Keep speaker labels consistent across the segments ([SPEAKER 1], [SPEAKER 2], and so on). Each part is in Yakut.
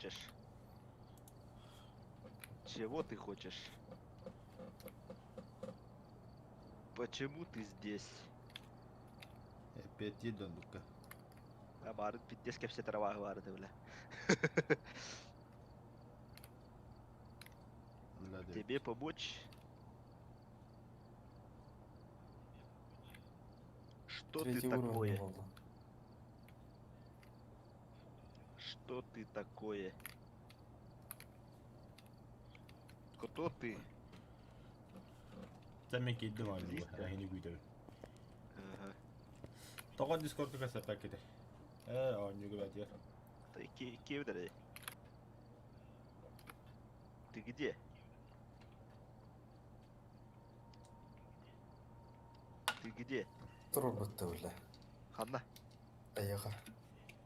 [SPEAKER 1] хочешь? Чего ты хочешь? Почему ты здесь?
[SPEAKER 2] Эппиэттиир доннукка.
[SPEAKER 1] А баарын пиздец кэпсэтэр абааһы баар этэ бля. Тебе помочь? Что ты
[SPEAKER 3] Третий уровень
[SPEAKER 1] такое?
[SPEAKER 3] буолла.
[SPEAKER 1] Что ты такое? Кто ты?
[SPEAKER 2] Дьэ мин киирдим оонньууга,
[SPEAKER 1] Листа?
[SPEAKER 2] эһини күүтэбин.
[SPEAKER 1] Ага.
[SPEAKER 2] Тоҕо Дискордка кэпсэппэккитий? Ээ, оонньууга бэтиэр.
[SPEAKER 1] Ты киэбит Ты где? Ты где?
[SPEAKER 3] Турбутта бля.
[SPEAKER 1] Ханна?
[SPEAKER 3] Айаҕа.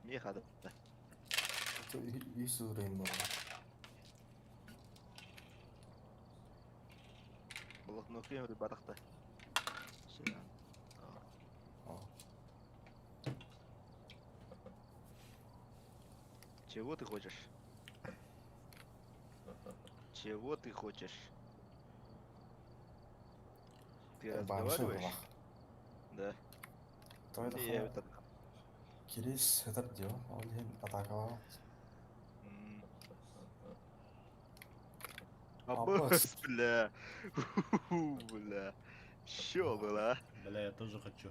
[SPEAKER 1] Миэхэ хада.
[SPEAKER 3] Үс уровень буолла.
[SPEAKER 1] Блокноту батахта. Чего ты хочешь? Чего ты хочешь? Ты разговариваешь? Да.
[SPEAKER 3] Не, Кирис сытар дио, ол иһин атаакалаабат.
[SPEAKER 1] Абас, бля. Бля. Чё было, а?
[SPEAKER 2] Бля, я тоже хочу.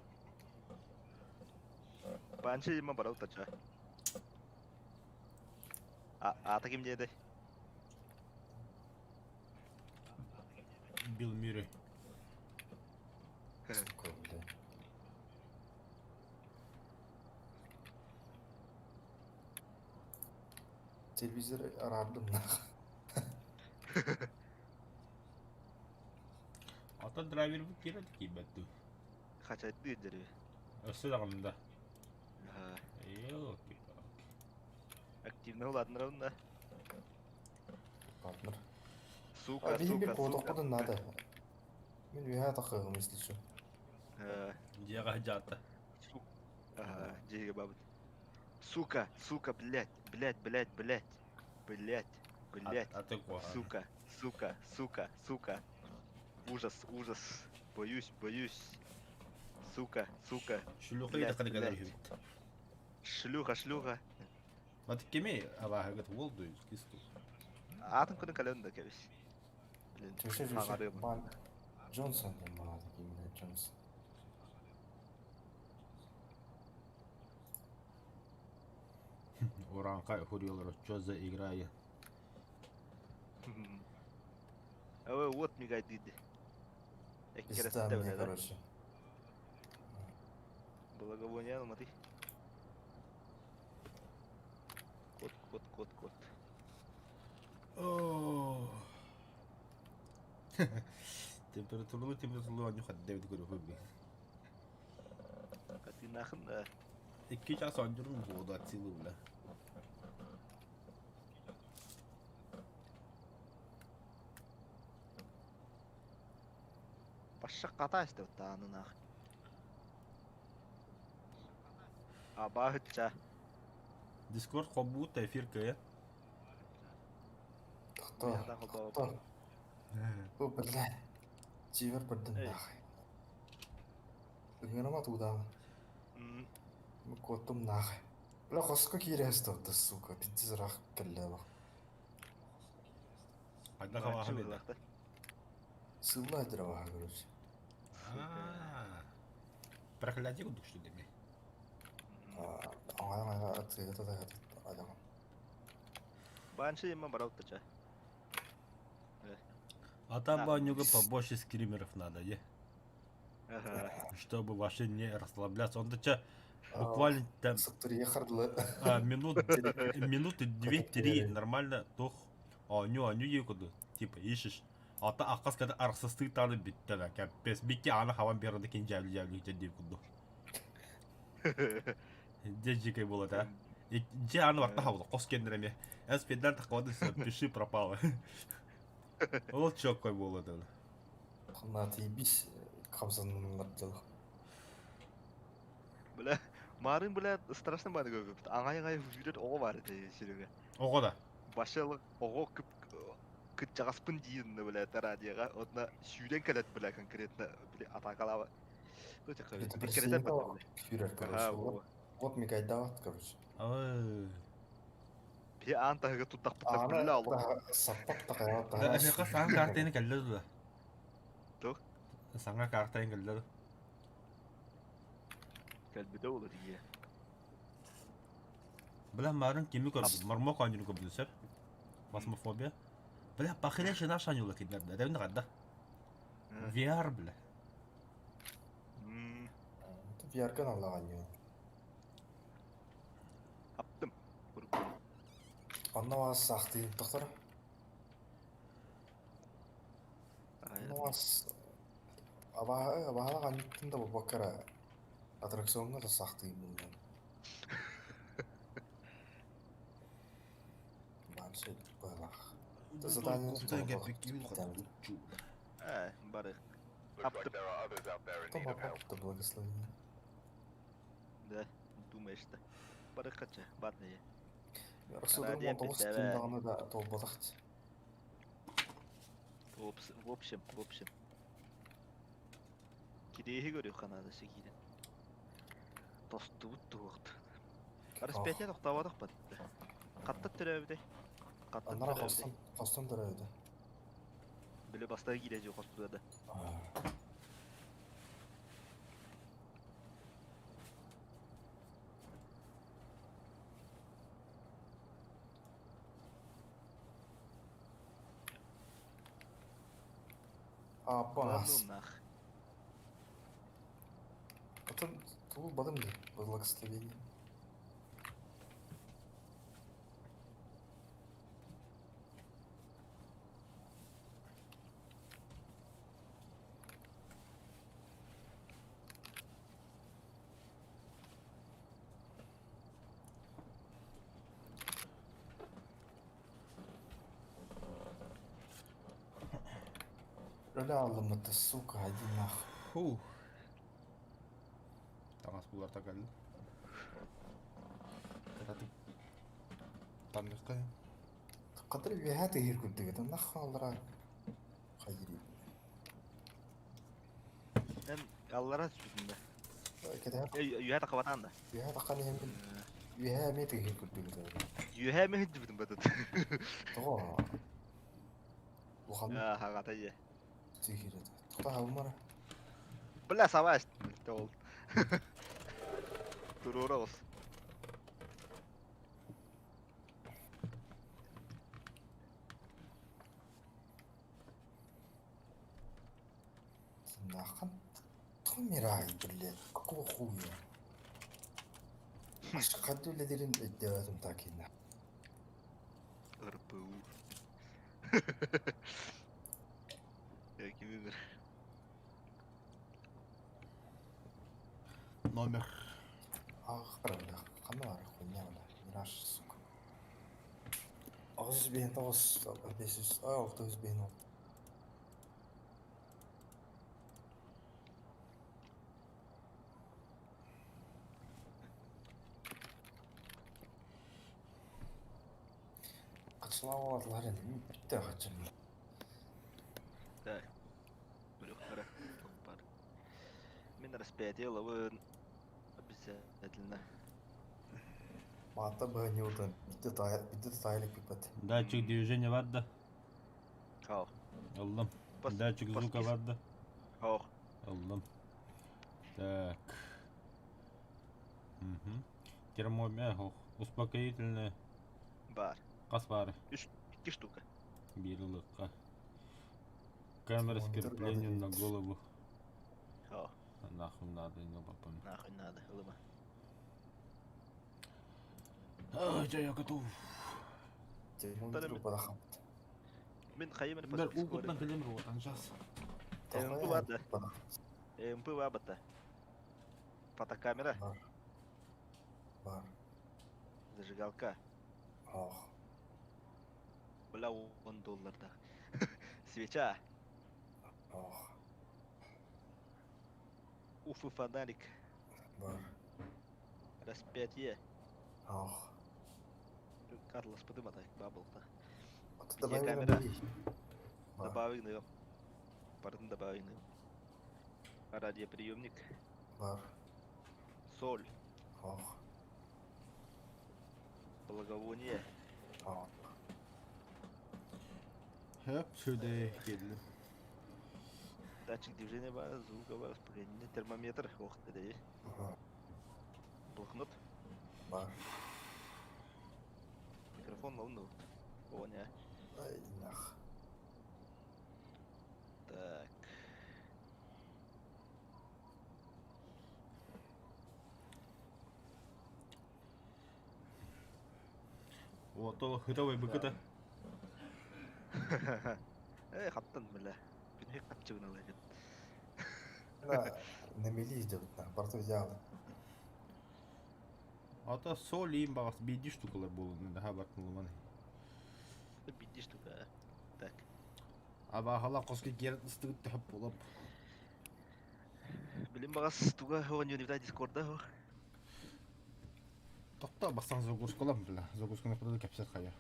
[SPEAKER 1] Банши ма барал тача. А, а таким диэтэй?
[SPEAKER 2] Билл Мюррей.
[SPEAKER 3] Сука, бля. Телевизор араардым нах.
[SPEAKER 2] Ата драйвербыт киирэ киирбэт дуу?
[SPEAKER 1] Хачайдыы дьэрби.
[SPEAKER 2] Өссө даҕаны да. Елки-палки.
[SPEAKER 1] Активно улаатыннарабын да.
[SPEAKER 3] Партнер.
[SPEAKER 1] Сука,
[SPEAKER 3] Биһи
[SPEAKER 1] сука, сука.
[SPEAKER 3] куотуохпутун наада. Мин үөһээ тахыаҕым если
[SPEAKER 2] Дьиэҕэ дьаата.
[SPEAKER 1] Ага, дьиэгэ бабыт. Сука, сука, блядь, блядь, блядь, блядь, блядь, блядь,
[SPEAKER 2] А ты куһаҕан.
[SPEAKER 1] сука, сука, сука, сука. Ужас, ужас. Боюсь, боюсь. Сука, сука.
[SPEAKER 2] Шлюха
[SPEAKER 1] Блядь,
[SPEAKER 2] идэххэ кэлэр
[SPEAKER 1] блядь.
[SPEAKER 2] үһүбүт.
[SPEAKER 1] Шлюха, шлюха.
[SPEAKER 2] Маты кими абааһыгыт уол дуу, кис дуу?
[SPEAKER 1] Аатын күнүн кэлэн да кэбис. Блин,
[SPEAKER 3] Чөшө чөшө
[SPEAKER 1] хаҥарыам.
[SPEAKER 3] Бан Джонсон диэн баҕата киминэ Джонсон.
[SPEAKER 2] Урааҥхай хуруйалар чё за играе?
[SPEAKER 1] Ой, вот мигай диди.
[SPEAKER 3] Пизда
[SPEAKER 1] Эккирэстэ
[SPEAKER 3] мне,
[SPEAKER 1] бля, да?
[SPEAKER 3] короче.
[SPEAKER 1] Благовоние алматы. Кот, кот, кот, кот.
[SPEAKER 2] Температуралыы температуралыы оонньуу хадда эбит көрүөхүн
[SPEAKER 1] А ты нахын да?
[SPEAKER 2] Икки час оонньуурум буолуо от силы бля.
[SPEAKER 1] Паша катайся тааны нах. Абаһычча.
[SPEAKER 2] Дискорд холбуут эфир кыайа.
[SPEAKER 3] Тохтоо, тохтоо. О, бля. Дьиэбэр бардым нахуй. Ыҥырама туудаамын. Куоттум нахуй. Бля, хоско киирэ сытабыт, сука, пиздец ыраах кэллэ олох.
[SPEAKER 2] Хайдах абааһы биэрдэ?
[SPEAKER 3] Сыылла сылдьар абааһы, короче.
[SPEAKER 2] Проклятие курдук что ли?
[SPEAKER 3] Аҥай-аҥайга атыыга татайга
[SPEAKER 1] Банши има баралтача.
[SPEAKER 2] А там банюга побольше скримеров надо, е? Чтобы вообще не расслабляться. Он-то че, буквально там а, минут, минуты две-три нормально тух оонньуу оонньуу дии курдук типа ищешь ата аккас когда арахсыстыы тааны бүттэ да капец бикки ааны хабан биэрэн кин дьээбли дьээбли дьэ курдук дьэ дьикэй буолла да дьэ ааны барта хабыла хос кэннэр эмиэ эспиэдэр таххабады пиши пропало ол чоккой буолла да
[SPEAKER 3] Ханна тиийбис хамсаннылар дьыл.
[SPEAKER 1] Бля, марын бля страшно баар көрбүт. Аҥай-аҥай сүүрэр оҕо баар этэ сирэгэ.
[SPEAKER 2] Оҕо да?
[SPEAKER 1] Башыл оҕо кырдьаҕаспын диир бля радиоҕа уонна сүүрэн кэлэт бля конкретно били атаакалаабат.
[SPEAKER 3] Это президент сүүрэр, короче. Вот мигайдаабат, короче.
[SPEAKER 2] Ой.
[SPEAKER 1] Биһи аан таһыгар туттахпытына биллэ олох.
[SPEAKER 3] Саппат тахайа
[SPEAKER 2] Да, эһиэхэ саҥа картайын кэллэ дуо?
[SPEAKER 1] Туох?
[SPEAKER 2] Саҥа картайын кэллэ дуо?
[SPEAKER 1] Кэлбитэ ол ийэ.
[SPEAKER 2] Бля, марын кими көрдүм? Мармок оонньууну көрдүм сөп. Васмофобия. Бля, похилеше наш оонньуулар кинилэр да. Эбин хадда. VR, бля.
[SPEAKER 3] VR-ган аллаҕанньыы.
[SPEAKER 1] Аптым.
[SPEAKER 3] Онно вас саахтыйын тохтор. Онно вас абааһы абааһылаах анньыттын да буолбакка эрэ аттракциоҥҥа да саахтыйын буллум. Баан сөп быһалаах. Задание
[SPEAKER 1] Э, бары. Аптым.
[SPEAKER 3] Потом благословение.
[SPEAKER 1] Да, думаешь-то. Бары хача, бадные.
[SPEAKER 3] Рассудым он тоҕус тыындаҕына да туолбатах.
[SPEAKER 1] В общем, в общем. Кириэһи көрүөххэ наада сигиирэн. Тостубут туһуохт. Распятие тохтооботох батта. Хаттат төрөөбүтэй? Хаттат
[SPEAKER 3] Анара
[SPEAKER 1] төрөөбүтэй?
[SPEAKER 3] хостон хостон төрөөбүтэ.
[SPEAKER 1] Били бастакы киирээччи хоспутугар да.
[SPEAKER 3] Аппаас.
[SPEAKER 1] Нах.
[SPEAKER 3] Потом тулбадым дии, благословение. Бля, аллам это, сука, иди нахуй.
[SPEAKER 2] Фух. Таҥас буларта кэллим. Кыратык таныахха
[SPEAKER 3] Қадыр үөһээ тыһыыр курдук этэ, нахуй аллара хайырый.
[SPEAKER 1] Эн аллара түспүтүн да.
[SPEAKER 3] Кэтэһэр
[SPEAKER 1] Үөһээ тахабатаан да.
[SPEAKER 3] үөһээ таххан иһэммин үөһээ эмиэ тыһыыр курдук этэ.
[SPEAKER 1] Үөһээ эмиэ сылдьыбытым батыт.
[SPEAKER 3] Тоҕо? Улаханнык
[SPEAKER 1] Хаҕата дьэ.
[SPEAKER 3] тыһыыр этэ. Тоҕо хаалмара?
[SPEAKER 1] Бля, сава ол. Туруора оҕус.
[SPEAKER 3] Нахуй Томирай, блядь, какого хуя? Хадду үлэлэрин өйдөөтүм такина.
[SPEAKER 1] РПУ. Кими бір.
[SPEAKER 2] Номер.
[SPEAKER 3] Ах, бля, ханна бар хуйня, бля, мираж, сука. Аҕыс биһин тоҕус, бес ай, алта үс биһин алта. Качылаабалар эми бүттэ качан.
[SPEAKER 1] Так. Бара. Бар. Мин распятие лавын обязательно.
[SPEAKER 3] Маата быһаньыутан бүттэ тай бүттэ тайлык пипет.
[SPEAKER 2] Датчик движения варда.
[SPEAKER 1] Хау.
[SPEAKER 2] Аллам. Датчик звука варда.
[SPEAKER 1] Хау.
[SPEAKER 2] Аллам. Так. Угу. Термометр. Успокоительное.
[SPEAKER 1] Бар.
[SPEAKER 2] Хас баар.
[SPEAKER 1] Икки штука.
[SPEAKER 2] Биир ылыкка. Камера с
[SPEAKER 3] Термометр
[SPEAKER 2] креплением на
[SPEAKER 3] надо.
[SPEAKER 2] голову.
[SPEAKER 1] Хау.
[SPEAKER 2] Нахуй надо, не потом.
[SPEAKER 1] Нахуй надо. Ылыма.
[SPEAKER 2] А, я готов.
[SPEAKER 3] Термометр упадахам.
[SPEAKER 1] Мин хайымын
[SPEAKER 2] Бер угутнан кэлем руотан жас.
[SPEAKER 1] МП бада. МП бабата. Фотокамера.
[SPEAKER 3] Бар. Бар.
[SPEAKER 1] Зажигалка.
[SPEAKER 3] Ох.
[SPEAKER 1] Бля, он долларда. Свеча.
[SPEAKER 3] Ох.
[SPEAKER 1] Уфы фонарик.
[SPEAKER 3] Бар.
[SPEAKER 1] Распятие.
[SPEAKER 3] Ох.
[SPEAKER 1] Атлас подыматай, бабл-то. Видеокамера. Добавить. Бардын добавить. Радиоприемник.
[SPEAKER 3] Бар.
[SPEAKER 1] Соль.
[SPEAKER 3] Ох.
[SPEAKER 1] Благовоние.
[SPEAKER 3] Ох.
[SPEAKER 2] Хөп, сюда келдим.
[SPEAKER 1] Датчик движения бар, звука бар, успокоение, термометр. Ох, ты Блокнот.
[SPEAKER 3] Бар.
[SPEAKER 1] Микрофон, ну, О, не.
[SPEAKER 3] Ай, нах.
[SPEAKER 1] Так.
[SPEAKER 2] Вот, ол хытовый быкыта.
[SPEAKER 1] Э, хаптан, бля. Күнү хапчыгын алайын.
[SPEAKER 3] На, на мели идет, на, барты взял.
[SPEAKER 2] Ата соль им бағас бейди штукалар болуны, daha бартын.
[SPEAKER 1] Бидди штука. Так.
[SPEAKER 2] Аба хала қосқа керет ыстығыт түхіп болып.
[SPEAKER 1] Билим багас туга оған юнивта дискорда хо.
[SPEAKER 2] Тоқта бастан загрузкалам, бля. Загрузканы құдады кәпсет қая.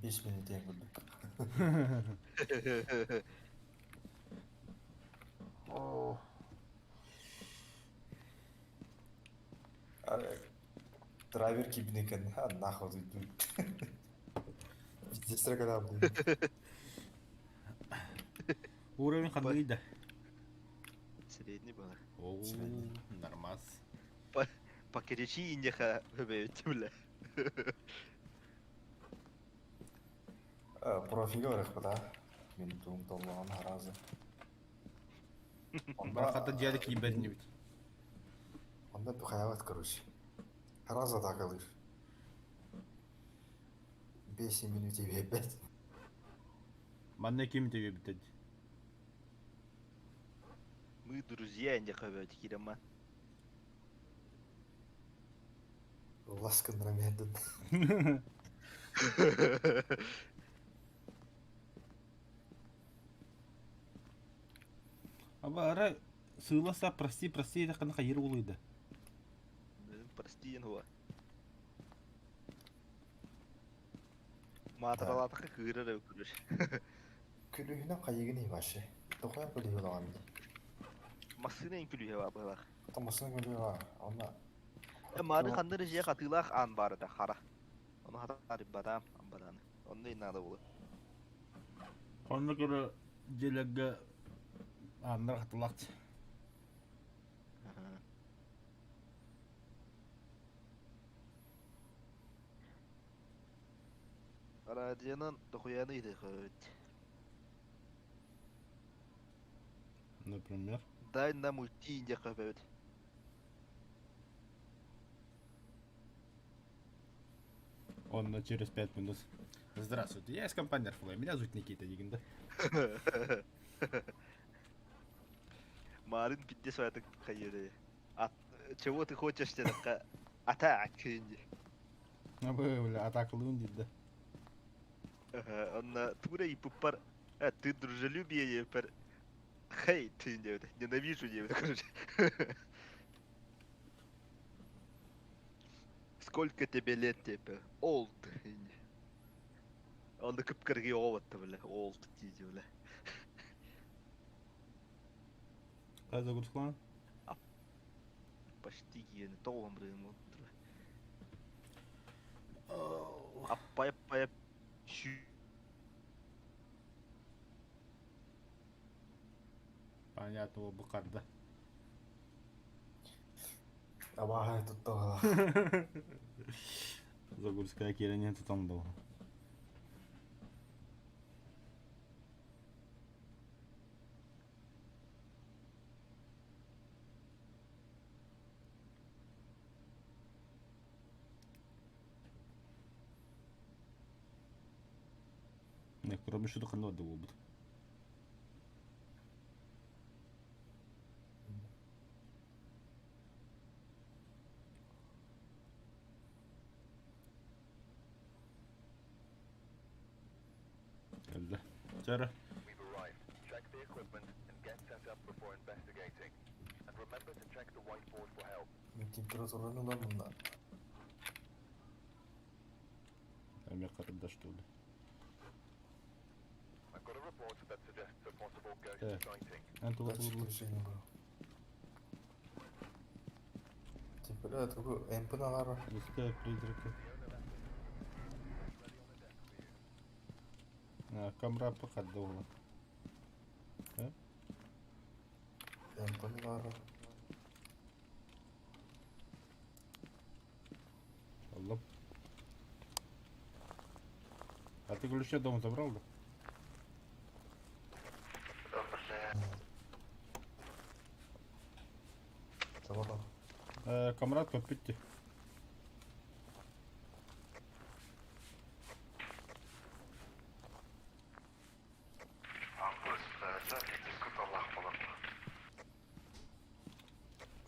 [SPEAKER 3] 5 минут я буду. Драйвер кибинекен, а нахуй тут. Пиздец когда был.
[SPEAKER 2] Уровень қандай да?
[SPEAKER 1] Средний был.
[SPEAKER 2] О,
[SPEAKER 3] Средний.
[SPEAKER 2] нормас.
[SPEAKER 1] Покричи инеха бэбэт, бля.
[SPEAKER 3] Профиге барах да. Мен туым толмаған харазы.
[SPEAKER 2] Барқата диады кейбәдін бит.
[SPEAKER 3] Онда хаяват, короче. Хараза тақылыр. 5 минут тебе опять.
[SPEAKER 2] Манна кем тебе битеді?
[SPEAKER 1] Мы друзья инеха бэбэт кирама.
[SPEAKER 3] Ласкан рамядын.
[SPEAKER 2] Аба ара сыйласа прости, прости, это қана қайыр болыйды.
[SPEAKER 1] Прости, инуа. Маатыралатақы кыырар өкүрүш.
[SPEAKER 3] Күлүһүнэн хайыгын вообще. Тоқай күлүһү лаган.
[SPEAKER 1] Массына ин күлүһэ бабылах.
[SPEAKER 3] Томасына күлүһү ва. Онна
[SPEAKER 1] Мары ханныр же хатылах ан бар да хара. Оны хатар бадам амбадан. Онны надо было.
[SPEAKER 2] Онны көрі желеге аннар хатылақ.
[SPEAKER 1] Радионан дохуяны иди хоть.
[SPEAKER 2] Например.
[SPEAKER 1] Дай нам уйти инде хөбөт.
[SPEAKER 2] Он через 5 минут. Здравствуйте, я из компании Арфлay. Меня зовут Никита Дигин, да?
[SPEAKER 1] Марын пидде суятык хайыры. Ат чего ты хочешь тебе? Атак инде.
[SPEAKER 2] А бля, атакалыын дейді.
[SPEAKER 1] Онна тура и пупар. А ты дружелюбие пер. Хей, ты не ненавижу не, короче. Сколько тебе лет тебе? Олд. Онда кыпкыргы оватты, бля. Олд дейді, бля.
[SPEAKER 2] Қай загрузкалан?
[SPEAKER 1] Почти киені тоғын біреуін болды. Аппай аппай шү.
[SPEAKER 2] Понятно, ол бұқарды.
[SPEAKER 3] Абаха туттаҕа.
[SPEAKER 2] Загрузка керенен тұтанды. Не, кроме что қандай да болбут. Кэллэ. Чара.
[SPEAKER 4] We've arrived. Check the equipment and get set up before investigating. And remember to check the whiteboard for help.
[SPEAKER 3] Температураны ылар мында.
[SPEAKER 2] Эмиэ харда что ли?
[SPEAKER 4] I've got a report that suggests a possible ghost
[SPEAKER 2] Так.
[SPEAKER 4] sighting.
[SPEAKER 2] Эн тугу
[SPEAKER 3] Датчик
[SPEAKER 2] тугу
[SPEAKER 3] движения был. Типа, да, тугу МП налара.
[SPEAKER 2] Листая призрака. А, камера походила.
[SPEAKER 3] МП налара.
[SPEAKER 2] Алло. А ты ключи от дома забрал, да?
[SPEAKER 1] Да, бля.
[SPEAKER 3] Забрал.
[SPEAKER 2] Камрад купите.
[SPEAKER 1] Абыс, бля, дискут Аллах болар.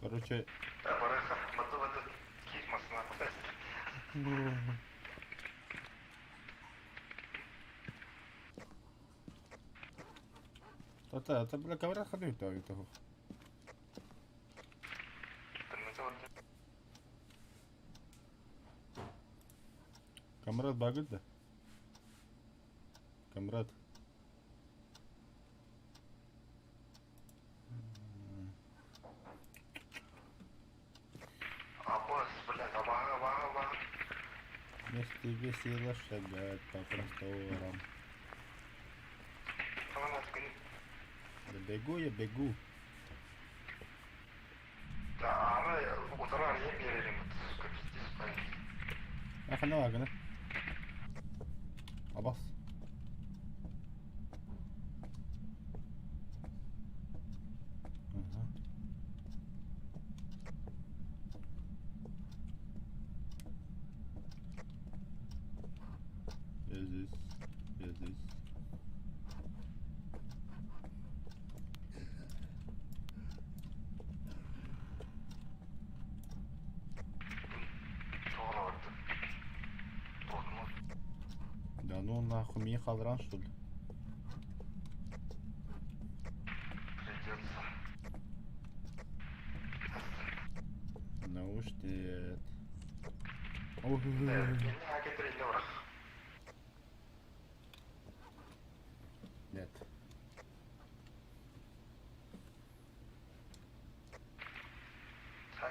[SPEAKER 2] Короче,
[SPEAKER 1] Бараха, мату этот кизмасына, блядь.
[SPEAKER 2] это, бля, камрад ходит, да, это. Камрад багыт, да? Камрад.
[SPEAKER 1] Абыс, блядь, абага, абага, абага.
[SPEAKER 2] Вместе весело шагать по просторам.
[SPEAKER 1] Камрад, гни.
[SPEAKER 2] Да бегу я, бегу.
[SPEAKER 1] Да, она утра не берели, сука, пиздец, блядь.
[SPEAKER 2] А хана агана. Абас. Ага. Я здесь. Я здесь.
[SPEAKER 1] Тоғла барды. Тоғла.
[SPEAKER 2] Да ну нахуй, меня халран что ли?
[SPEAKER 1] Придется.
[SPEAKER 2] Ну уж нет. Ой,
[SPEAKER 1] Меня кетірейін бірақ.
[SPEAKER 2] Нет.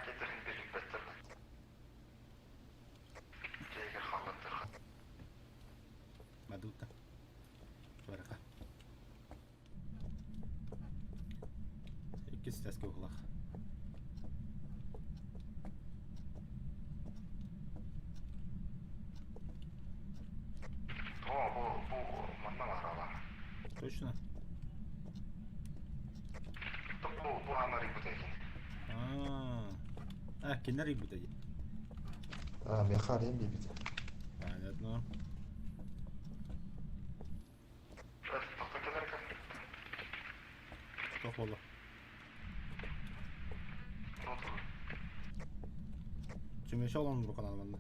[SPEAKER 1] Кетірін беріп бәттірді. Жегер қалаттыр.
[SPEAKER 2] Мадута. Барака. Иккис тэске углах.
[SPEAKER 1] О, бұл, бұл маннан арала.
[SPEAKER 2] Точно?
[SPEAKER 1] Бұл, бұл анар ибут екен.
[SPEAKER 2] А, а, кинер ибут эди.
[SPEAKER 3] А, меха рем бибит.
[SPEAKER 2] Понятно.
[SPEAKER 1] Тоқта келер екен.
[SPEAKER 2] Что холо?
[SPEAKER 1] Ноту.
[SPEAKER 2] Чем еще он рука надо?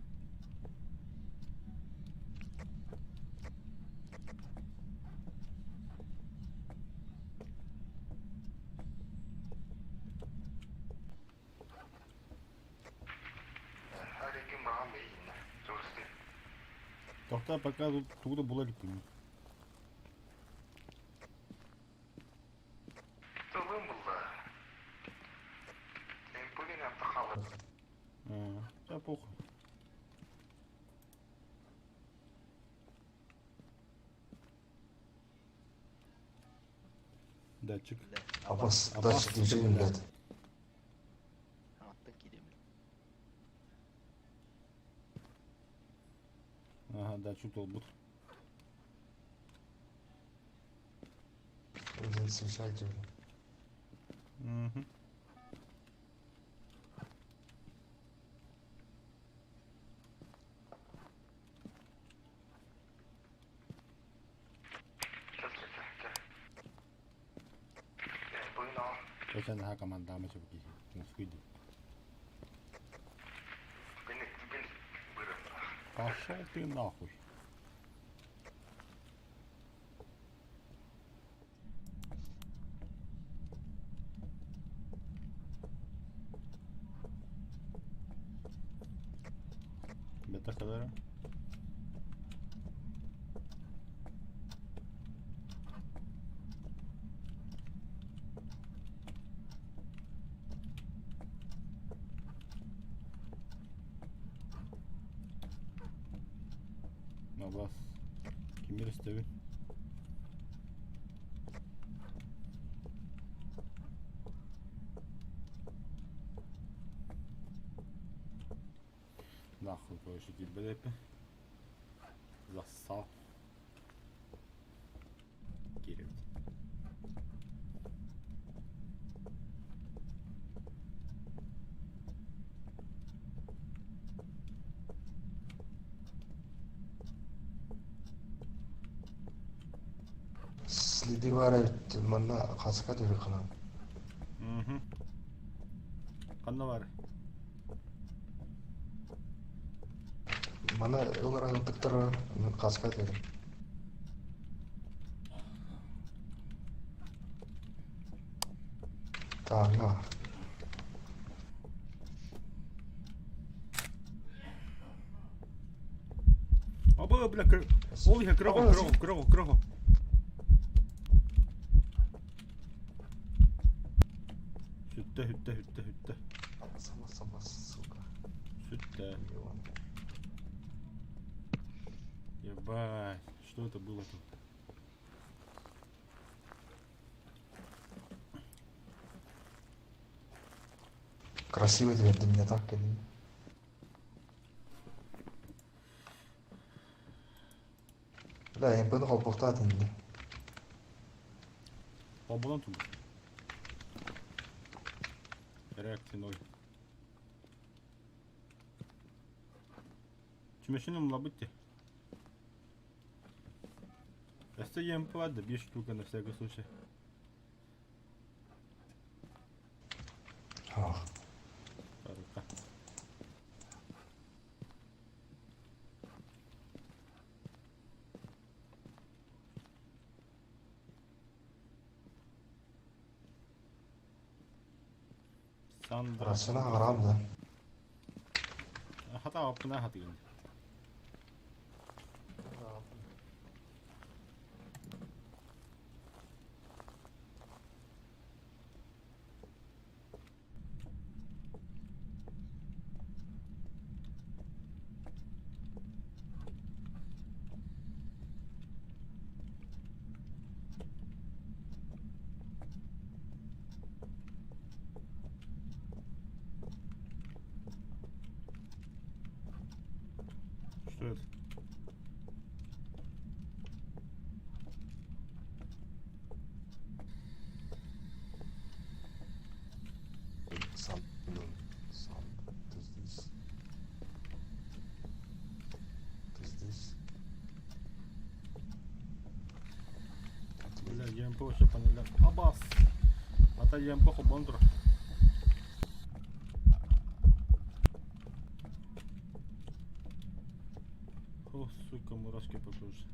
[SPEAKER 1] Әрекин баған бейін. Жүрісті.
[SPEAKER 2] Тохта пока тут туда была липин.
[SPEAKER 1] Тылым бұлда. Эмпуген апты қалыр.
[SPEAKER 2] А, да похуй. Датчик.
[SPEAKER 3] Абас,
[SPEAKER 2] Абас,
[SPEAKER 3] датчик движения,
[SPEAKER 2] бля.
[SPEAKER 3] блядь.
[SPEAKER 1] Аттың кидемін.
[SPEAKER 2] Ага, датчик толбут.
[SPEAKER 3] Блядь, встречайте, блядь.
[SPEAKER 2] Угу.
[SPEAKER 1] Кел, кел, кел, кел. Эмпуген ал.
[SPEAKER 2] Я на команда мы чебки. Мускуди.
[SPEAKER 1] Бені, бені. Бұрын.
[SPEAKER 2] Пошел ты нахуй. Бета хадара. Абас. Кимир истэбин. Нахуй, короче, киирбэт Зассал. Киирэбит.
[SPEAKER 3] Следы баар эбит манна хаска түһүөххүнэ.
[SPEAKER 2] Мгм. Ханна баар?
[SPEAKER 3] Мана ылар ылтыктар хаска түһүм. Тааҥҥа.
[SPEAKER 2] Аба, бля, ол иһэ кыраҕа, кыраҕа, кыраҕа, кыраҕа. Сүттэ, сүттэ, сүттэ, сүттэ.
[SPEAKER 3] Сама, сама, сука.
[SPEAKER 2] Сүттэ. Ебать, что это было тут?
[SPEAKER 3] Красивый дверь для меня так или Бля, МП-ны холбохтоот инде.
[SPEAKER 2] Холбонон турбут. Реакция ноль. Чүмэчини умнабыт дии. Өссө ЕМП баар да биир штука на всякий случай.
[SPEAKER 3] Ах.
[SPEAKER 2] Барыта. Сандра.
[SPEAKER 3] Расына харам да.
[SPEAKER 2] Хата аппына хатыгын. Что это?
[SPEAKER 3] Сам, сам, ты здесь. Ты здесь.
[SPEAKER 2] Бля, ЕМП вообще по нулям. Абас! Ата ЕМП холбонон турар. О, сука, мурашки по коже.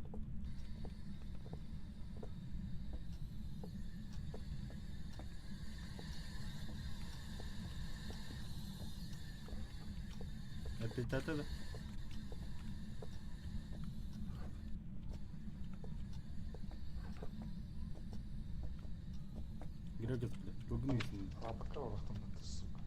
[SPEAKER 2] Опять это? Грегор, блядь, ругнись.
[SPEAKER 3] Рабка ты, сука.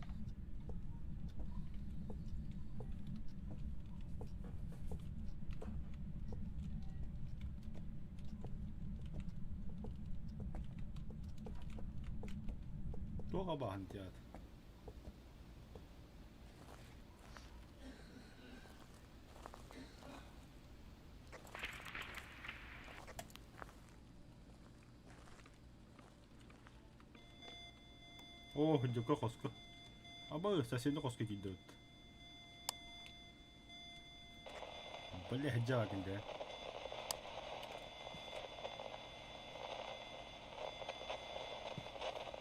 [SPEAKER 2] Туох абааһын театр. Оо, дьоко хоско. Аба, соседний хоско киирдибит. Бля, дьаакын дэ.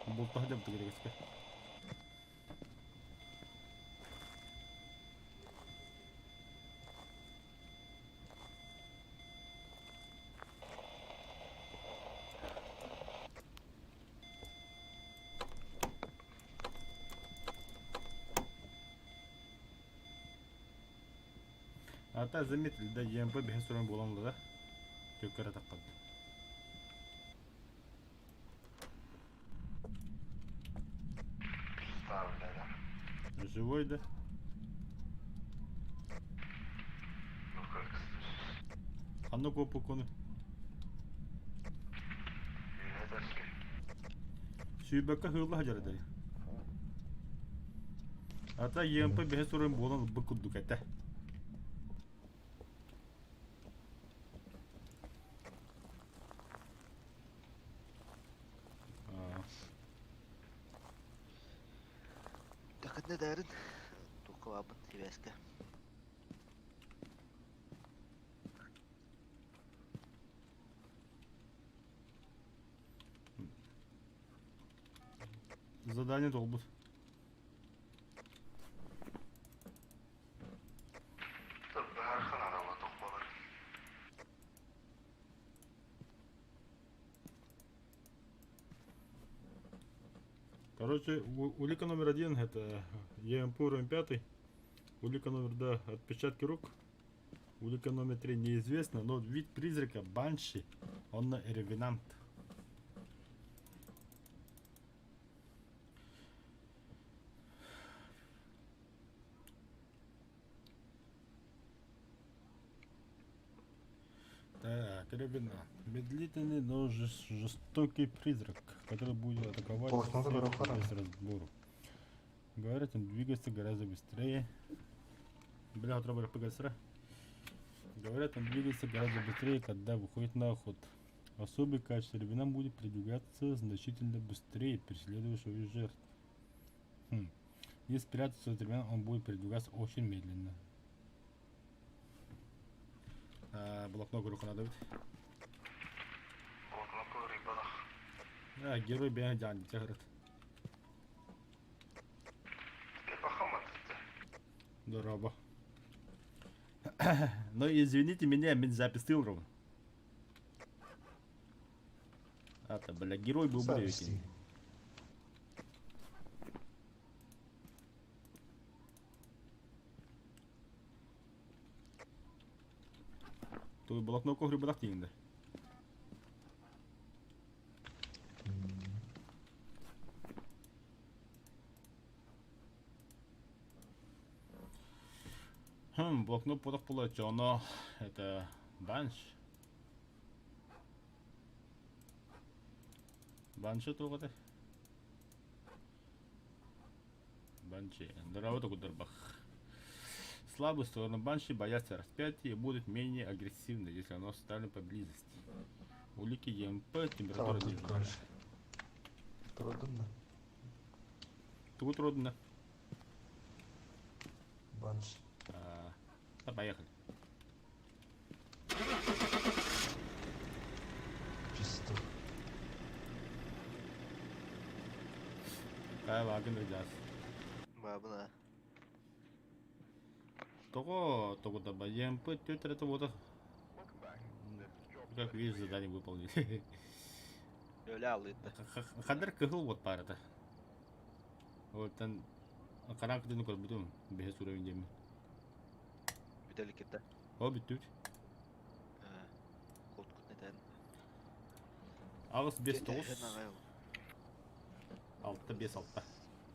[SPEAKER 2] Бултаһа дьабыта киригэскэ. Ата заметили, да, ЕМП биһин суран буолан да төккөрө таххабыт.
[SPEAKER 1] Пизда, бля, да.
[SPEAKER 2] Живой, да?
[SPEAKER 1] Ну как слышишь?
[SPEAKER 2] Ханна куоппуккуну? Сүүрбэккэ сыылла сылдьар этэ. Ата ЕМП бэһис уруйун буолан ылбыт курдук этэ.
[SPEAKER 1] Такытны дарын туққалаабын сибээскэ.
[SPEAKER 2] Задание толбут. Короче, улика номер один это ЕМП уровень пятый. Улика номер два отпечатки рук. Улика номер три неизвестно, но вид призрака Банши, он на ревенант. Так, ревенант. Медлительный, но жестокий призрак, который будет атаковать
[SPEAKER 3] Блокноты
[SPEAKER 2] всех
[SPEAKER 3] Барахара.
[SPEAKER 2] без разбору. Говорят, он двигается гораздо быстрее. Бля, отрубали ПГСР. Говорят, он двигается гораздо быстрее, когда выходит на охоту. Особый качество ревена будет передвигаться значительно быстрее, преследуя свою жертву. Хм. Если спрятаться от ревена, он будет передвигаться очень медленно. А, блокнот руку надо быть. А, герой бегает, говорит. Здорово. Но извините меня, мин записал ровно. А-то, бля, герой был бы
[SPEAKER 3] Записи.
[SPEAKER 2] Туй блокнот кохрю бадах тиинде. Хм, блокнот подах но это банш. Банши тугаты. Банши. Здорово, Кудербах. Слабую сторону Банши боятся распятия и будут менее агрессивны, если оно оставлено поблизости. Улики ЕМП, температура
[SPEAKER 3] Трудно. Трудно.
[SPEAKER 2] Тут трудно.
[SPEAKER 3] Банши.
[SPEAKER 2] А, да, поехали.
[SPEAKER 3] Чисто.
[SPEAKER 2] Кай лагын регас.
[SPEAKER 1] Бабына.
[SPEAKER 2] Того, того да ЕМП, тетя это вот. Как видишь, задание выполнили.
[SPEAKER 1] Öyle алыйды.
[SPEAKER 2] Хадыр кыһыл вот парата. Вот там карак ден көрбүтүм бэһис уровень диэми.
[SPEAKER 1] Бүтэлик китте.
[SPEAKER 2] О бүттүбүт.
[SPEAKER 1] Код кут нетен.
[SPEAKER 2] Аҕыс бес тоҕус алта бес алта.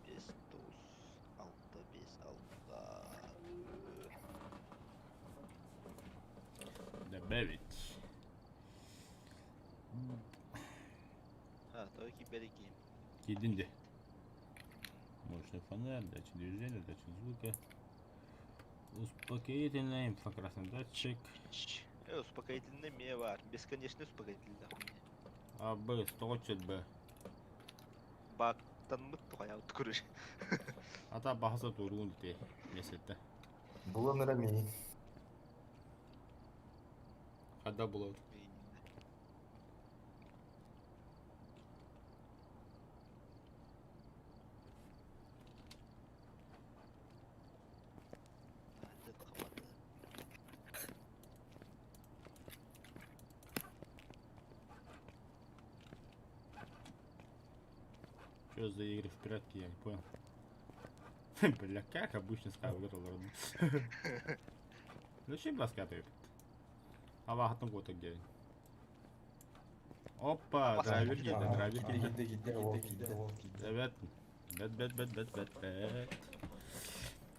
[SPEAKER 1] 5 9 6 5 6.
[SPEAKER 2] Добавить.
[SPEAKER 1] Ha, tabii ki berikiyim.
[SPEAKER 2] Кидинди. Мощный фонарь, датчик движения, датчик звука. Успокоительный, инфракрасный датчик.
[SPEAKER 1] Э, успокоительный ме бар. Бесконечный успокоительный.
[SPEAKER 2] А, Б, 130 Б.
[SPEAKER 1] Бактан мыт тугая көрүш.
[SPEAKER 2] Ата бахаса туруун дите. Месетте.
[SPEAKER 3] Булан Рамей.
[SPEAKER 2] Хада булат. Что за игры в прятки, я не понял. Бля, как обычно Sky выиграл вроде. Зачем баска А вахтан год где? Опа, драйвер килде, драйвер килде.
[SPEAKER 3] Килде, килде, ол килде, ол килде.
[SPEAKER 2] Бет, бет, бет, бет, бет, бет, бет.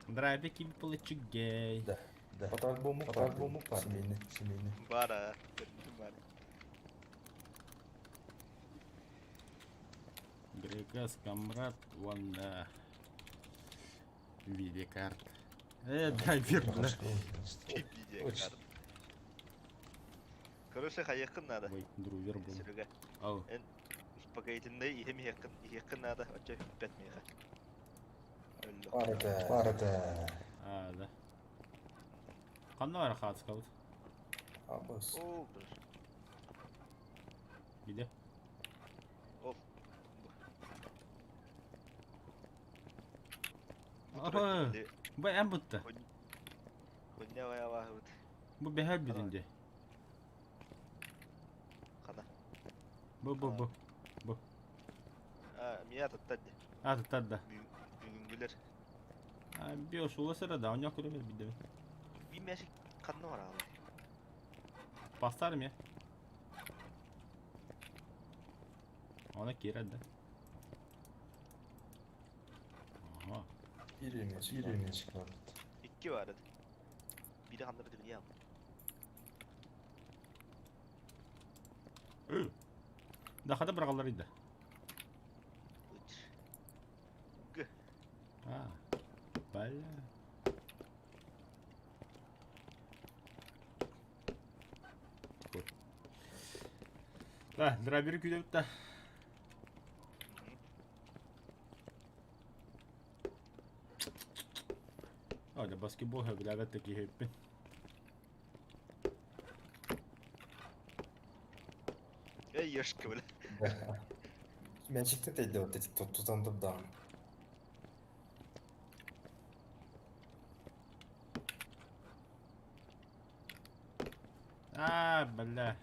[SPEAKER 2] Драйвер ким получу гей.
[SPEAKER 3] Да. Да. Фотоальбому фотоальбому семейный семейный.
[SPEAKER 1] Баар аа, көрбүтүм баар.
[SPEAKER 2] Грекас Камрад уонна видеокарт. Э, драйвер, бля.
[SPEAKER 1] Видеокарт. Короче, хайыаххын наада.
[SPEAKER 2] Ой, друвер был.
[SPEAKER 1] Серега,
[SPEAKER 2] Ау.
[SPEAKER 1] эн успокоительнай иһим иһиэххин иһиэххин наада, оччо бүппэт миэхэ. Өллөх.
[SPEAKER 3] Баар этэ. Баар этэ.
[SPEAKER 2] А, да. Ханна баар хаацкабыт?
[SPEAKER 3] Абыс.
[SPEAKER 1] Оо, бр.
[SPEAKER 2] Где?
[SPEAKER 1] Ол.
[SPEAKER 2] Апа, бу эн бутта.
[SPEAKER 1] Хуння ваяваһыбыт.
[SPEAKER 2] Бу бэһэр бүтүн дии.
[SPEAKER 1] Хана.
[SPEAKER 2] Бу бу бу. Бу.
[SPEAKER 1] А, мия туттар дии.
[SPEAKER 2] А, туттар да.
[SPEAKER 1] Бүгүнгүлэр.
[SPEAKER 2] А, био сула сыра да, оньок көрөмөр бидебин.
[SPEAKER 1] Би мәшик ханна бараалар.
[SPEAKER 2] Пастар ме. Она кирер да. Ага.
[SPEAKER 3] Биир эмиэ барбыт.
[SPEAKER 1] Икки бар edi. Бири ханна бити билиям.
[SPEAKER 2] Дахата бырагалар иде.
[SPEAKER 1] Үч. Г.
[SPEAKER 2] А. Бля. Да, драйвер күйдебит да. О, да баскетбол хөбүлээбэт да киһи
[SPEAKER 1] Эй, ешка, бля.
[SPEAKER 3] Мээчикте тэйдэ вот эти тутан турдаҕым.
[SPEAKER 2] А, бля.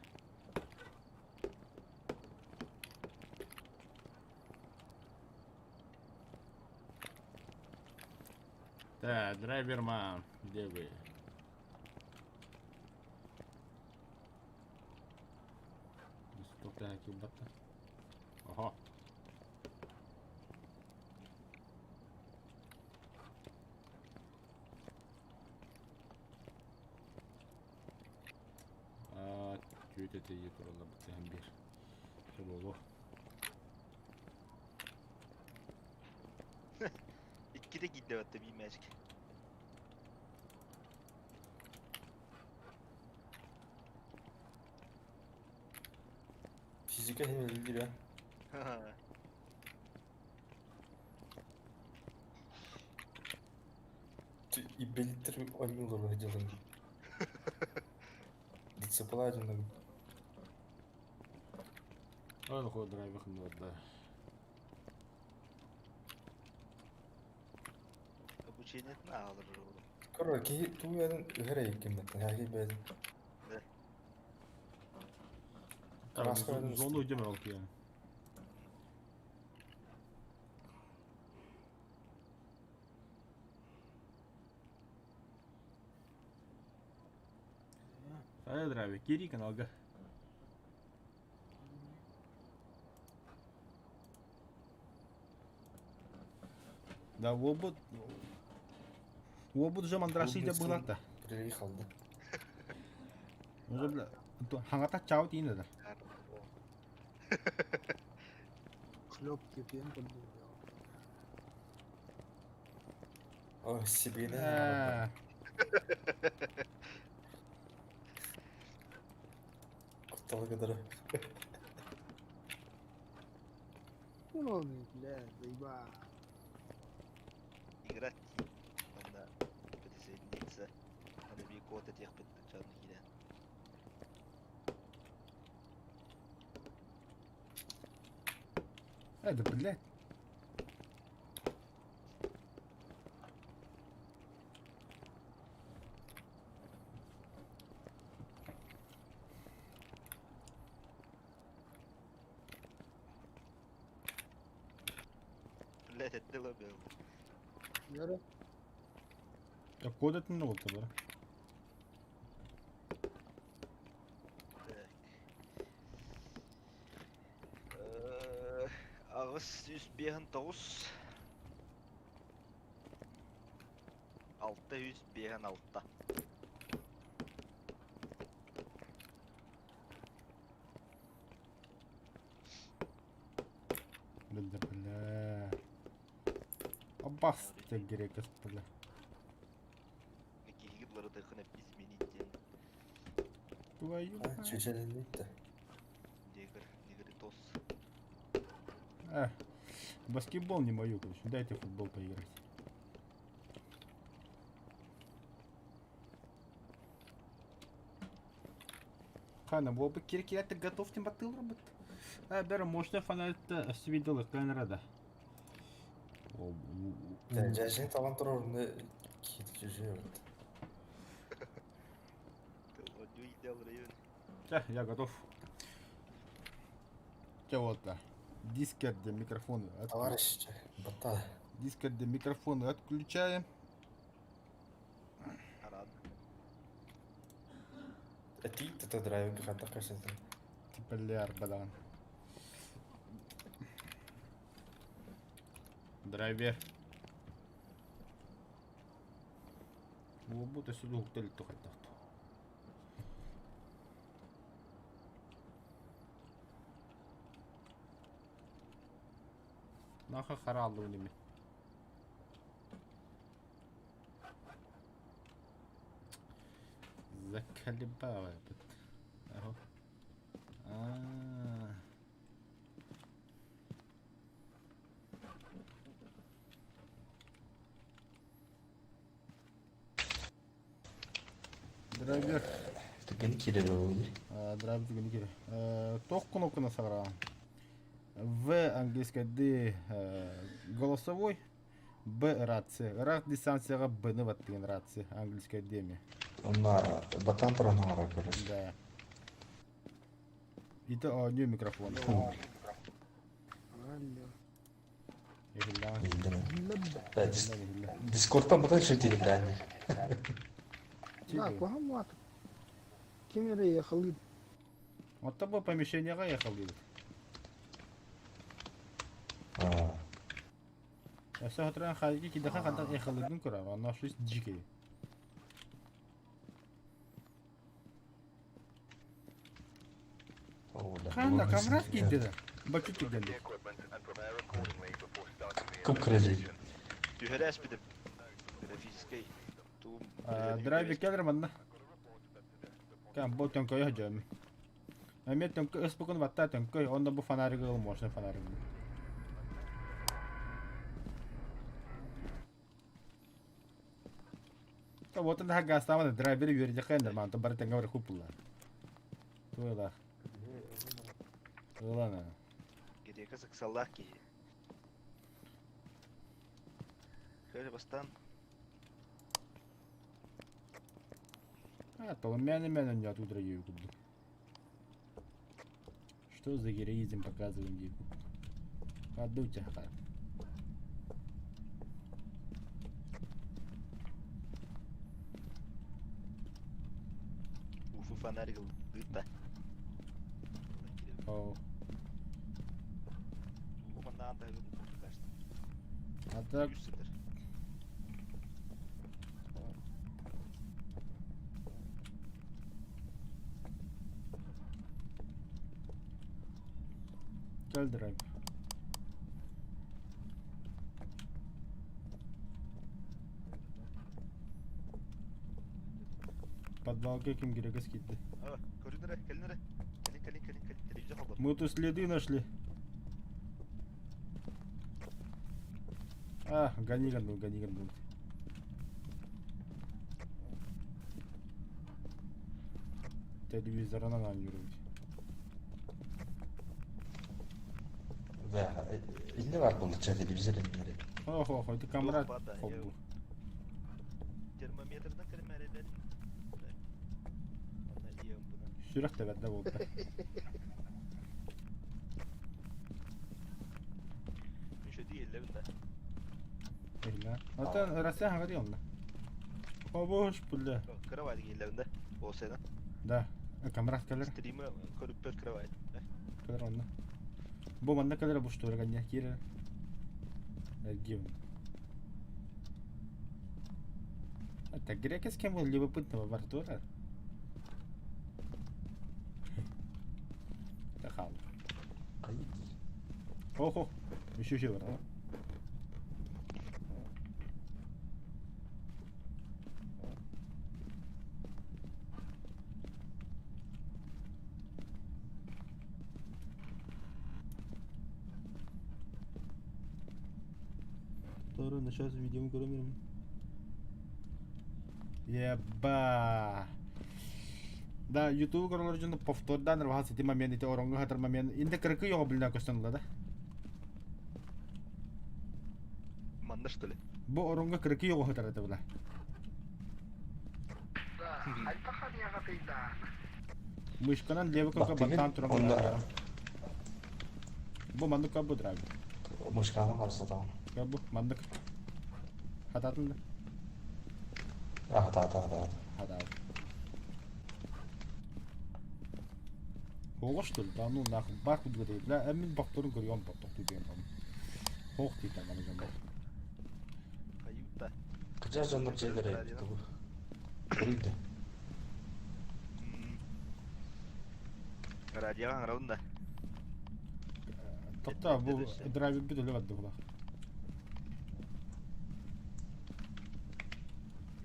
[SPEAKER 2] Так, драйверман, где вы? Стоп, килбатта. Ага. А, чуть это туралла бутыһан биир. Болу.
[SPEAKER 1] Икките киирдэ батта биир мээчик.
[SPEAKER 3] Физика химия И белиттер ойнулар делаем. Дисциплина.
[SPEAKER 2] Ой, хо драйвер да.
[SPEAKER 1] Обучение на алыр оğlum.
[SPEAKER 3] Короче, киһи тууйадын үһэр эйиккин хәги бэйдин.
[SPEAKER 2] Так, зону уйдем алки. Ай, драйвер, кири каналга. Да, уобут... Уобут же мандраши де булата.
[SPEAKER 3] Приехал, да.
[SPEAKER 2] Уже, бля, хангата чао тиин да.
[SPEAKER 5] Шлепки пьем подбил.
[SPEAKER 3] О, себе Кутталыгыдары.
[SPEAKER 5] Ну, блядь, заеба.
[SPEAKER 1] Играть. Надо присоединиться. Надо би код этих подключенных кида.
[SPEAKER 2] Это, блядь.
[SPEAKER 1] Блядь, это лобил.
[SPEAKER 5] Yara.
[SPEAKER 2] Я код это не вот да.
[SPEAKER 1] Так. Аҕыс үс биэһин тоҕус. Алта үс биэһин алта.
[SPEAKER 2] Попасть грекес бля.
[SPEAKER 1] Киһи изменить диэн.
[SPEAKER 2] Твою мать.
[SPEAKER 3] Чүчэлэннит
[SPEAKER 1] Негр, негритос.
[SPEAKER 2] А, баскетбол не мою, короче. Дайте футбол поиграть. Хана, был бы кирки, готов тем батыл робот. А, бера, можно фонарь свидел, рада.
[SPEAKER 3] Дьээжин талан турар киит чүчэ
[SPEAKER 2] Я готов. Че вот да. Дискер, где микрофоны.
[SPEAKER 3] Товарищ, бата.
[SPEAKER 2] Дискер, где микрофоны отключаем.
[SPEAKER 1] Аран.
[SPEAKER 3] Этиит это драйвинг хантах кэсэтин.
[SPEAKER 2] Типа ляр, бадан. Драйвер. Бута сюда уктали тухаттахту. Наха харалды ними. Заколебала этот. Ага. А. Драйвер.
[SPEAKER 3] Түгэн киирэр буолуо.
[SPEAKER 2] Драйвер түгэн киирэр. Туох кнопканы саҕара. В английская Д голосовой, Б рация. Ыраах дистанцияҕа Б-ны баттыгын рация английская Д ми.
[SPEAKER 3] Онна батан туран оҥорор көрөр.
[SPEAKER 2] Да. Ити оонньуу микрофон.
[SPEAKER 5] Алло.
[SPEAKER 2] Иһиллэҕин.
[SPEAKER 3] Иһиллэн.
[SPEAKER 5] Лэббэ.
[SPEAKER 2] Иһиллэр, иһиллэр.
[SPEAKER 3] Дискордтан батан шүтүрүллээн.
[SPEAKER 5] Да, куһаҕан буолаат. Ким эрэ ехалыыр.
[SPEAKER 2] Оттон бу помещениеҕа ехалыыбыт.
[SPEAKER 3] Аа.
[SPEAKER 2] Өссө сотору хайгы кидэхэ хантан ехалыыргын көрөм, онно шусть дикий. Ханна камрас киирдэ да? Бачча түргэнник.
[SPEAKER 4] Equipment and prepare accordingly before starting the
[SPEAKER 3] Кып-кырылый.
[SPEAKER 4] investigation.
[SPEAKER 1] Түһэрэ эспитим. Графическай. Тугум.
[SPEAKER 2] Драйвер кэлэр манна. Кэм бу төҥкөйө сылдьабын. Эмиэ төҥкө ыспыкын баттаа төҥкөй, онно бу фонаригы ыл мощный фонарик. Вот он гаастаабат драйвер үөрдьэхэ нормально бары тэҥҥэ бары куппуллар. Туйлах. Ылана.
[SPEAKER 1] Грека сыксаллаах киһи. Көр бастаан.
[SPEAKER 2] А, то мээнэ мээнэ не оттуда курдук. Что за героизм показываем дии курдук. Адутя хар.
[SPEAKER 1] Уфу фонарик ылыта.
[SPEAKER 2] О.
[SPEAKER 1] Маннаан таһыгын кажется.
[SPEAKER 2] А так
[SPEAKER 1] Үс сытар.
[SPEAKER 2] Кэл драйв. Подвалга ким грекес киирдэ.
[SPEAKER 1] А, көрүн эрэ, кэлин эрэ. Кэлин, кэлин, кэлин, кэлин. Телевизор холбот.
[SPEAKER 2] Мы тут следы нашли. А, гони гондун, гони гондун. Телевизорынан аанньуур
[SPEAKER 3] Да, инне бар буолла телевизор иннери.
[SPEAKER 2] Ох, ох, это камера
[SPEAKER 1] Туох баар да,
[SPEAKER 2] холбу.
[SPEAKER 1] Термометрынан кэлимээрилэр. Онно иэм буна.
[SPEAKER 2] Сүрэх тэбэрдэ буолта.
[SPEAKER 1] Үшөдүй иһиллэбин да.
[SPEAKER 2] Иһиллэ. Оттон Россия хаҥа онно. Побош, бля.
[SPEAKER 1] Кыра иһиллэбин да. Ол сена.
[SPEAKER 2] Да. Камера кэлэр.
[SPEAKER 1] Стримы көрүппэр кыра
[SPEAKER 2] Кэлэр онно. Бу манна кэлэр бу что ганя киирэр. Эргиэн. Это греки с кем был любопытного бар тура? Тахал. Охо, еще еще бар. Көрөн, сейчас видеоны көрөм. Еба. Да, YouTube көрөлөр дьону повтордан рваха сити момент ити оронго хатар момент. Инде кыркы його билна көстөн да.
[SPEAKER 1] Манна что ли?
[SPEAKER 2] Бу оронго кыркы його хатар это була.
[SPEAKER 5] Да, хайдах арыйаҕытый даҕаны?
[SPEAKER 2] Мышканан левый кнопка
[SPEAKER 3] Бактыгын
[SPEAKER 2] баттаан туран
[SPEAKER 3] онно
[SPEAKER 2] көрөр. Бу маннык кабы драйв.
[SPEAKER 3] Мышканы харсатаҕын.
[SPEAKER 2] Кабы маннык. Хататын да.
[SPEAKER 3] Ата ата ата ата.
[SPEAKER 2] Хатаат. Оҕо что ли? Да ну нахуй бар кудга дейт. Ла эмин бакторун көрүөн батток деген там. Хох дейт аны жамбар.
[SPEAKER 1] Каюта.
[SPEAKER 3] Кыжа дьоннор дьиэлэрэ тугу. Көрүйдэ.
[SPEAKER 1] Радиоға аңырауын да.
[SPEAKER 2] Тохта бу драйвер бит өлө барды була.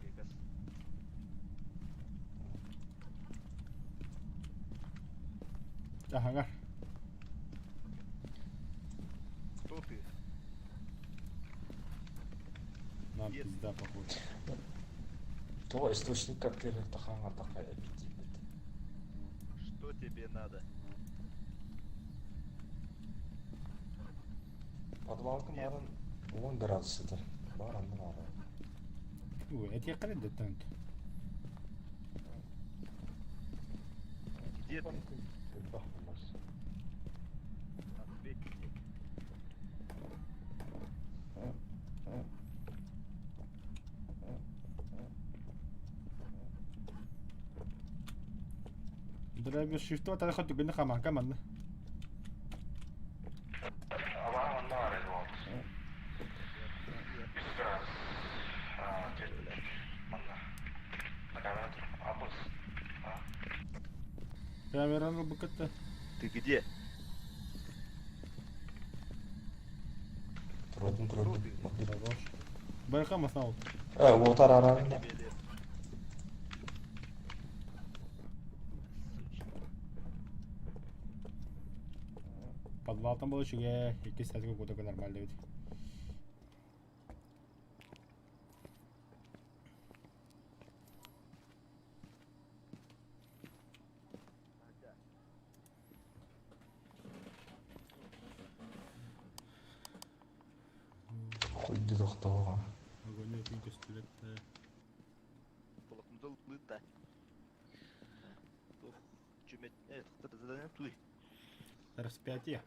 [SPEAKER 1] Грекас.
[SPEAKER 2] Ахага.
[SPEAKER 1] Кто ты?
[SPEAKER 2] Нам
[SPEAKER 1] Нет.
[SPEAKER 2] пизда походу.
[SPEAKER 3] То источник как тахан атака эпидемия.
[SPEAKER 1] Что тебе надо?
[SPEAKER 3] Подвалка марын 10 градус это. Бар анны бар.
[SPEAKER 2] Ой, это я кален танк.
[SPEAKER 1] Где ты?
[SPEAKER 3] Элбэх булар.
[SPEAKER 1] Ответь мне.
[SPEAKER 2] Драйвер шифту атары хоту гыны хаман каман.
[SPEAKER 3] Aba анны бар эди болду. 100 градус. А, Манна. Камера тур. Абыс. А.
[SPEAKER 2] Камераны букатта.
[SPEAKER 1] Ты где?
[SPEAKER 3] Турдун турдун.
[SPEAKER 2] Хорош. Байка масал.
[SPEAKER 3] Э, отар
[SPEAKER 1] Сколько
[SPEAKER 3] арарында.
[SPEAKER 1] тебе лет? Сучка.
[SPEAKER 2] Подвал там был еще, екі сәтке куда нормально ведь.
[SPEAKER 3] Хуйды тохтоога.
[SPEAKER 2] Огонь өтін көстүлетті.
[SPEAKER 1] Толокмузал лыта. Тух, чүмет, тоқтар задание туй.
[SPEAKER 2] Распятие.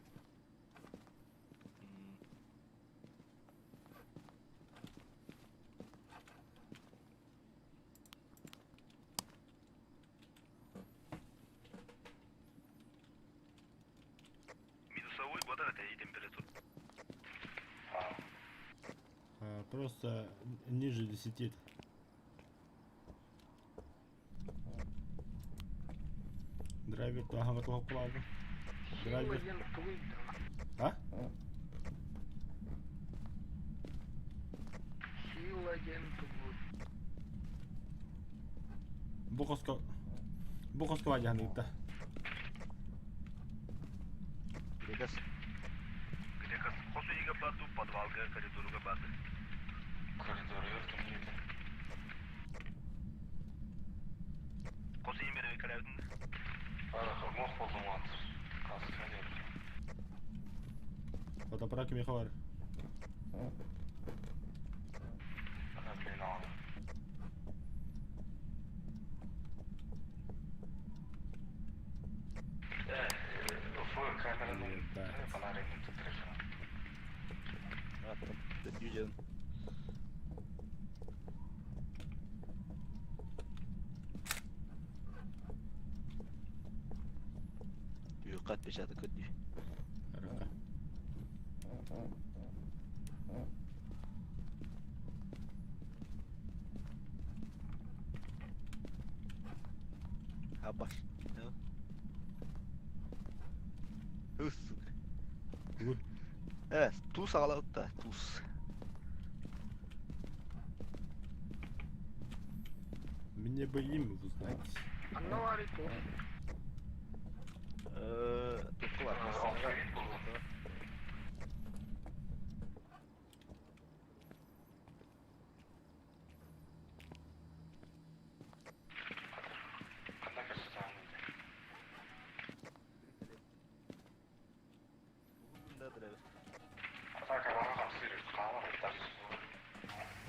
[SPEAKER 1] Минусовой вода это и температура.
[SPEAKER 2] А, просто ниже 10. Драйвер тахага туха кулады.
[SPEAKER 5] Сила
[SPEAKER 2] Драйвер.
[SPEAKER 5] диэн тугуй даҕаны?
[SPEAKER 2] А?
[SPEAKER 5] Сила диэн тугуй?
[SPEAKER 2] Бу хоско. Бу хоско вадяханы
[SPEAKER 1] Грекас. Грекас. Хосуига баду, подвалга, коридоруга бады.
[SPEAKER 3] Коридор өртүм дейди.
[SPEAKER 1] Хосуин бере калабын.
[SPEAKER 3] Ара, мох болдум антыр. Қазір кәдер.
[SPEAKER 2] Фотоаппарат кимиэхэ бар.
[SPEAKER 3] Ана мен алды. Э, фу, камераның
[SPEAKER 2] Да.
[SPEAKER 3] фонаригин туттырыша.
[SPEAKER 1] А, там, юден. Юқат печаток көтті.
[SPEAKER 2] Рыка.
[SPEAKER 1] Абаш. Ус, сука.
[SPEAKER 2] Тугу?
[SPEAKER 1] Туз ағалауытта, туз.
[SPEAKER 2] Мне бы имя узнать.
[SPEAKER 5] Анна баарый туох?
[SPEAKER 1] Тұқылар.
[SPEAKER 3] Алфавит болду.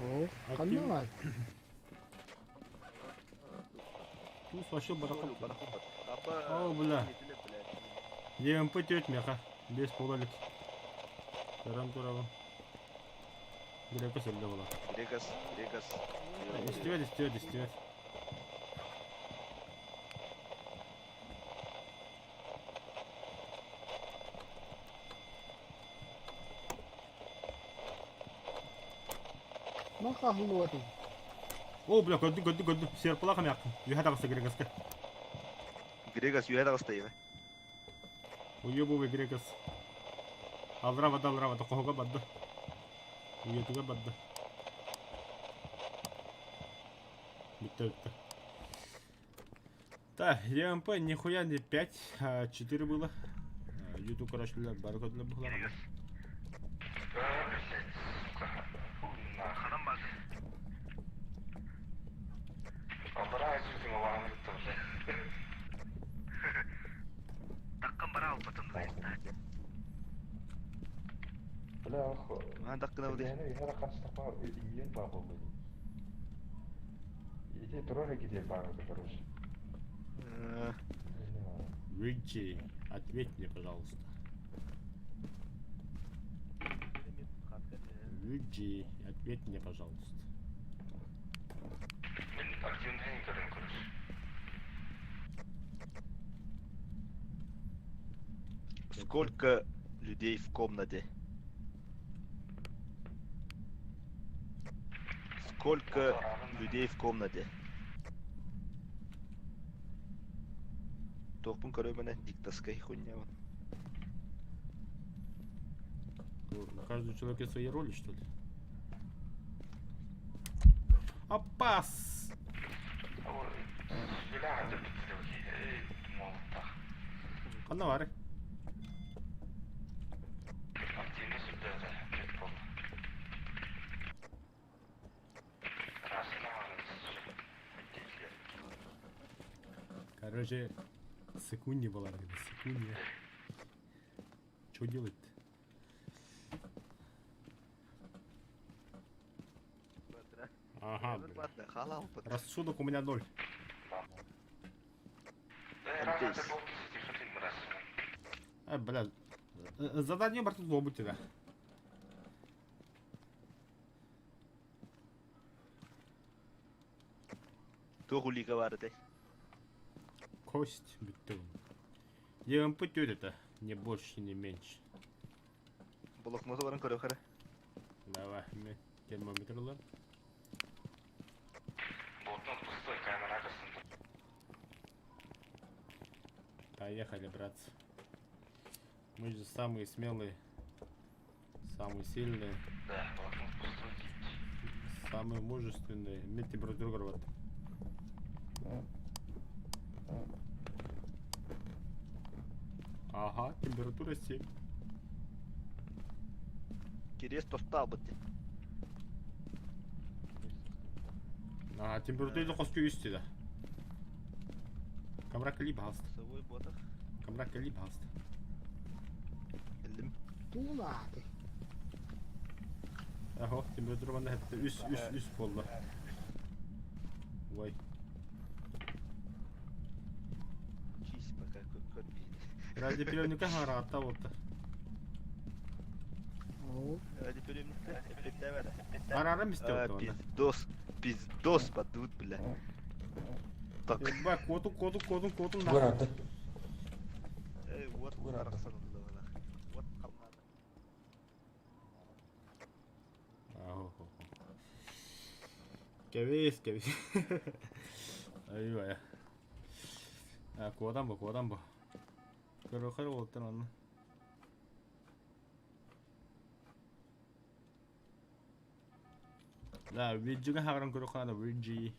[SPEAKER 5] Оо, ханна баар?
[SPEAKER 2] Туус вообще барахап. О, бля. ЕМП теть меха. Без полалик. Тарам турабын. Грекос өлдө була.
[SPEAKER 1] Грекос, Грекос.
[SPEAKER 2] Истибэт, истибэт, истибэт.
[SPEAKER 5] Ма хаһыллыбатый?
[SPEAKER 2] О, бля, көрдүм, көрдүм, көрдүм. Серпалаах эмээххин. Үөһэ таҕыста Грекоска.
[SPEAKER 1] Грекос үөһэ таҕыста ийэ.
[SPEAKER 2] Уебовый Грекос. Алра бада, алра бада, хоһуга барда. Уйатыга барда. Бүттэ, бүттэ. Так, ЕМП нихуя не 5, а 4 было. Ютуб, короче, бары көтүлэр быһылаҕа. Ричи, ответь мне, пожалуйста. Ричи, ответь мне, пожалуйста.
[SPEAKER 1] Сколько людей в комнате? Сколько людей в комнате? Туохпун көрөмүнэ диктоскай хуйня.
[SPEAKER 2] У каждого человека свои роли, что ли? Опас! Ханна баар? Короче, секунде была, секунде. Что делать-то? Ага, бля. Рассудок у меня ноль. А, бля. Задание бар тут тебя.
[SPEAKER 1] Туох улика баар этэй?
[SPEAKER 2] Кость бүттүм. ЕМП это, не больше, не меньше.
[SPEAKER 1] Блокноту баран көрө көрө.
[SPEAKER 2] Давай, мен термометр ылам. Поехали, братцы. Мы же самые смелые, самые сильные. Самые мужественные. Мен температура көрүп Ага, температура 7.
[SPEAKER 1] Кириэс тостаабыт.
[SPEAKER 2] Ага, температура хоску үс да. Камера кали пожалуйста.
[SPEAKER 1] Совой ботах.
[SPEAKER 2] Камера кали, пожалуйста.
[SPEAKER 1] Эллим.
[SPEAKER 5] Туулааты.
[SPEAKER 2] Ага, температура манна хэтте үс үс үс буолла. Ой.
[SPEAKER 1] Чись пока көрбейді.
[SPEAKER 2] Радиоприемника хараатта болта.
[SPEAKER 5] Оо.
[SPEAKER 1] Радиоприемникте
[SPEAKER 2] Арара мисте болта.
[SPEAKER 1] Пиздос, пиздос падут, бля. Так.
[SPEAKER 2] Ба, коту, коту, коту, коту на.
[SPEAKER 3] Тугар
[SPEAKER 1] Эй, вот
[SPEAKER 3] Тугар
[SPEAKER 1] арахсан Вот қалмады.
[SPEAKER 2] Кэбис, кэбис. Айва. А, куотан бу, куотан бу. Көрөхөр болтан онно. Да, виджига хагаран көрөхөр виджи.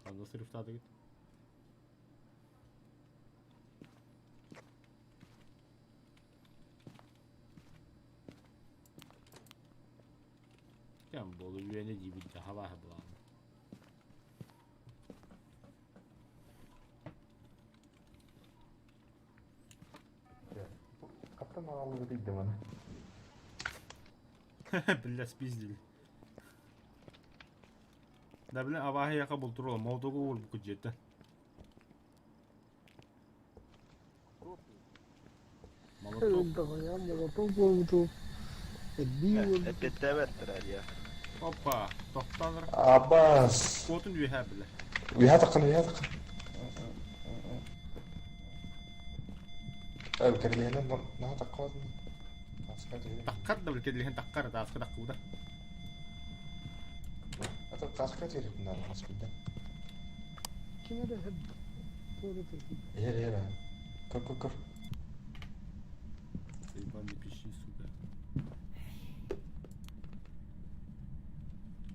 [SPEAKER 2] Ханна сырыфтады гит. Кэм буолу үөнэ диибит да хабааһы булаҕын.
[SPEAKER 3] Хаттан аҕаллыбыт ыйдыманы.
[SPEAKER 2] Бля, спиздили. Да, бля, абааһы яха бултурула, молотогу уурбуккут дьиэттэн. Молоток.
[SPEAKER 5] Даҕайа молоток буолбуту эрбии буолбуту.
[SPEAKER 1] Эппиэттээбэттэр я.
[SPEAKER 2] Опа, тохтоон
[SPEAKER 3] Абас.
[SPEAKER 2] Куотун үөһээ бile.
[SPEAKER 3] Үөһээ таххан, үөһээ таххан. Э, кэрилиһинэн наһаа таххабатын. Таска түһүн.
[SPEAKER 2] Таккар да бile кэрилиһин таккар, тааска таккуда.
[SPEAKER 3] Ата таска түһүн наада хас билден.
[SPEAKER 5] Ким эрэ һэрдэ. Туора турбут.
[SPEAKER 3] Эр эр. Көр көр көр.
[SPEAKER 2] Ебан не пищи, сука.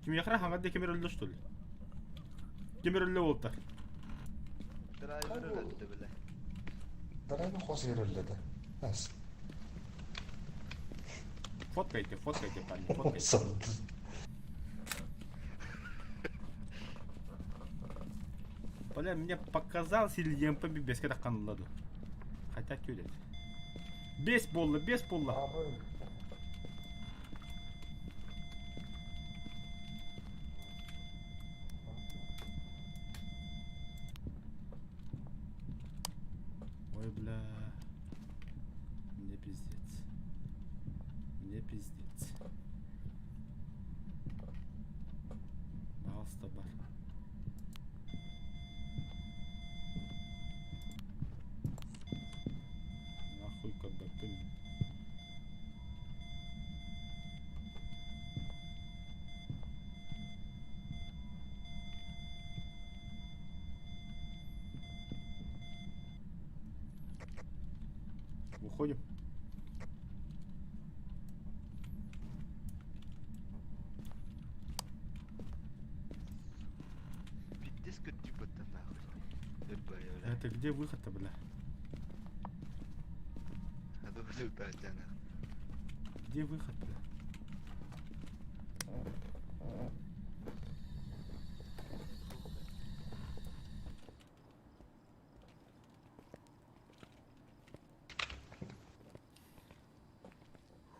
[SPEAKER 2] Ким яхра хаңа кемер өллө что ли? Кемер өллө болта.
[SPEAKER 1] Драйвер өлдө бile.
[SPEAKER 3] Дарайны хос ер өллөдө. Нас.
[SPEAKER 2] Фоткайте, фоткайте, парни, фоткайте.
[SPEAKER 3] Сатты.
[SPEAKER 2] Бля, мне показалось, или ЕМП беске такканылады. Хотя тюлет. Бес болла, бес болла. Ой, бля. Мне пиздец. Мне пиздец. Пожалуйста, бар. Нахуй КБП. Выходим.
[SPEAKER 1] Пиздец көрдүүбэттэн нахуй. Бля.
[SPEAKER 2] Это где выход-то, бля? Где выход, бля?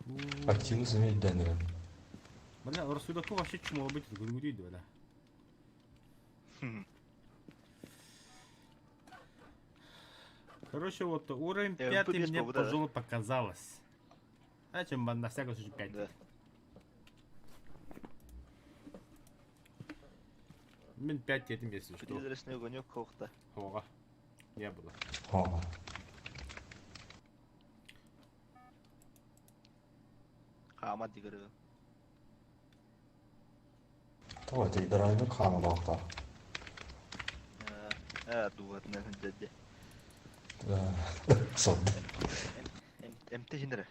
[SPEAKER 2] Фу.
[SPEAKER 3] Активно заметь Дэнера.
[SPEAKER 2] Бля, рассудаку вообще чмо быть, говорю, бля. Короче, вот уровень пятый
[SPEAKER 1] без
[SPEAKER 2] мне,
[SPEAKER 1] повода, да?
[SPEAKER 2] пожалуй, показалось. А чем на всякий случай 5.
[SPEAKER 1] Да.
[SPEAKER 2] Мин 5 этим, если что.
[SPEAKER 1] Призрачный огонек хохта.
[SPEAKER 2] Ого. Не было.
[SPEAKER 3] О.
[SPEAKER 1] Хаама дигэрэ.
[SPEAKER 3] Давайте дарайны хана балта.
[SPEAKER 1] Э, дугатна дәдде.
[SPEAKER 3] Сатты.
[SPEAKER 1] МТ хинере.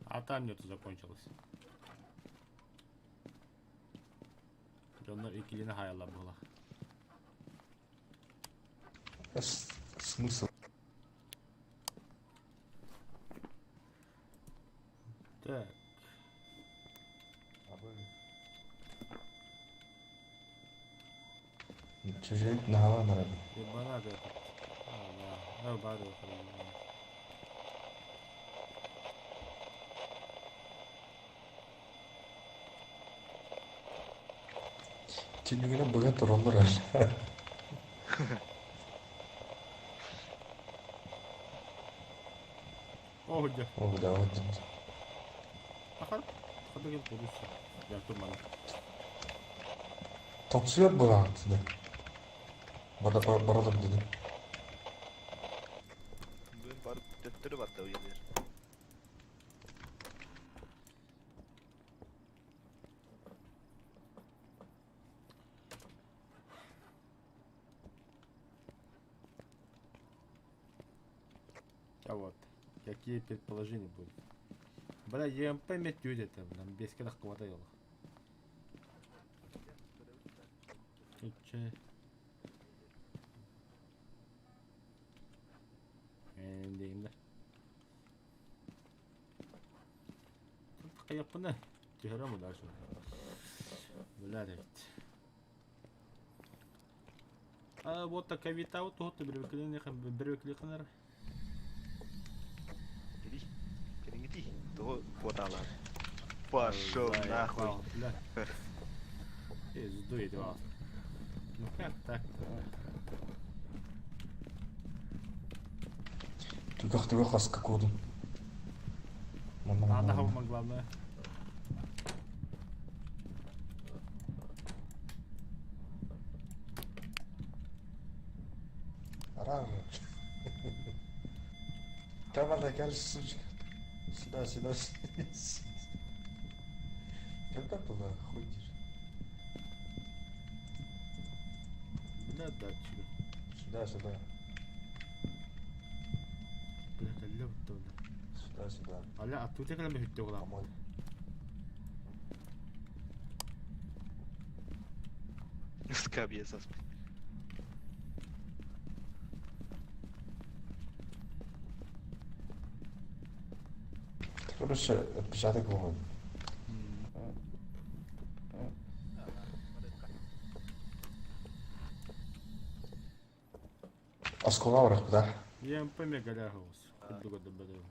[SPEAKER 2] А там нету закончилось. Дьоннор икилини хайалар була.
[SPEAKER 3] Смысл?
[SPEAKER 2] Так.
[SPEAKER 3] Чужой нахала надо.
[SPEAKER 2] Ебанат этот. А, да. А, бары
[SPEAKER 3] Түнүгүнө бүгүн тураллар әле.
[SPEAKER 2] О, где?
[SPEAKER 3] О, да, вот.
[SPEAKER 2] Аха. Хада кел кодуса. Я турмана.
[SPEAKER 3] Топсуяр була да. Бара баралар деди.
[SPEAKER 1] Бүгүн барып төттөрү батта уйдыр.
[SPEAKER 2] А вот. Какие предположения будут? Бля, ЕМП метюд это, блин, без кедах хватало. Че? Эндигин да. хайаппына түһэрэ дальше. Бля эбит. А вот так ковид аут туһутtu бирбекли канар.
[SPEAKER 1] Кири. Кирингити. Того квоталар. Пошел нахуй.
[SPEAKER 2] Бля. Пизду едва. Ну как так-то?
[SPEAKER 3] Түгэх түгэх хаска кодум.
[SPEAKER 2] Надо хавма главное.
[SPEAKER 3] Арам. Давай, кел, сучка. Сюда, сюда, сюда. Когда туда ходишь?
[SPEAKER 2] Бля, датчик.
[SPEAKER 3] Сюда, сюда.
[SPEAKER 2] Бля, кэллэ бутта.
[SPEAKER 3] Сюда, сюда.
[SPEAKER 2] Аля, а тут я кэлэн бүттэ ола.
[SPEAKER 3] Помой.
[SPEAKER 1] Скабье саспит.
[SPEAKER 3] Короче, отпечаток вон. Оскола барах да?
[SPEAKER 2] ЕМП мегаляхаус. Курдуга добавил.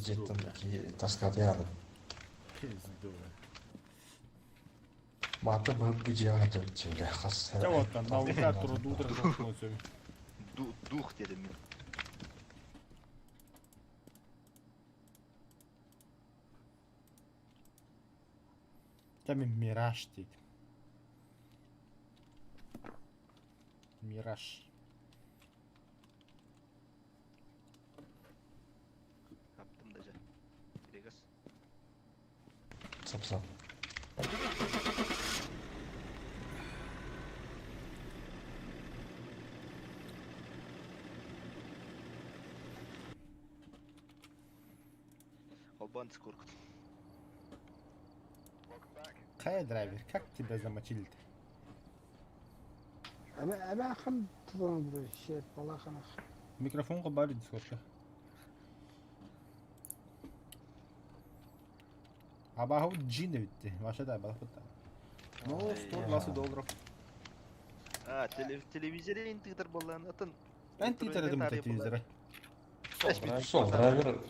[SPEAKER 3] Жеттен таскат яды.
[SPEAKER 2] Пизду.
[SPEAKER 3] Маты бып гидиады чеге хас.
[SPEAKER 2] Ча вот там, наука труду
[SPEAKER 1] Дух дедим мен.
[SPEAKER 2] Там мираж дейт. Мираж.
[SPEAKER 1] Таптым даже. Керегас.
[SPEAKER 3] Сап сап.
[SPEAKER 1] Албан скоркут.
[SPEAKER 2] Хай, драйвер, как тебя замочили-то?
[SPEAKER 5] Ама хан тулан шер балахана.
[SPEAKER 2] Микрофон бары дискордка. Абаху джин ведь. Ваша да, балахута. Ну, 120 долларов.
[SPEAKER 1] А, телевизоре интегтер болан атын.
[SPEAKER 2] Эн титер эдим телевизора.
[SPEAKER 3] Сол, драйвер,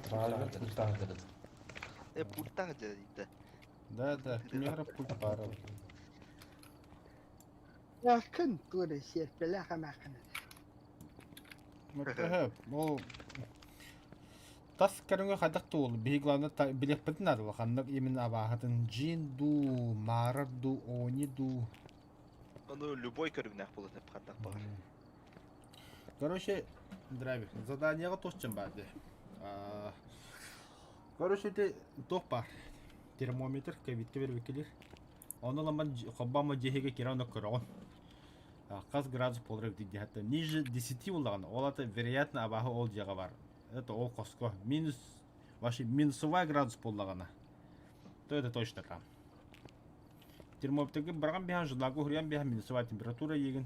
[SPEAKER 3] драйвер пультах деді.
[SPEAKER 1] Э, пультах деді.
[SPEAKER 2] Да, да, кемера пульт пара.
[SPEAKER 5] Якын тура шер балахана.
[SPEAKER 2] Ол тас көрүҥэ хайдах туол биһи главное билиэхпитин наада ханнык именно абааһытын джин ду марар ду они ду.
[SPEAKER 1] Аны любой көрүгнәк болот деп хаттак бар.
[SPEAKER 2] Короче, драйвер, заданиеға тосчын бар де. Короче, те туох бар. Термометр ковидке бербекелер. Оны ламан хоббама жеһеге кира оны көрөҕүн. Хас градус болар дейді. Хатта ниже 10 болған. Ол аты вероятно абаһы ол жеға бар. Это ол қоско. Минус, вообще минусовая градус боллағана. То это точно там. Термометрге барган бихан журналга хурьян бихан минусовая температура егин.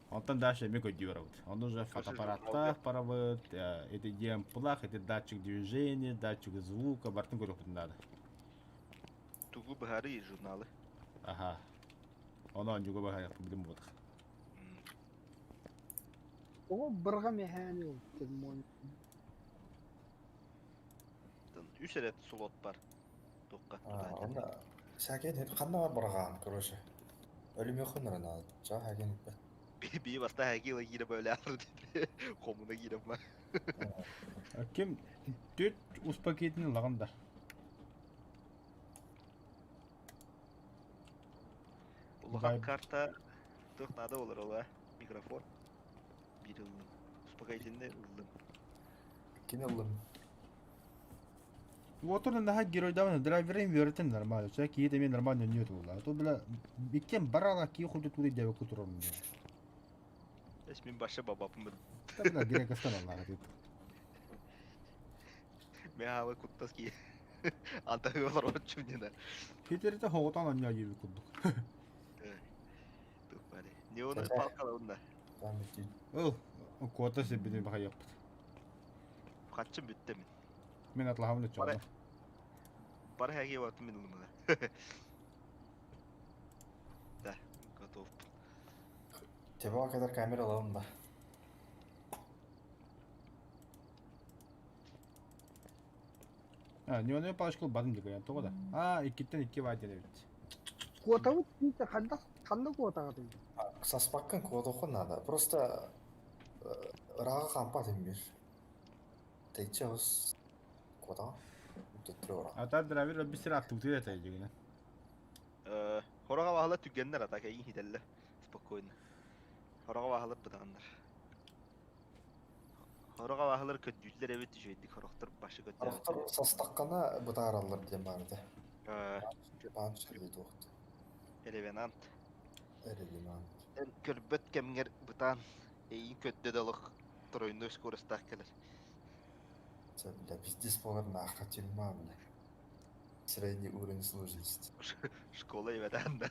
[SPEAKER 2] Онтон дальше эме көдүөр Он уже фотоаппаратта парабыт, это ЕМПлах, это датчик движения, датчик звука, бартын көрөкпүтүн надо.
[SPEAKER 1] Тугу бахары журналы.
[SPEAKER 2] Ага. Оны анжуга бахая билим бодық.
[SPEAKER 5] О бырга механи ол термометр.
[SPEAKER 1] Үч рет слот бар. Тоққа.
[SPEAKER 3] Онда сәкен ханна бар барған, короче. Өлүм yok оннар Жа хаген бе.
[SPEAKER 1] Би баста хагила кире бөле алыр деп. Комуна кире ма.
[SPEAKER 2] Ким төт успокоительный лаганда.
[SPEAKER 1] Улахан карта тух надо болар ола. Микрофон. Бир ылдым. Успокоительный ылдым.
[SPEAKER 3] Кин ылдым.
[SPEAKER 2] Вот он наха геройдавны драйверин веритен нормально. Ча ки деме нормально нет була. То бля биккен барала ки худу тури дебе кутурон.
[SPEAKER 1] Эс мин баша бабапым.
[SPEAKER 2] Та бля герой кастан Аллах деп.
[SPEAKER 1] Мен хава куттас ки. Анта олар отчум дена.
[SPEAKER 2] Питерте хоготан анья еби курдук.
[SPEAKER 1] Тух бari. Не оны палкала онда.
[SPEAKER 3] Там бит.
[SPEAKER 2] Ол кота себини баха яппыт.
[SPEAKER 1] Катчым бүттө мин.
[SPEAKER 2] Мен атлаһабын
[SPEAKER 1] Бары
[SPEAKER 2] оччоҕуна.
[SPEAKER 1] бары хэги вот мин ылымына. Да, готов.
[SPEAKER 3] Тебе kadar камера alalım da.
[SPEAKER 2] А, неоновый палочка бадым деген тоҕо да. А, иккиттэн икки баа диэн эбит.
[SPEAKER 5] Куотабыт диите ханна ханна куотаҕытый?
[SPEAKER 3] Саспаккын куотуоххун надо. Просто ырааҕы хампат иммир. Тэйчэ ус куотаҕа. Төттөрү ора.
[SPEAKER 2] А та драйвер өлбүстэр аттыбытыгар этэ дьигинэ.
[SPEAKER 1] Хороға баһылар түгэннэр атака иин хителле. Спокойно. Хороға баһылар бытааннар. Хороға баһылар көддүүллэр эбит үчүгэйдик хорохтор башы
[SPEAKER 3] Арахтар
[SPEAKER 1] көддөөбүттэр.
[SPEAKER 3] састаққана бытаараллар диэн баар этэ. Баан шәрде туохту.
[SPEAKER 1] Ревенант.
[SPEAKER 3] Эрелинант.
[SPEAKER 1] Эн көрбөт кэмҥэр бытаан эйиин көддө да олох тройной скоростаах кэлэр.
[SPEAKER 3] Це, бля, пиздец болар нахуй тюрьма, бля. Средний уровень сложности.
[SPEAKER 1] Школа ибэтэн да.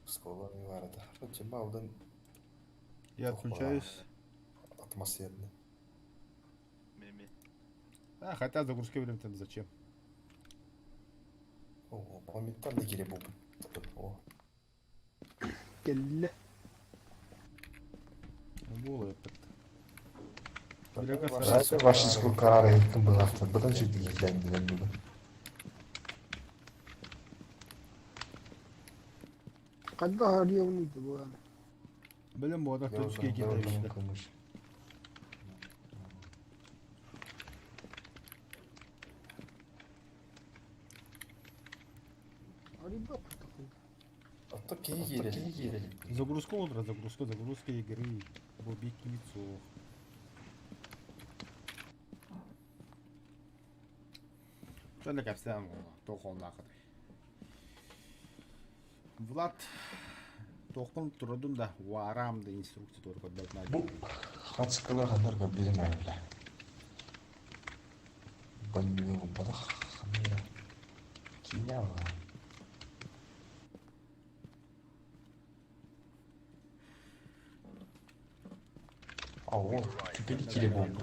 [SPEAKER 3] Школа не бар это. Тюрьма удан
[SPEAKER 2] Я
[SPEAKER 3] Ох,
[SPEAKER 2] отключаюсь.
[SPEAKER 3] атмосферный.
[SPEAKER 1] Меми.
[SPEAKER 2] А, хотя загрузки время там зачем?
[SPEAKER 3] О, моментально кире бу. О,
[SPEAKER 5] Кэллэ.
[SPEAKER 2] Буолуо эппит.
[SPEAKER 3] Ваши сколько карары иттим был авто. Бұдан сөйтіп келден бүгін.
[SPEAKER 5] Ханна харыйабын буолан.
[SPEAKER 2] Билим буода точки киирдэ.
[SPEAKER 5] Арыйбат тутахын.
[SPEAKER 3] Ото киһи киирэ.
[SPEAKER 2] Загрузка утро, загрузка, загрузка игры. Бобик лицо. Чөнө капсан тохон ахыр. Влад тохун турдум да варам да инструкция только дать надо.
[SPEAKER 3] Бу хацкалар хандар билим айла. Банню бадах хамира. Кинява. Ау, теперь кире бомба.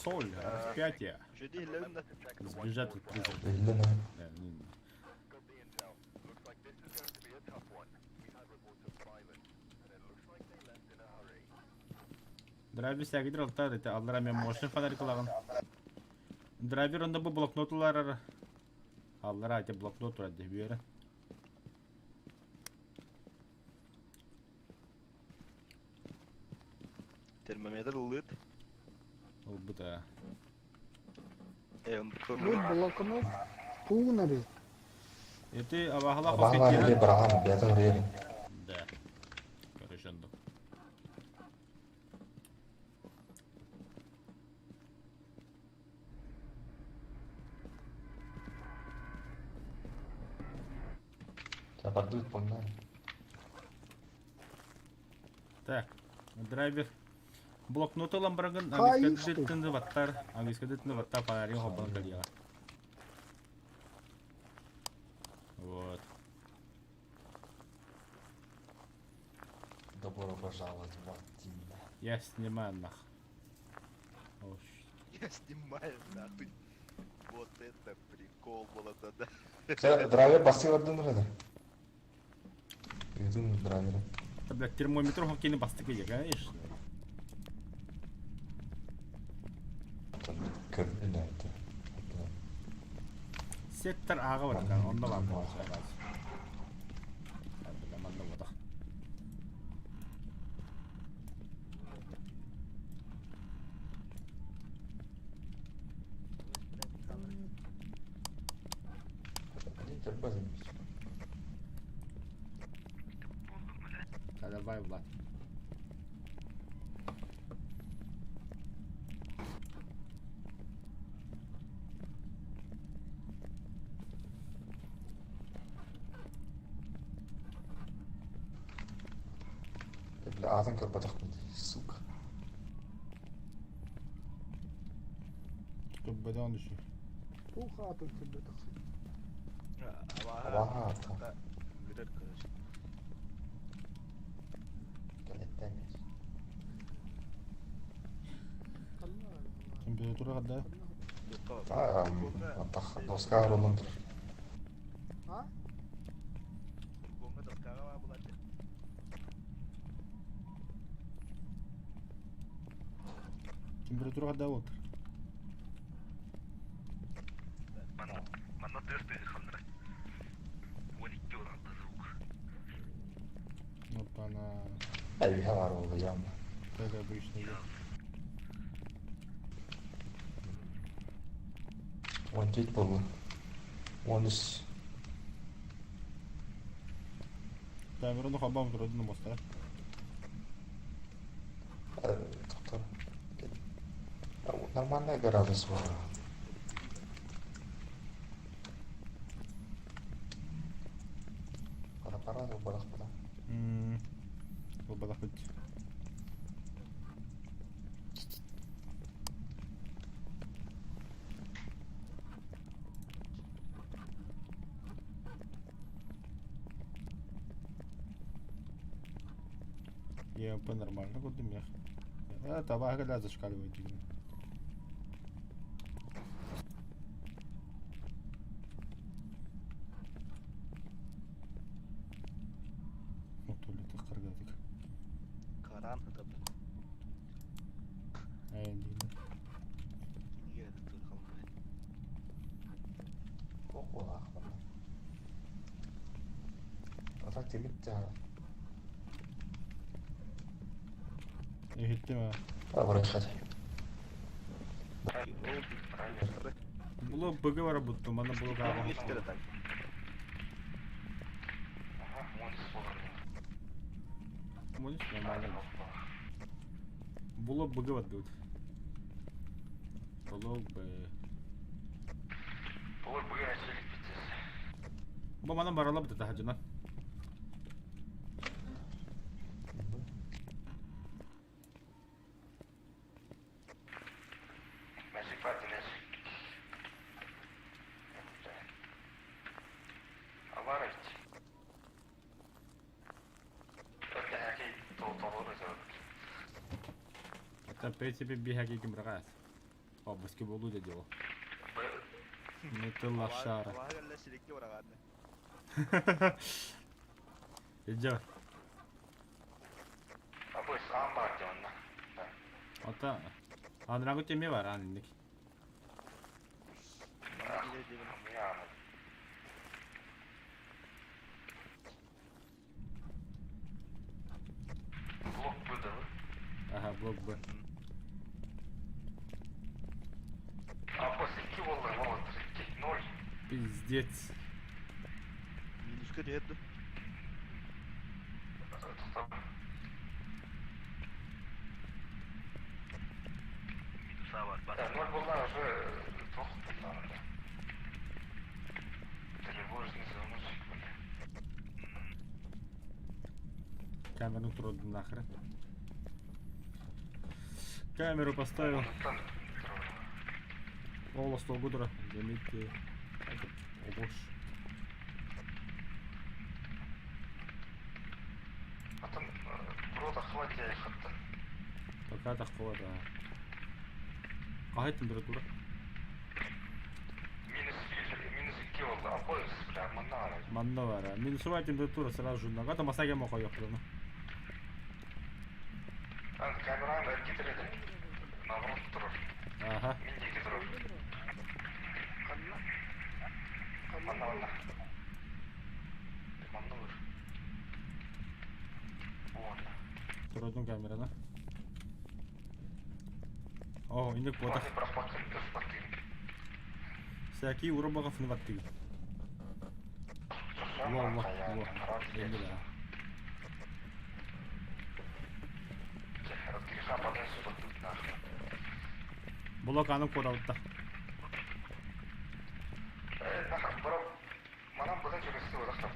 [SPEAKER 2] Соль, распятие.
[SPEAKER 1] Үчүгэй иһиллэбин да.
[SPEAKER 2] Сбежать от призрака.
[SPEAKER 3] Иллена.
[SPEAKER 2] Да, ну,
[SPEAKER 4] Got the intel. Looks like this is going to be a tough one. We've had reports of violence, and it looks like they left in a hurry.
[SPEAKER 2] Драйвер сәгидер алтар ите аллара мен мощный фонарик алагын. Драйвер онда бу блокнотлар аллара ите блокнот турат деп бері.
[SPEAKER 1] Термометр ылыт.
[SPEAKER 2] Ол бу да.
[SPEAKER 1] Э, он
[SPEAKER 5] Бу блокнот тугун арый.
[SPEAKER 2] Эти абахала
[SPEAKER 3] Абахала или бараган бятан рери.
[SPEAKER 2] Да. Короче, ондо.
[SPEAKER 3] Табардует помнаю.
[SPEAKER 2] Так, драйвер блокнот ламбрагын
[SPEAKER 5] Кайышты.
[SPEAKER 2] английский тынды ваттар, английский тынды ваттар фонарик хоббан калига. Вот.
[SPEAKER 3] Добро пожаловать в ад, Тимна.
[SPEAKER 2] Я снимаю нах. О, щ-
[SPEAKER 1] Я снимаю нахуй. Вот это прикол было тогда.
[SPEAKER 3] Драйвер басылардын рада. Үйдүн драйвер.
[SPEAKER 2] Да, блядь, термометр хоккейный бастык я, конечно.
[SPEAKER 3] Көрдүн это.
[SPEAKER 2] Сектор аға бар екен, онда бар болса. Манна бодақ. Да, давай, Влад.
[SPEAKER 3] Бля, атын көрбөтөх сука.
[SPEAKER 2] Көббеден düşün.
[SPEAKER 5] Туох аатын көрбөтөх.
[SPEAKER 3] Абаха ата.
[SPEAKER 1] Гырыр короче.
[SPEAKER 3] Калеттемес.
[SPEAKER 5] Ханна
[SPEAKER 2] Температура когда?
[SPEAKER 3] Доска арылын тұр.
[SPEAKER 1] Фургонга доскаға бар болады.
[SPEAKER 2] Температура когда вот?
[SPEAKER 1] Манна төрт хандыра. 12 оланды звук.
[SPEAKER 2] Вот она,
[SPEAKER 3] Әлі бар ол яма.
[SPEAKER 2] как обычно идет.
[SPEAKER 3] 14 болды. 13.
[SPEAKER 2] Камераны хабам тұрады моста.
[SPEAKER 3] Тоқтар. Нормальная градус бар. Пара-пара, барах-пара.
[SPEAKER 2] Ол балақ бит. ЕМП нормально куда мех. А, табак да зашкаливает. именно. Ну, туалет қаргадык.
[SPEAKER 1] Каран это, блин.
[SPEAKER 2] Ай, деймін.
[SPEAKER 1] Неге это тут қалмай.
[SPEAKER 3] О, А так тебе
[SPEAKER 2] Ехетті ма?
[SPEAKER 3] Врахать.
[SPEAKER 2] Було БГ работу, мана було гава.
[SPEAKER 1] так.
[SPEAKER 2] Можешь нормально. Було БГ вот Блок Б. Бу мана барала бит тахажына. Это в принципе бегаки кимрагас. О, баскетболу дело. Ну ты лошара. Иди. Ата. Анрагу теме бар анник. Ага, блок Б. Пиздец.
[SPEAKER 1] Минуска деді. Минуса бар. Бар.
[SPEAKER 2] Камеру трудно нахрен. Камеру поставил. Ола столгудра. Заметьте. О, боже. Пока такого, да. Какая температура? Манна бар. Минусовая температура сразу же. Нагата масаге мохо ёптана. Ага. Туродун камераны. О, индик бота. Всякие урабага фнватты. Во, во, во. Енді да. Блок аны кодалытта.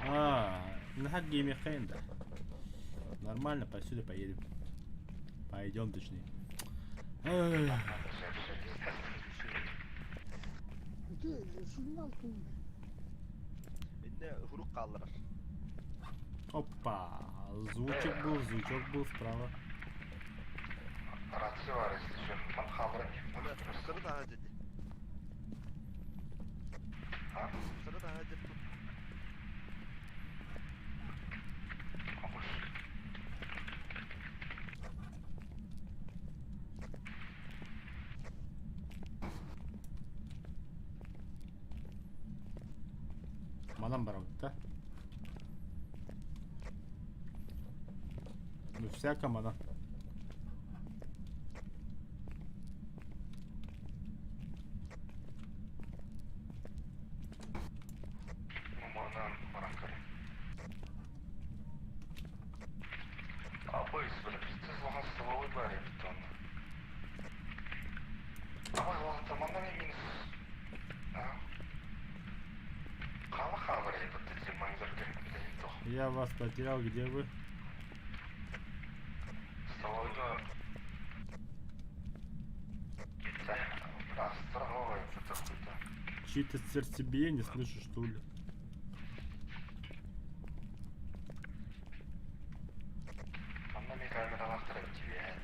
[SPEAKER 2] А, на гейме хенда. Нормально, посюда поедем. Пойдем, точнее. Эх,
[SPEAKER 5] Сигнал тут.
[SPEAKER 1] Инне хурук қалдырар.
[SPEAKER 2] Опа, звучок был, звучок был справа.
[SPEAKER 4] Рация бар, если что. Ман хаалларан
[SPEAKER 1] Бля, сыры таһа дьэ. Сыры таһа дьэ тут.
[SPEAKER 2] Манан барабыт да? Ну всяко манан.
[SPEAKER 4] Ну, манан баран көрө. Абыс, бля, пиздец, улахан столовой бар эбит онно. Абай, улахан манна мен минус. А? Хаала хаалар эбит эти манзарга, блядь, тох.
[SPEAKER 2] Я вас потерял, где вы?
[SPEAKER 4] Столовойга Да, столовая, это хуйта.
[SPEAKER 2] Чьи-то сердцебиение слышу, что ли?
[SPEAKER 4] Манна мен камералаахтар эбит диэн.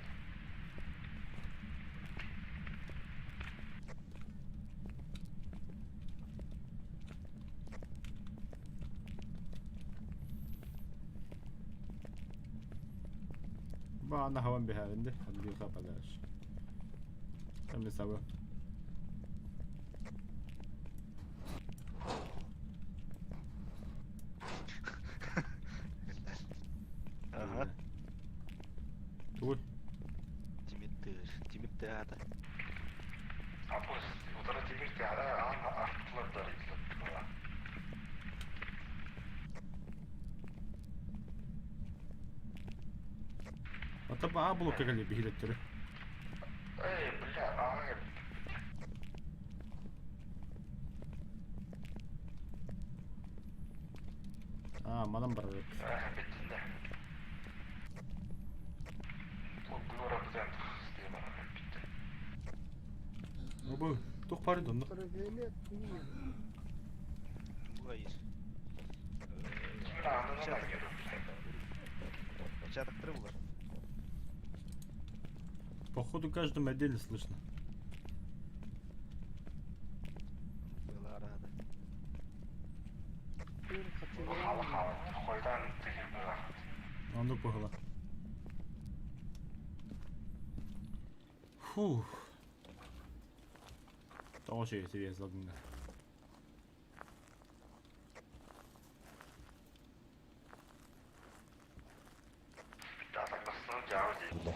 [SPEAKER 2] Баана хаван биһээринди, отдыха подальше. Там сабы.
[SPEAKER 1] Ага.
[SPEAKER 2] Туй.
[SPEAKER 1] Тимир тимир тыата.
[SPEAKER 4] Абыс, утара тимир тыаһа аан артылар да ыйытылар.
[SPEAKER 2] Ата ба блокка кэлли биһилеттери.
[SPEAKER 4] Эй, бля, ай,
[SPEAKER 2] А, манан барар.
[SPEAKER 4] беттин да. Бу бытан тахсты бара битте.
[SPEAKER 2] Бу тух пары донно.
[SPEAKER 5] Ультрафиолет нет.
[SPEAKER 1] Бугайыр.
[SPEAKER 4] Тимир аанынан айгеру.
[SPEAKER 1] Чатактыры булар.
[SPEAKER 2] Походу каждому отдельно слышно.
[SPEAKER 1] Была рада.
[SPEAKER 4] Хаала хаала, хойдан тигир була.
[SPEAKER 2] А ну погла. Фух. Тоҕо себе задында.
[SPEAKER 4] Атакасынан жабы дейт.
[SPEAKER 3] Бля.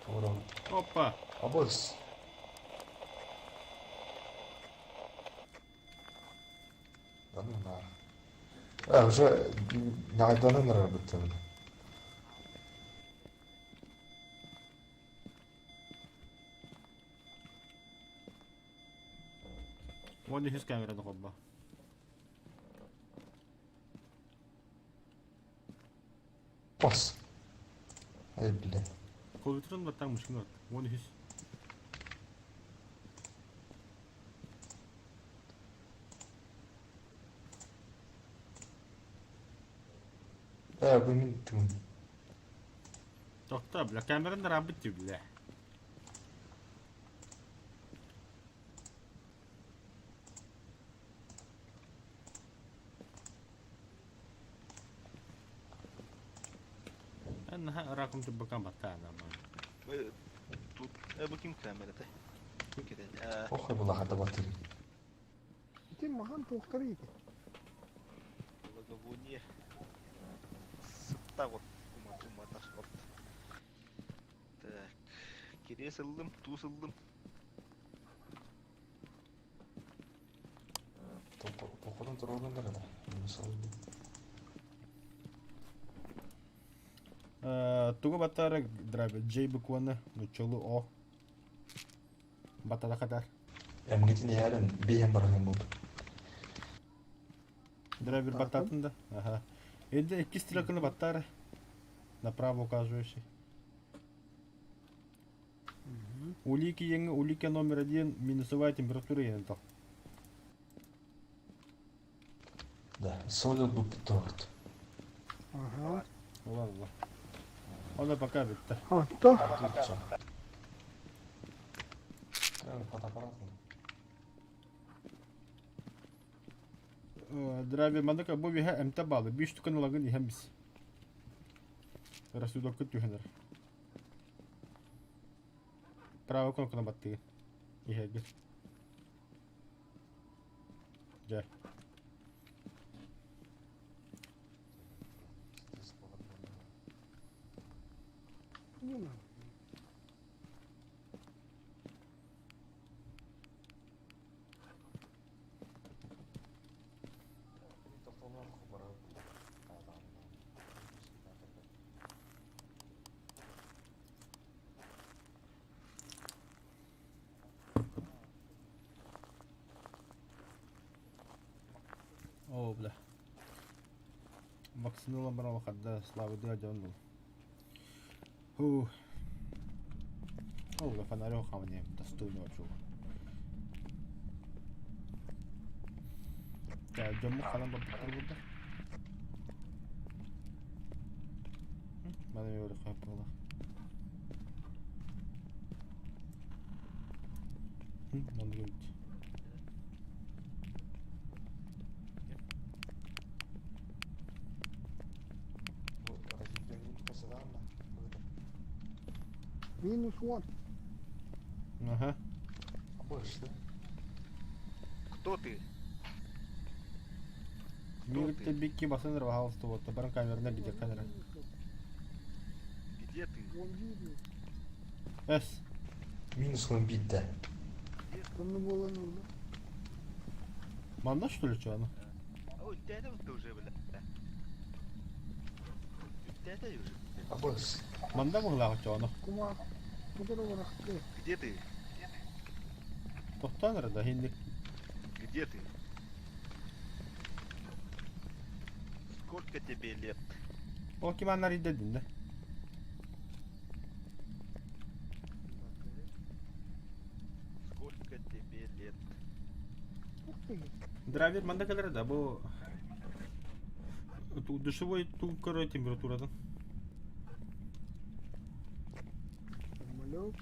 [SPEAKER 3] Тура.
[SPEAKER 2] Опа!
[SPEAKER 3] Абыс. Да ну на. А, уже нагайданан работаем.
[SPEAKER 2] Вон үһүс камераны холбо.
[SPEAKER 3] Пас. Ай, бля.
[SPEAKER 2] Компьютерин баттаң мушкин бар. Вон үһүс.
[SPEAKER 3] Э, бу мин тым.
[SPEAKER 2] Тохто, бля, камераны работает, бля. Эн раком тубакан баттаана.
[SPEAKER 1] Тут бу ким камерата? Ким
[SPEAKER 3] Ох, была хата батыр.
[SPEAKER 5] Ити махан туохтары ити.
[SPEAKER 1] Благовоние. Сытта вот. Кума кума таш вот. Так. Кирес ыллым, туз ыллым.
[SPEAKER 3] Походу турган да. Мисал.
[SPEAKER 2] Тугу баттары драйвер J букваны, нучолу О. Батада кадар.
[SPEAKER 3] Эмгитин ярын бейем барган болду.
[SPEAKER 2] Драйвер
[SPEAKER 5] Так.
[SPEAKER 2] баттатын да. Ага. Энди икки стрелканы баттары. Направо указывающий. Улики еңі, улика номер один, минусовая температура еңі
[SPEAKER 3] Да, солил бы питорт.
[SPEAKER 5] Ага.
[SPEAKER 2] Ладно. Оны пока бүттэ.
[SPEAKER 5] Онто
[SPEAKER 3] Фотоаппарат.
[SPEAKER 2] Драйвер маннык бу биһэ эмтэ баалы. Биш түкэн ылагын иһэн бис. Рассудокка түһэнэр. Право кнопканы баттыгын. Иһэргин. Дьэ. О, бля. Вакцина ылан хадда Слава дьон был. Фу. О, бля, фонарёк мне достойно вообще. Так, дьоммут ханан барбыттар бурда. Маны мен өлі қойып буолла. Маны көрбүт.
[SPEAKER 5] Минус one.
[SPEAKER 2] Ага.
[SPEAKER 1] Кто ты? Кто
[SPEAKER 2] Мир
[SPEAKER 1] ты?
[SPEAKER 2] бикки басын пожалуйста, вот, баран камерна где камера.
[SPEAKER 1] Где ты?
[SPEAKER 5] Вон видео.
[SPEAKER 2] Эс.
[SPEAKER 3] Минус он бит, да.
[SPEAKER 5] Там было нужно.
[SPEAKER 2] Манна что ли что оно?
[SPEAKER 1] А ой, ты это вот уже, бля. Ты это уже?
[SPEAKER 3] Абыс.
[SPEAKER 2] Манна могла что оно?
[SPEAKER 5] Кума. Куда барахты?
[SPEAKER 1] Где ты?
[SPEAKER 2] Тохтан да хинник.
[SPEAKER 1] Где ты? Сколько тебе лет?
[SPEAKER 2] О ким аннар идедин да?
[SPEAKER 1] Сколько тебе лет?
[SPEAKER 5] Ух ты.
[SPEAKER 2] Драйвер манна калер да бу душевой ту короче температурадан.
[SPEAKER 5] Самолет.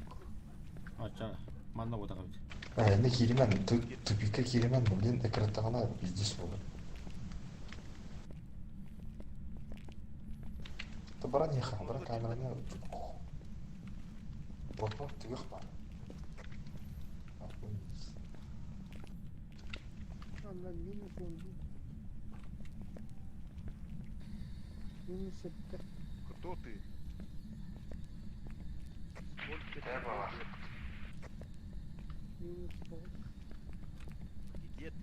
[SPEAKER 2] Ача манна вот так.
[SPEAKER 3] Э, киримен, тупикка киримен, блин, экраттаҕына пиздец буолар. То баран еха, баран камераны блокнот түгэх бар.
[SPEAKER 5] Анда минус он бит. Минус сетте.
[SPEAKER 1] Кто ты? Сколько тебе лет?
[SPEAKER 5] Минус пол.
[SPEAKER 1] Где ты?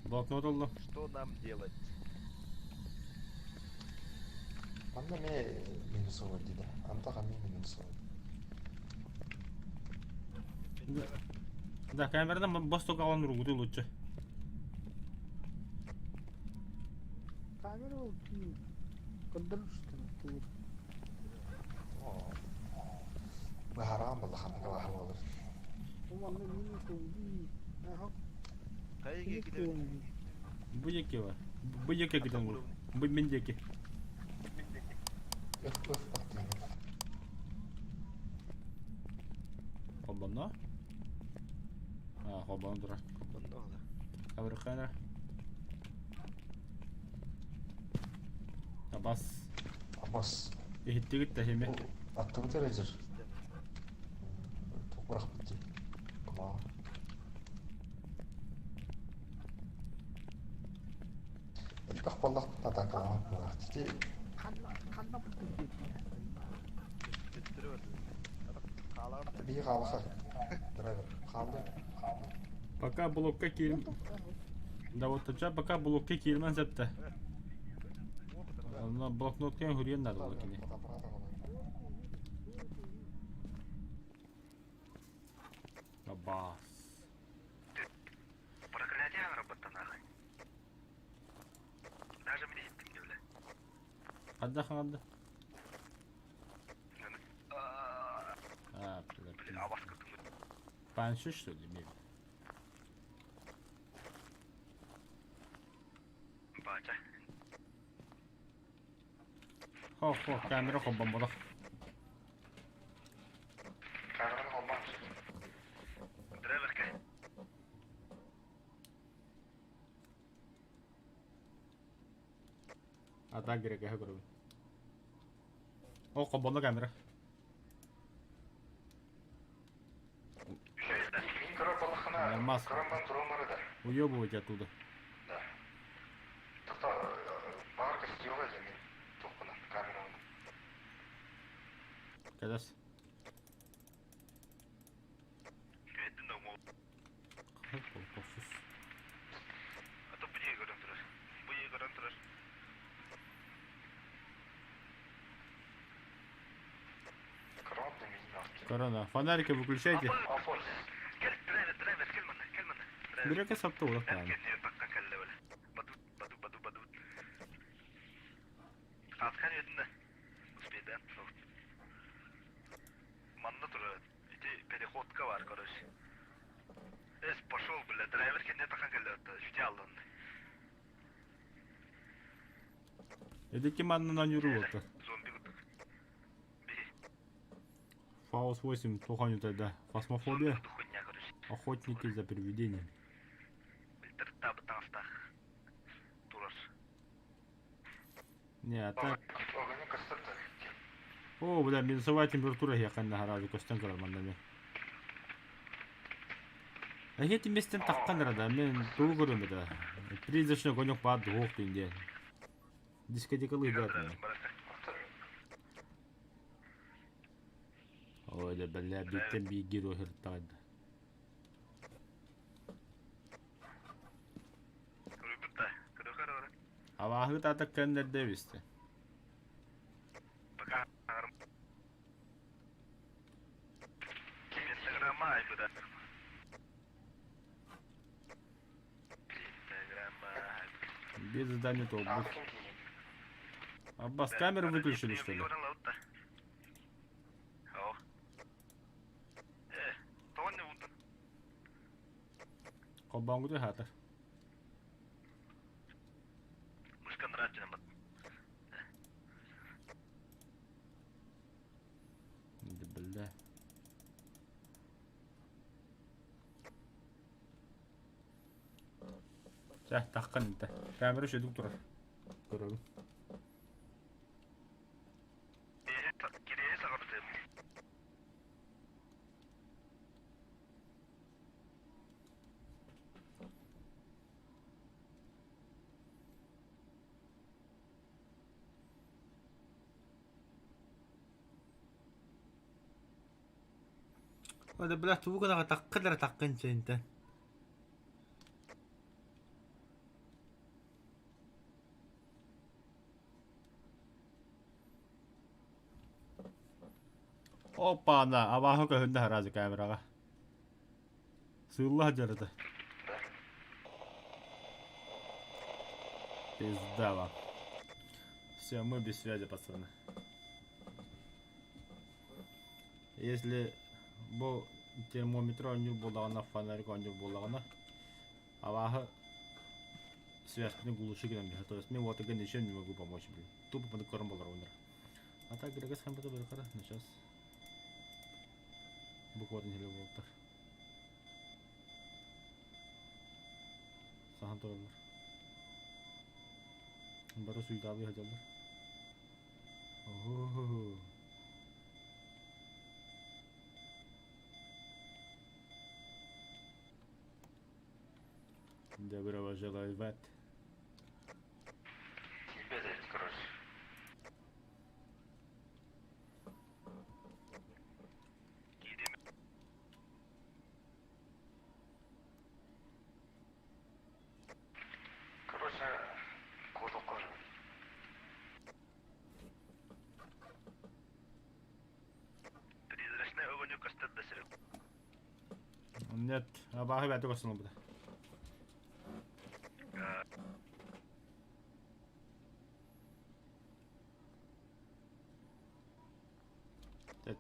[SPEAKER 2] Блокнот oldu.
[SPEAKER 1] Что нам делать?
[SPEAKER 3] Манна ме минусовый диде. Антаға ме минусовый.
[SPEAKER 2] Да, камерадан бос только алан ругуты лучше.
[SPEAKER 5] Камера ол кийин. Кырдырышты.
[SPEAKER 3] Бахарам балахана калахар болар.
[SPEAKER 5] Манна минус он бит. Ага.
[SPEAKER 1] Хайге
[SPEAKER 5] Минус
[SPEAKER 1] где?
[SPEAKER 5] он бит.
[SPEAKER 2] Бу яки var. Бу яки гиден бу. Бу мен яки.
[SPEAKER 3] Өф өф баттыгын.
[SPEAKER 2] Хоббана. А, хоббана дура. Абрхана. Абас.
[SPEAKER 3] Абас.
[SPEAKER 2] Ихиттигит тахиме.
[SPEAKER 3] Аттыбыт эрежер. Топырақ битти. Кума. Элбэх боллахтан атакалаах буолар. Ти
[SPEAKER 5] Ханна бит.
[SPEAKER 3] бии хаалаха. Драйвер. Хаалды.
[SPEAKER 2] Пока блокка кирим. Да вот ча пока блокка кирмен септе. На блокнотка хурьен надо было кини. Абас.
[SPEAKER 1] Проклятие работа нахуй. Даже мне не бля.
[SPEAKER 2] Хадда хадда. А, бля.
[SPEAKER 1] А вас как
[SPEAKER 2] Панши что ли, мебель?
[SPEAKER 1] Бать.
[SPEAKER 2] Хо-хо, камера холбоммотох.
[SPEAKER 3] Камераны холбоон.
[SPEAKER 2] А так грекэһэ көрөбүн. О, холбонно камера.
[SPEAKER 3] Мин көрөр буоллаххына,
[SPEAKER 2] Нормас.
[SPEAKER 3] көрөн баран туруом да.
[SPEAKER 2] Уебывать оттуда.
[SPEAKER 3] Да. Тоқта, баар көстүөҕэ дьэ мин туохпунан, камерабынан.
[SPEAKER 2] Кэлэс. Тохсус.
[SPEAKER 3] Көрөҕүт да миигин артык.
[SPEAKER 2] Корона. Фонарики выключайте. Бүрекке сапта улах тааны. Эдики маннынан юру отта. Фаус 8, туханю тогда. Фасмофобия. Охотники за привидениями. Не, а так.
[SPEAKER 3] Огонек көстөр да.
[SPEAKER 2] О, бля, минусовая температура я ханна харазы көстөн көрөр манна мен. Эһиэти местен таххан да, мен тугу көрөм да. Призрачный огонек баар дуох диэн. Дискотекалы да. Ой, да, бля, биттен би герой хыртагы. Абааһы таата кэннерде бисте. Без задания то
[SPEAKER 3] Аата ким тиийэн?
[SPEAKER 2] Аббас, камеру выключили, что ли? Холбонгуту хатар. Да, бля. Чэ, таххан интэ. Камера шөдүк турар. Көрөбүн. Ой, да, бля, тугу гынаҕа таххын эрэ таххын интэн. Опа-на, абааһы көһүннэ сразу камераҕа. Сыылла сылдьар Пизда вам. Все, мы без связи, пацаны. Если бу термометр оонньуур буоллаҕына, фонарик оонньуур буоллаҕына, абааһы связканы глуши гынан биһэ. То есть мен вот ничем не могу помочь, блин. Тупо под корм болар оннар. А так грегес хампата бары но сейчас буквально не болтар. Сахан тураллар. Бары суйтаалыы сылдьаллар. Оһо. Добро пожаловать в ад.
[SPEAKER 3] Тиийбэт эбит, короче. Короче, куотуохха барабын.
[SPEAKER 2] Нет, абааһы бэйэтэ көстөн ылбыта.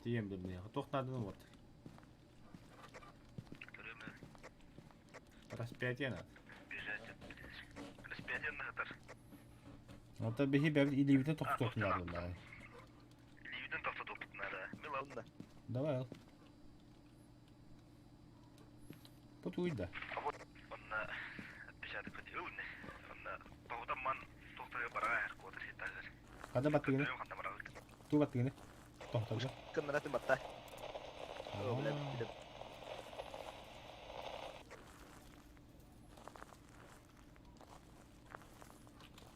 [SPEAKER 2] Тиийэн билбэт. Туох нааданы вот. Распятие надо. Оттон биһи бэйэбит илиибитин тохтотуохтунаары
[SPEAKER 1] Илиибитин тохтотуохпутунаары. Мил
[SPEAKER 2] Давай ыл. Бу тугуй да?
[SPEAKER 1] Онно отпечаток ыл Онно тоҕутан ман тохторго бараҕа куотар ситагар.
[SPEAKER 2] Хада баттыгыны? Туу баттыгыны? Тохторго.
[SPEAKER 1] Кыннаратын батта.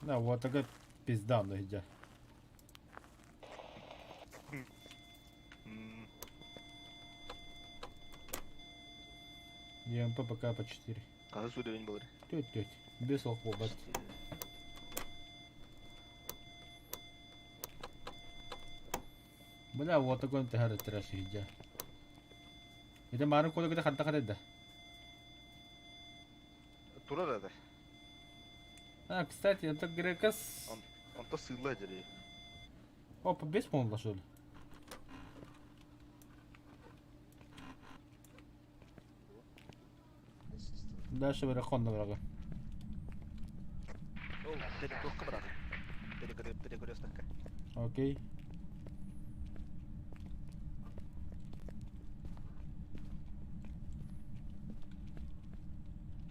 [SPEAKER 2] Да, вот такая пизда ну иди. ЕМП пока по 4.
[SPEAKER 1] Хаһыс уровень был?
[SPEAKER 2] Тють, тють. Без алкоголя. Бля, вот такой тыһар трэш иһдьэ. Ити маарын куода ханта хатайда.
[SPEAKER 1] Турар это.
[SPEAKER 2] А, кстати, это Грекас...
[SPEAKER 1] Он то сыла дери.
[SPEAKER 2] Опа, без по-моему, что ли? Дальше варахон врага. Окей.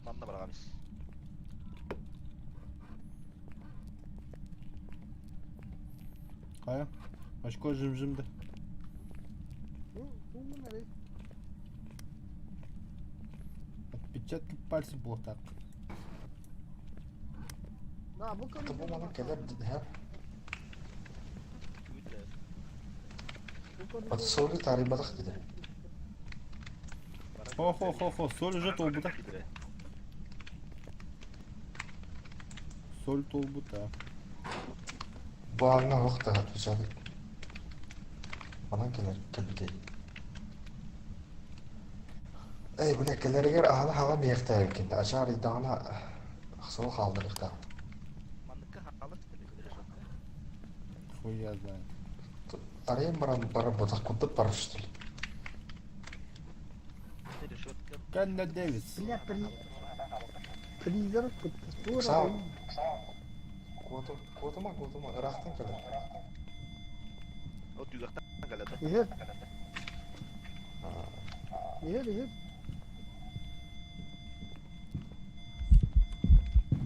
[SPEAKER 1] Манна бараҕамис.
[SPEAKER 2] Хайа? Очко жим-жимді. Отпечатки пальцев было так.
[SPEAKER 3] Бу манан кэлэр һэ. Соли тарыйбатах диде.
[SPEAKER 2] Хо-хо-хо-хо, соль уже толбута. Соль толбута.
[SPEAKER 3] Бу ааҥҥа оһох да отпечаток. Манан кэлэр кэлбитей. Эй, бля, кэлэригэр аһана хаҕа миэхтээбиккин. Ачаар ыйдаҕына ахсыл хаалларыахтаах.
[SPEAKER 1] Манныкка хаалар
[SPEAKER 2] Хуя знает.
[SPEAKER 3] Арыйан баран барар ботах курдук барар что ли?
[SPEAKER 2] Кэннэ Дэвис.
[SPEAKER 5] Бля, при... Призрак
[SPEAKER 3] Саа. Куоту, куотума, куотума, ыраахтан кэлэр.
[SPEAKER 1] Ол түгэхтэн кэлэр.
[SPEAKER 5] Иһэр. Иһэр, иһэр.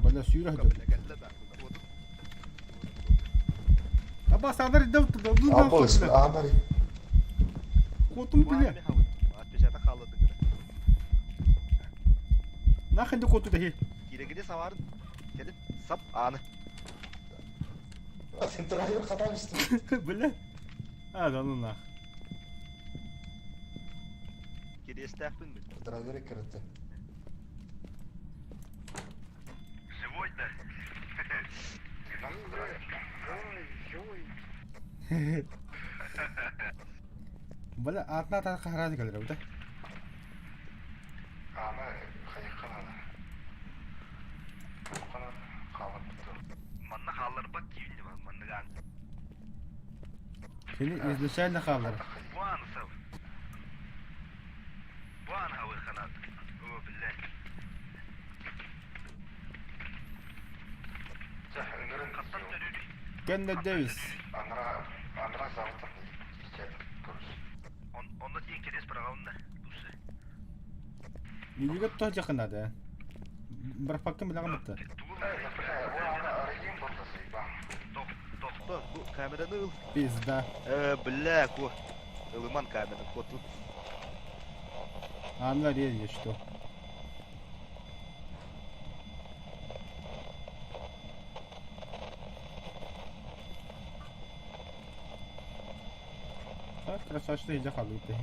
[SPEAKER 2] Бля, сүүрэ Аба садар дав туда, ну
[SPEAKER 3] нахуй. Анари.
[SPEAKER 2] Куотум бля. Нахуй да куоту дахи.
[SPEAKER 1] Кирегиде саварын. Келин сап аны.
[SPEAKER 3] Сен драйвер хатамыстың.
[SPEAKER 2] Бля. А, да ну нах.
[SPEAKER 1] Кирестәхпин мин.
[SPEAKER 3] Драйвер кірді.
[SPEAKER 4] Сегодня
[SPEAKER 2] Бля, атна та харады кэлэр да.
[SPEAKER 3] Аны хайыққанады. Қалып
[SPEAKER 1] Манна хаалларбат киин бар, манныгаан.
[SPEAKER 2] Сени изначально хааллар.
[SPEAKER 1] Буан сав. Буан хавы ханат. О, блядь.
[SPEAKER 2] Кэннэ Дэвис.
[SPEAKER 3] Анра анра завтра көрүс.
[SPEAKER 1] Онно тиен керес бараҕаунна. Бусы.
[SPEAKER 2] Илигэ то жақынады. Барпаккын билэҕин бытта.
[SPEAKER 1] Бу камераны ыл.
[SPEAKER 2] Пизда.
[SPEAKER 1] Э, бля, ку. Ылыман камера, ку тут.
[SPEAKER 2] Анна релье что? Так, красавчик, иди халуй ты.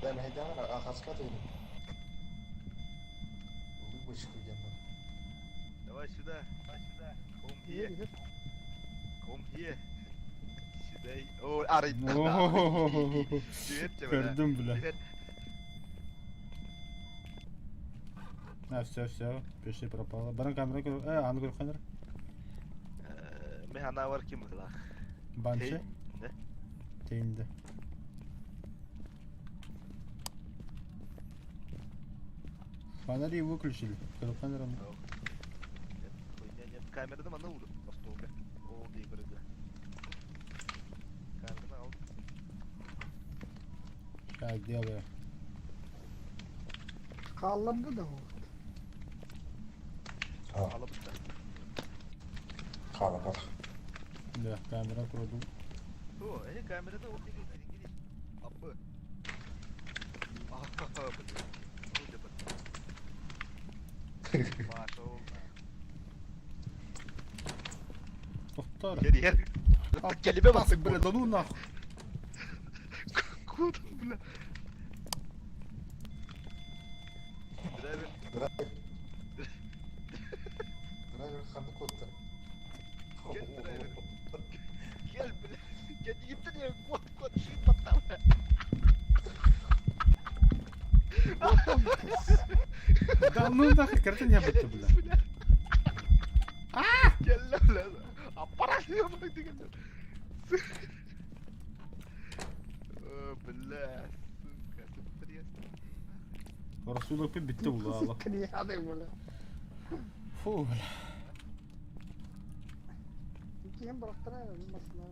[SPEAKER 3] Ben heydan ахаска дейм. Улыбочку дем.
[SPEAKER 1] Давай сюда. Давай сюда. Come here. Come here. Сюда. О, арый.
[SPEAKER 2] Көрдүм, бля. А, все, все, пиши пропало. Баран камера көр, э, аны көр ханыр.
[SPEAKER 1] Мен ана бар ким была.
[SPEAKER 2] Банчы. Тейинде. Фонари выключили. Камераны.
[SPEAKER 1] Нет, хуйня нет. Камераны манна ууру остуолга. Ол дии көрөдө. Камераны ал.
[SPEAKER 2] Сейчас делаю.
[SPEAKER 5] Хаалларда да ол.
[SPEAKER 3] А,
[SPEAKER 1] Алабытта.
[SPEAKER 3] хаалабат.
[SPEAKER 2] Да, камера кладу.
[SPEAKER 1] О, камераны ол диги диги. Аппы. А, блин. Ну, деп. Пошел на.
[SPEAKER 2] Повтор.
[SPEAKER 1] Gel gel. Kelime bak.
[SPEAKER 2] Бля, да ну нахуй.
[SPEAKER 1] Куда, бля? Драйвер.
[SPEAKER 3] Драйвер. Драйвер ханнык куотта.
[SPEAKER 1] Gel драйвер. Gel бля. Кэннигиттэн я кот кот шит баттал.
[SPEAKER 2] Да ну нахуй, карта не бытты, бля.
[SPEAKER 1] Gel lan бля. Аппарат бак деген. О, бля, сука, ты
[SPEAKER 2] Рассудок битти була.
[SPEAKER 5] Криады бля.
[SPEAKER 2] Фу, бля.
[SPEAKER 5] Ким бырахтара масына.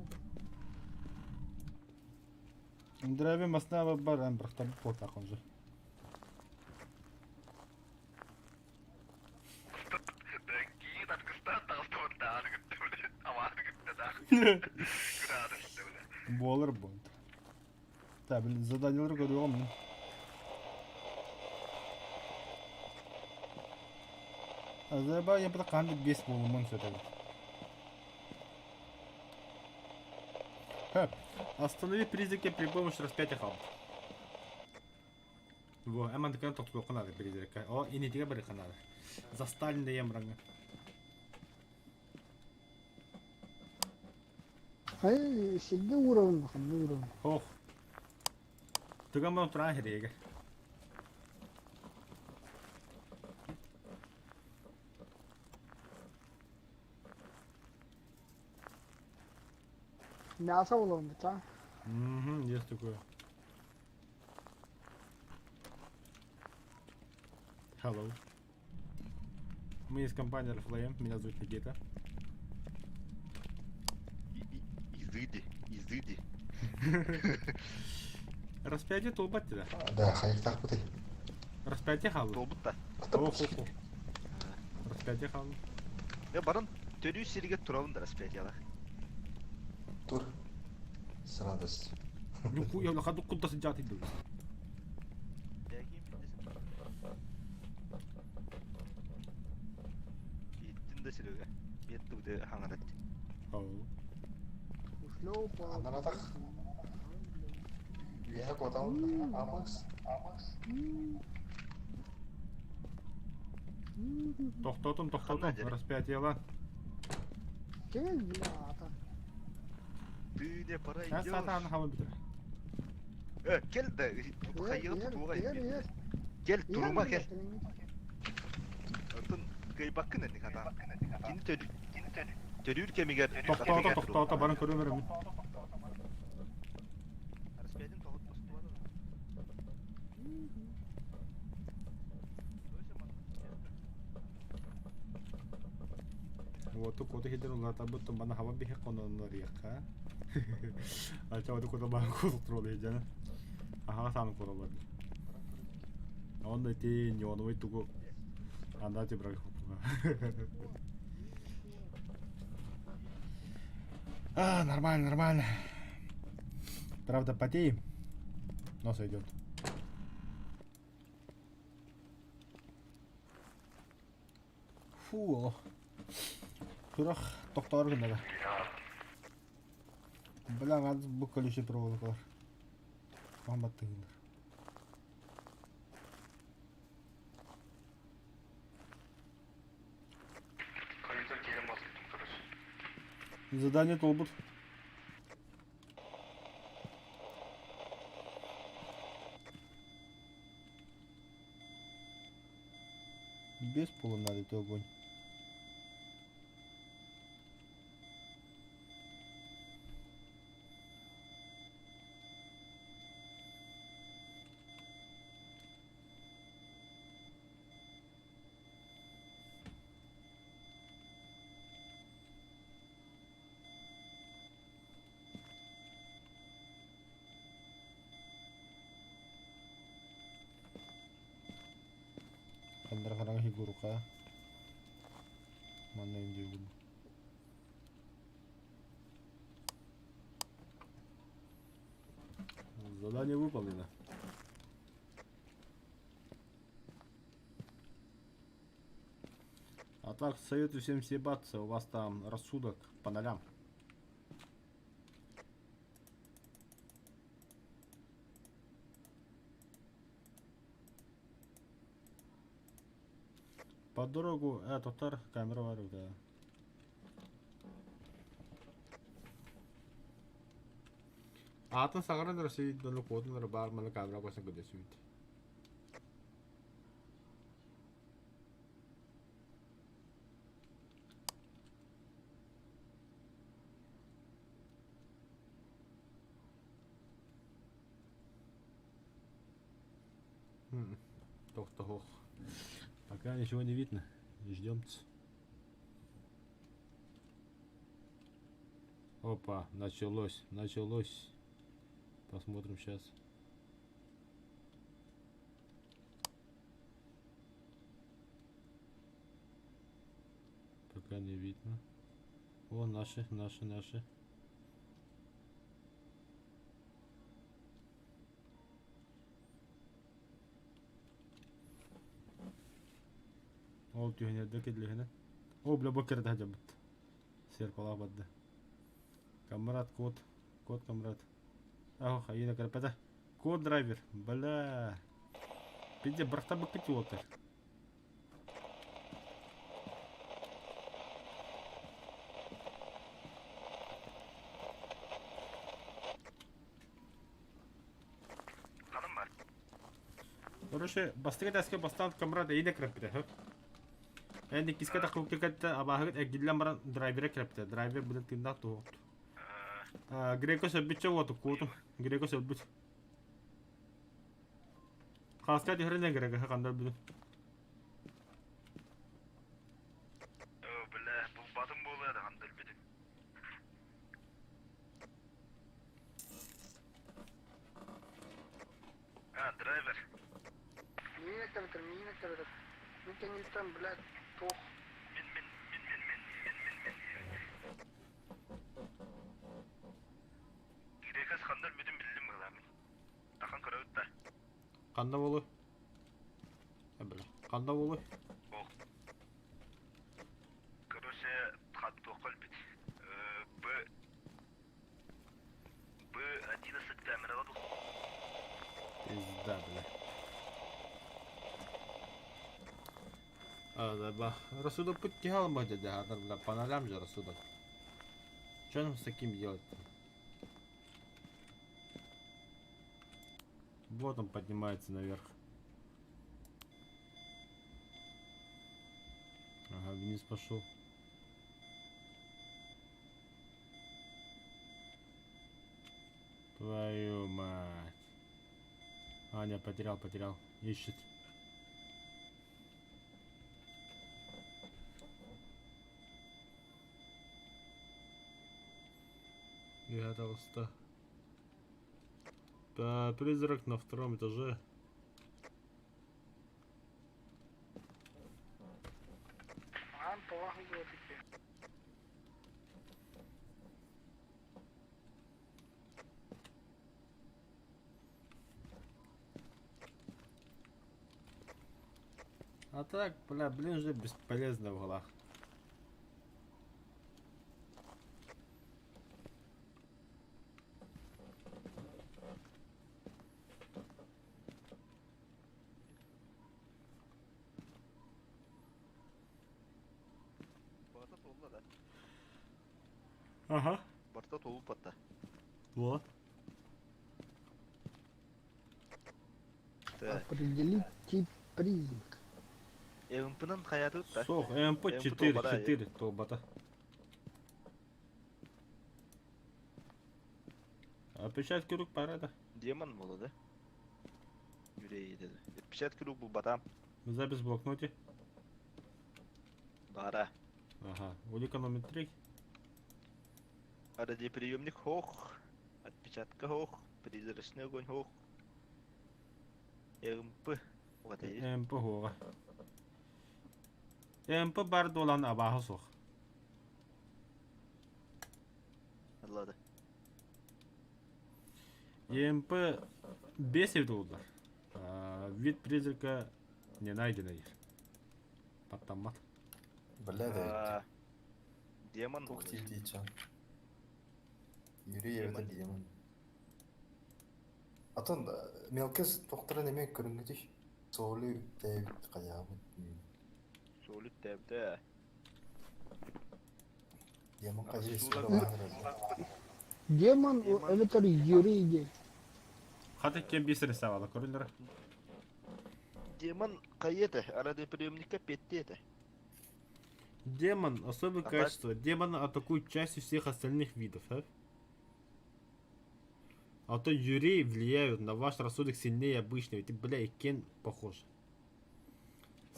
[SPEAKER 2] Драйвер масна бар, ан брахта потақ он же. Буолар буолт. Та, блин, заданиелар көрүөҕүм мин. Азербайджан я қанды бес болумун сөтөбүт. Ха, останови призраки при помощи распятия хаб. Во, эман дыкан тоқтулуққа надо призрака. О, инитиге бір надо. За Сталин да ем
[SPEAKER 5] Хай сигге уровень ханны уровень.
[SPEAKER 2] Ох. Туган туран хереге.
[SPEAKER 5] Мясо уровень, да?
[SPEAKER 2] Угу, есть такое. Hello. Мы из компании Oriflame, меня зовут Никита.
[SPEAKER 1] Изыди, изыди.
[SPEAKER 2] Распятие толбат тебя.
[SPEAKER 3] Да, хайыктаах бытай.
[SPEAKER 2] Распятие халы.
[SPEAKER 1] Толбутта.
[SPEAKER 2] Ох, ох, ох. Распятие халы.
[SPEAKER 1] Я баран төрүү сириге турабын да распятиялар.
[SPEAKER 3] Тур. С радостью.
[SPEAKER 2] Ну хуй, я на ходу куда сидят иду.
[SPEAKER 1] Иттин да силөге. Бетти буде хаңарат.
[SPEAKER 2] Ау.
[SPEAKER 5] Шлепа.
[SPEAKER 3] Анаратах. Үөһэ куотабын. Амакс. Амакс.
[SPEAKER 2] Тохтотум, тохтотум.
[SPEAKER 1] Хана дери.
[SPEAKER 2] Распятие ла.
[SPEAKER 5] Кел бля ата.
[SPEAKER 1] Ты не пора
[SPEAKER 2] Сейчас
[SPEAKER 1] идешь.
[SPEAKER 2] сатан халы битер.
[SPEAKER 1] Э, кел да, хайыгы тутууга. Кел турума кел. Отон кыйбаккын энди хата. Кини төрү. Төрүүр кемигер.
[SPEAKER 2] Тохтото, тохтото, барын көрөмөрөм.
[SPEAKER 1] Распятиен тоғыт постуа да.
[SPEAKER 2] Вот кото хидер улата бутто бана хаба бихе кононор яка. Ача вот кото бан култро жана. Аха сам кото бар. Он да ти неоновый тугу. Анда ти брак А, нормально, нормально. Правда, потеем, но сойдет. Фу. Сурах тоқтор гынада. Бля, надо бу колючий проволокалар. Вам баттыгындар. Задание толбут. Без пола надо это огонь. Ханнара фигурка. Манна индиюгун. Задание выполнено. А так, советую всем съебаться, у вас там рассудок по нолям. По дорогу, тотар камера var да. Атын саҥаран эрэ сүйүт дьону куотун эрэ баар маны камера көсөн көтө сүйүт. Тохтоһуох. Пока ничего не видно. Ждем. Опа, началось, началось. Посмотрим сейчас. Пока не видно. О, наши, наши, наши. Ол түһүнэрдэ кэллэһинэ. О, бля, бу кэрдэ дьабыт. Серпалаах барда. Камрад, код. Код, камрад. Ах, айына кэрпэтэ. Код драйвер. Бля. Пизде, брахта быккыт уотар. Короче, бастыгы тәске бастан камрад эйне крэппитэ хөп. Эн иккискэ таххыбыкка абааһыгыт эргиллэн баран драйвера крэппитэ. Драйвер быдан тыыннаах туһуохту. Греко сөлбүтчэ уоту куотум. Греко сөлбүт. Хааска түһэрин Греко хандар бүтүн.
[SPEAKER 1] Бля, булбатым буолуо да хандар бүтүн. А, драйвер.
[SPEAKER 5] Миин эттебитер, миин эттебитер. Мин кэнниттэн, блядь, туох.
[SPEAKER 1] Мин, мин, мин, мин, мин, мин, мин, мин. Грекас хандар бүтүн биллим быһыылаах мин. Тахан көрөбүт да.
[SPEAKER 2] Ханна буолуй? Э, бля. Ханна буолуй?
[SPEAKER 1] Ох. Короче, хат туохха өлбүт. Б Б11 камерала ду.
[SPEAKER 2] Пизда, бля. А, да, ба. Рассудок подтягал бы дядя, а, бля, по нолям же рассудок. Что нам с таким делать-то? Вот он поднимается наверх. Ага, вниз пошел. Твою мать. Аня потерял, потерял. Ищет. Я толста. Да, призрак на втором этаже.
[SPEAKER 5] Аан тоҕо аһыллыбат
[SPEAKER 2] А так, бля, блин, уже бесполезно в углах.
[SPEAKER 1] Барыта туолла да.
[SPEAKER 2] Ага.
[SPEAKER 1] Барыта туолбата.
[SPEAKER 2] Вот.
[SPEAKER 1] Так.
[SPEAKER 5] Определить тип признака.
[SPEAKER 1] ЭМП-нан хайатыт да.
[SPEAKER 2] Сох, МП4,
[SPEAKER 1] туолбата,
[SPEAKER 2] 4, туолбата. Отпечатки рук пора, да.
[SPEAKER 1] Демон буолла да. Үрей dedi. Отпечатки рук булбатым.
[SPEAKER 2] Запись в блокноте.
[SPEAKER 1] Бара.
[SPEAKER 2] Ага. Улика номер 3.
[SPEAKER 1] Радиоприемник суох. Отпечатка суох. Призрачный огонь суох. ЭМП. Вот и
[SPEAKER 2] МП суоҕа. ЭМП бар дуолан абааһы суох.
[SPEAKER 1] Аллады.
[SPEAKER 2] ЕМП 5 эбит уоллар. Вид призрака не найдено диир. Баттаммат.
[SPEAKER 3] Бля да.
[SPEAKER 1] Демон.
[SPEAKER 3] Тух тиий Юрий эбэтэр демон. Атын мелкес тохторон эмиэ көрүҥҥүтүй? Соолу үктээбит хайаабыт.
[SPEAKER 1] Соолу үктээбитэ.
[SPEAKER 3] Демон хайа испит
[SPEAKER 5] Демон эбэтэр Юрий диэн.
[SPEAKER 2] Хата кем бисер савала көрүллэр.
[SPEAKER 1] Демон хайа этэ? Радиоприемникка петти этэ.
[SPEAKER 2] Демон особое качество. Демон атакует частью всех остальных видов. А? А то Юрий влияют на ваш рассудок сильнее обычного. Ты, бля, и Кен похож.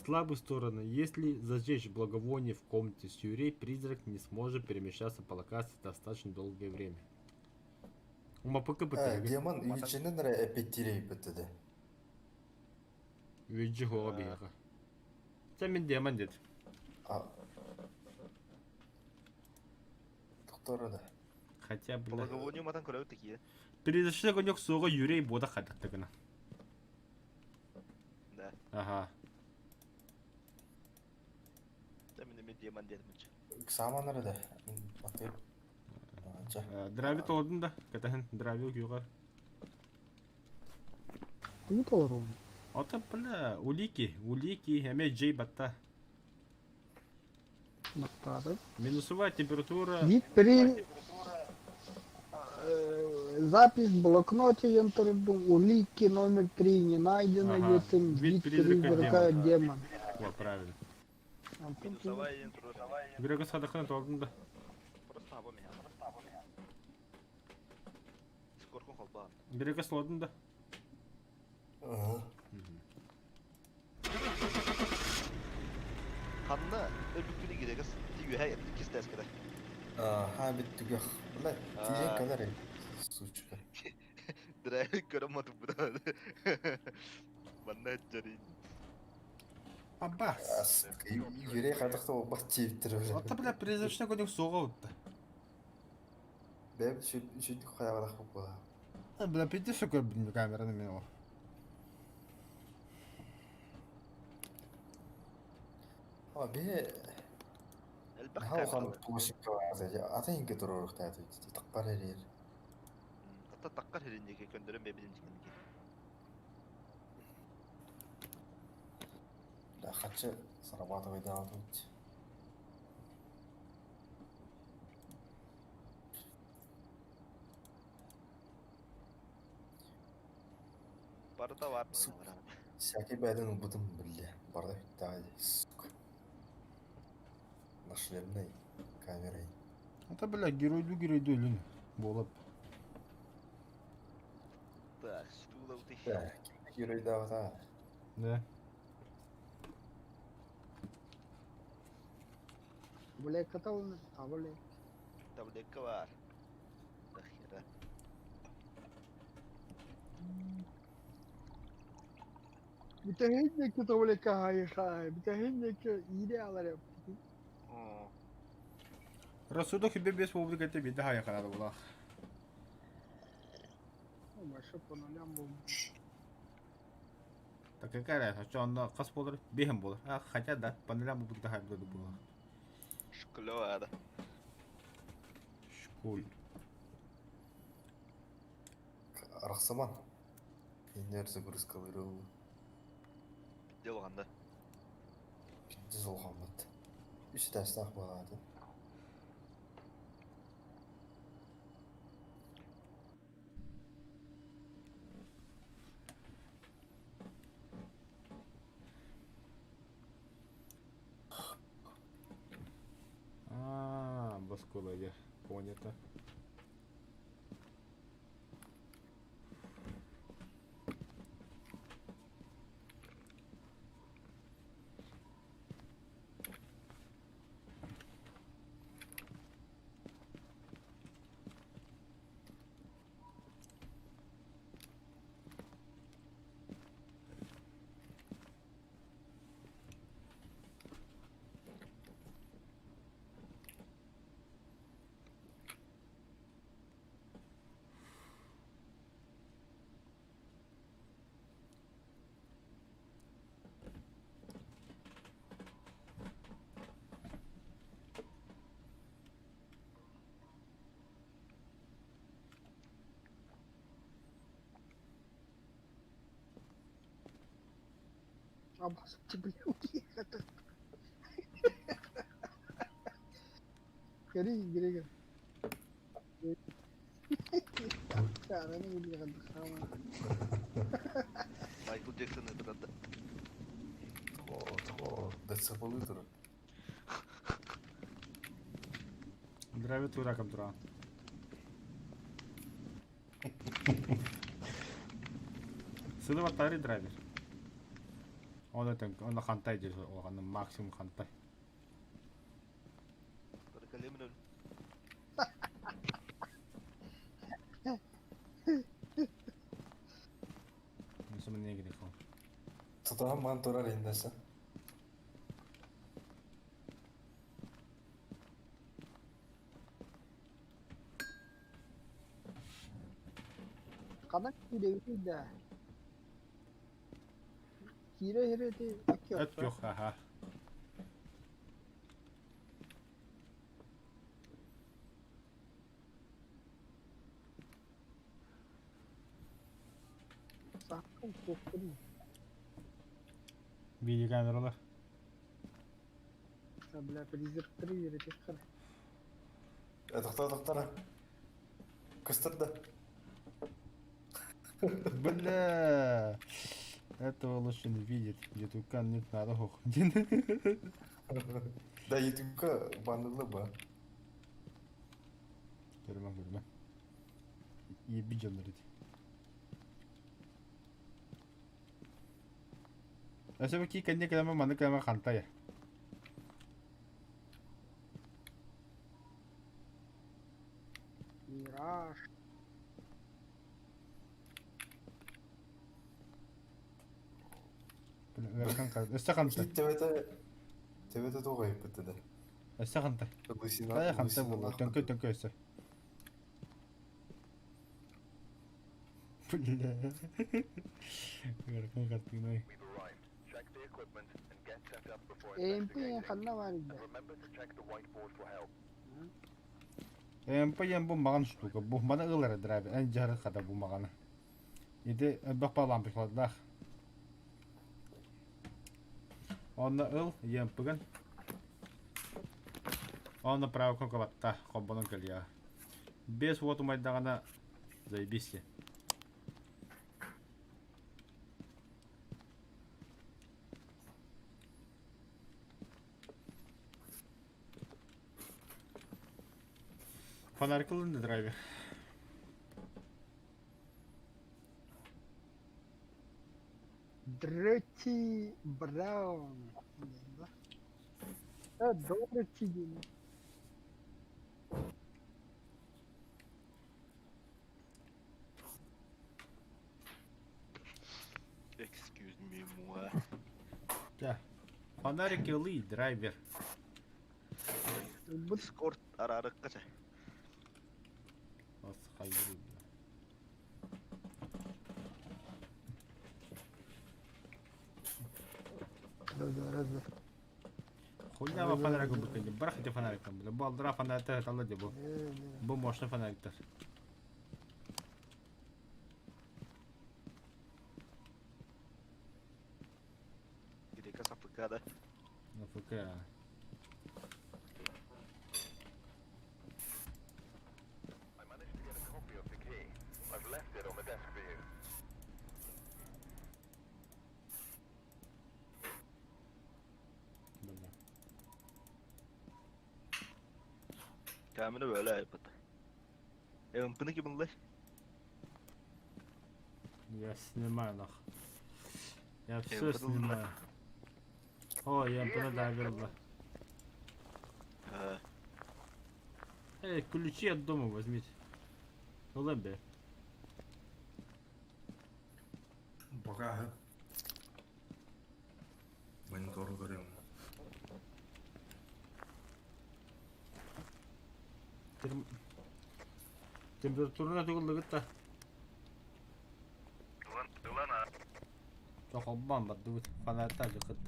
[SPEAKER 2] Слабые стороны. Если зажечь благовоние в комнате с Юрий, призрак не сможет перемещаться по локации достаточно долгое время. Умапыкы
[SPEAKER 3] Э, демон үйүчүнэн эрэ эппиттиир эбиппит
[SPEAKER 2] Үйүчү хоҕо биһиэхэ. Чэ мин демон дед.
[SPEAKER 3] Доктор да.
[SPEAKER 2] Хотя бля.
[SPEAKER 1] Благовоние матан көрөбүт такие.
[SPEAKER 2] Призрачный огонек суоҕа Юрий буода хадаттыгына.
[SPEAKER 1] Да.
[SPEAKER 2] Ага.
[SPEAKER 1] Чэ мин эмиэ демон диэтим
[SPEAKER 3] Ыксааман да. Атып.
[SPEAKER 2] Драви толордун да. Кэтэһин Драви күйҕэр.
[SPEAKER 5] Тугу толоруом?
[SPEAKER 2] Ото бля, улики, улики, эмиэ Джей батта.
[SPEAKER 5] Баттаатым.
[SPEAKER 2] Минусовая температура.
[SPEAKER 5] Вид при запись в блокноте янтарду улики номер 3 не найдено
[SPEAKER 2] Ага.
[SPEAKER 5] етим
[SPEAKER 2] Вид
[SPEAKER 5] вид
[SPEAKER 2] призрака
[SPEAKER 5] призрака
[SPEAKER 2] демон.
[SPEAKER 5] демон.
[SPEAKER 2] О, правильно.
[SPEAKER 5] Антон
[SPEAKER 1] Минусовая температура.
[SPEAKER 2] Грегор садахына толордун да.
[SPEAKER 1] Просто аба меня. Скоркун холбаан.
[SPEAKER 2] Грегор толордун да.
[SPEAKER 3] Ага.
[SPEAKER 1] Ханна өлбүккүнү киирэгис тиүүһэ кистээскэтэ.
[SPEAKER 3] Ха бүттүгэх. Бля, тиийэн кэлэр сучка.
[SPEAKER 1] Драйв көрөн матыппыта. Манна дьарин.
[SPEAKER 2] Абас.
[SPEAKER 3] Юрий хайдах буолбат тиийбиттэр
[SPEAKER 2] Ото бля, призрачный огонек суоҕа утта.
[SPEAKER 3] Бэйэм сүрдүк хайаҕалах буолла.
[SPEAKER 2] Бля, пиздец көрбүтүм камераны мен ол.
[SPEAKER 3] А бе
[SPEAKER 1] Элбэх
[SPEAKER 3] наһаа улахан
[SPEAKER 1] камера.
[SPEAKER 3] площадка ата инке туруоруохтаах тахпар эрээр.
[SPEAKER 1] Ата таккар хиринники көндөрөн бэбидин дигеники.
[SPEAKER 3] Бля, хачы срабатывает.
[SPEAKER 1] Барыта бар.
[SPEAKER 3] Всякий бәден убытым бля. Барда бүттәҕэ сука. На шлемной камерой.
[SPEAKER 2] Ото бля, геройду геройду илин. Буолап.
[SPEAKER 1] Так, стула утых.
[SPEAKER 3] Так, геройдаабата.
[SPEAKER 2] Да.
[SPEAKER 5] Таблетка он, таблет.
[SPEAKER 1] Таблетка бар. Да хера.
[SPEAKER 5] Бүтэһинники таблетка хайха, бүтэһинники иире алар эппитин.
[SPEAKER 1] О,
[SPEAKER 2] Рассудок себе без публика это вида хая харада була.
[SPEAKER 5] Баша по нулям был.
[SPEAKER 2] Так какая разница, что он хас болар, бехем болар. А, хотя да, по нулям будет хай буду было.
[SPEAKER 1] Школада.
[SPEAKER 2] Школь.
[SPEAKER 3] Арахсаман. Иннер загрузкалары
[SPEAKER 1] Делганда.
[SPEAKER 3] пиздец улахаммыт. Үс этээстээх буолааты.
[SPEAKER 2] А, баскола я понято.
[SPEAKER 5] Абасыччы бля уехать. Гори, Григор.
[SPEAKER 1] Майкл Джексон ытырда.
[SPEAKER 3] Тоҕо ДЦП-лыы турар.
[SPEAKER 2] Драйвер тураком тураҕын. Сылы баттаары драйвер. Оны оны хантай диир улаханным максимум хантай.
[SPEAKER 3] Тутаһан маан турар иннэсэ.
[SPEAKER 5] Ханан киирэбитий да? Киирэ иһэр ити
[SPEAKER 2] Эт күөх, аха.
[SPEAKER 5] Сааккын суохпун.
[SPEAKER 2] Видеокамералар.
[SPEAKER 5] Бля, призрактары үөрэтиэххэ.
[SPEAKER 3] Тохтоо тохтоо. Көстөр да.
[SPEAKER 2] Бля, этого лучше не видеть. Ютубка нет надо хох.
[SPEAKER 3] Да ютубка баннылы ба.
[SPEAKER 2] Көрүмэ көрүмэ. Иэби дьоннор ити. Өсө ки кэннэ кэлэмэ маны кэлэмэ хантая.
[SPEAKER 5] Мираж.
[SPEAKER 2] Өссө хантай.
[SPEAKER 3] Төбөтө төбөтө туох ыйыппыт да.
[SPEAKER 2] Өссө хантай. Хайа хантай буолла. Төҥкө төҥкө өссө. Бля. Ыарахан хартыынай.
[SPEAKER 5] ЭМП ханна баар да?
[SPEAKER 2] ЭМП диэн бу маҕан штука. Бу маны ылар драйвер. Эн дьарык хата бу маҕаны. Ити элбэх лампочкалардаах. Онно ыл ЕМП-гын. Онно правка кыбатта холбонон кэлиэҕэ. Без уот умайдаҕына заебись. Фонарик ылын драйвер.
[SPEAKER 5] Дрети Браун. Э, Дороти диэн.
[SPEAKER 1] Excuse me, moi.
[SPEAKER 2] Да. Фонарик ылый, драйвер.
[SPEAKER 5] Ылбыт
[SPEAKER 1] Дискорд араарыкка чэ.
[SPEAKER 2] Ас хайыр.
[SPEAKER 5] Да,
[SPEAKER 2] Хуйня фонарик ылбыт Бырах ити фонариктан бile. Бу алдыра фонарьтар талла де бу. Бу мощный фонариктар.
[SPEAKER 1] Грека АФК да.
[SPEAKER 2] АФК.
[SPEAKER 4] I managed to get a copy of the key. I've left it on the desk for you.
[SPEAKER 2] Бля.
[SPEAKER 1] Камера böyle айбыт. МП-ны ким ыллай?
[SPEAKER 2] Я снимаю нах. Я все
[SPEAKER 1] МП-ны
[SPEAKER 2] снимаю. О, я МП-ны драйвер ылла. Эй, ключи от дома возьмите. Ылан бе.
[SPEAKER 3] Пока. Монитор көрөм.
[SPEAKER 2] Температурына тугуллугут да. Холбоон бардыбыт. Фонарьта дьыкыт.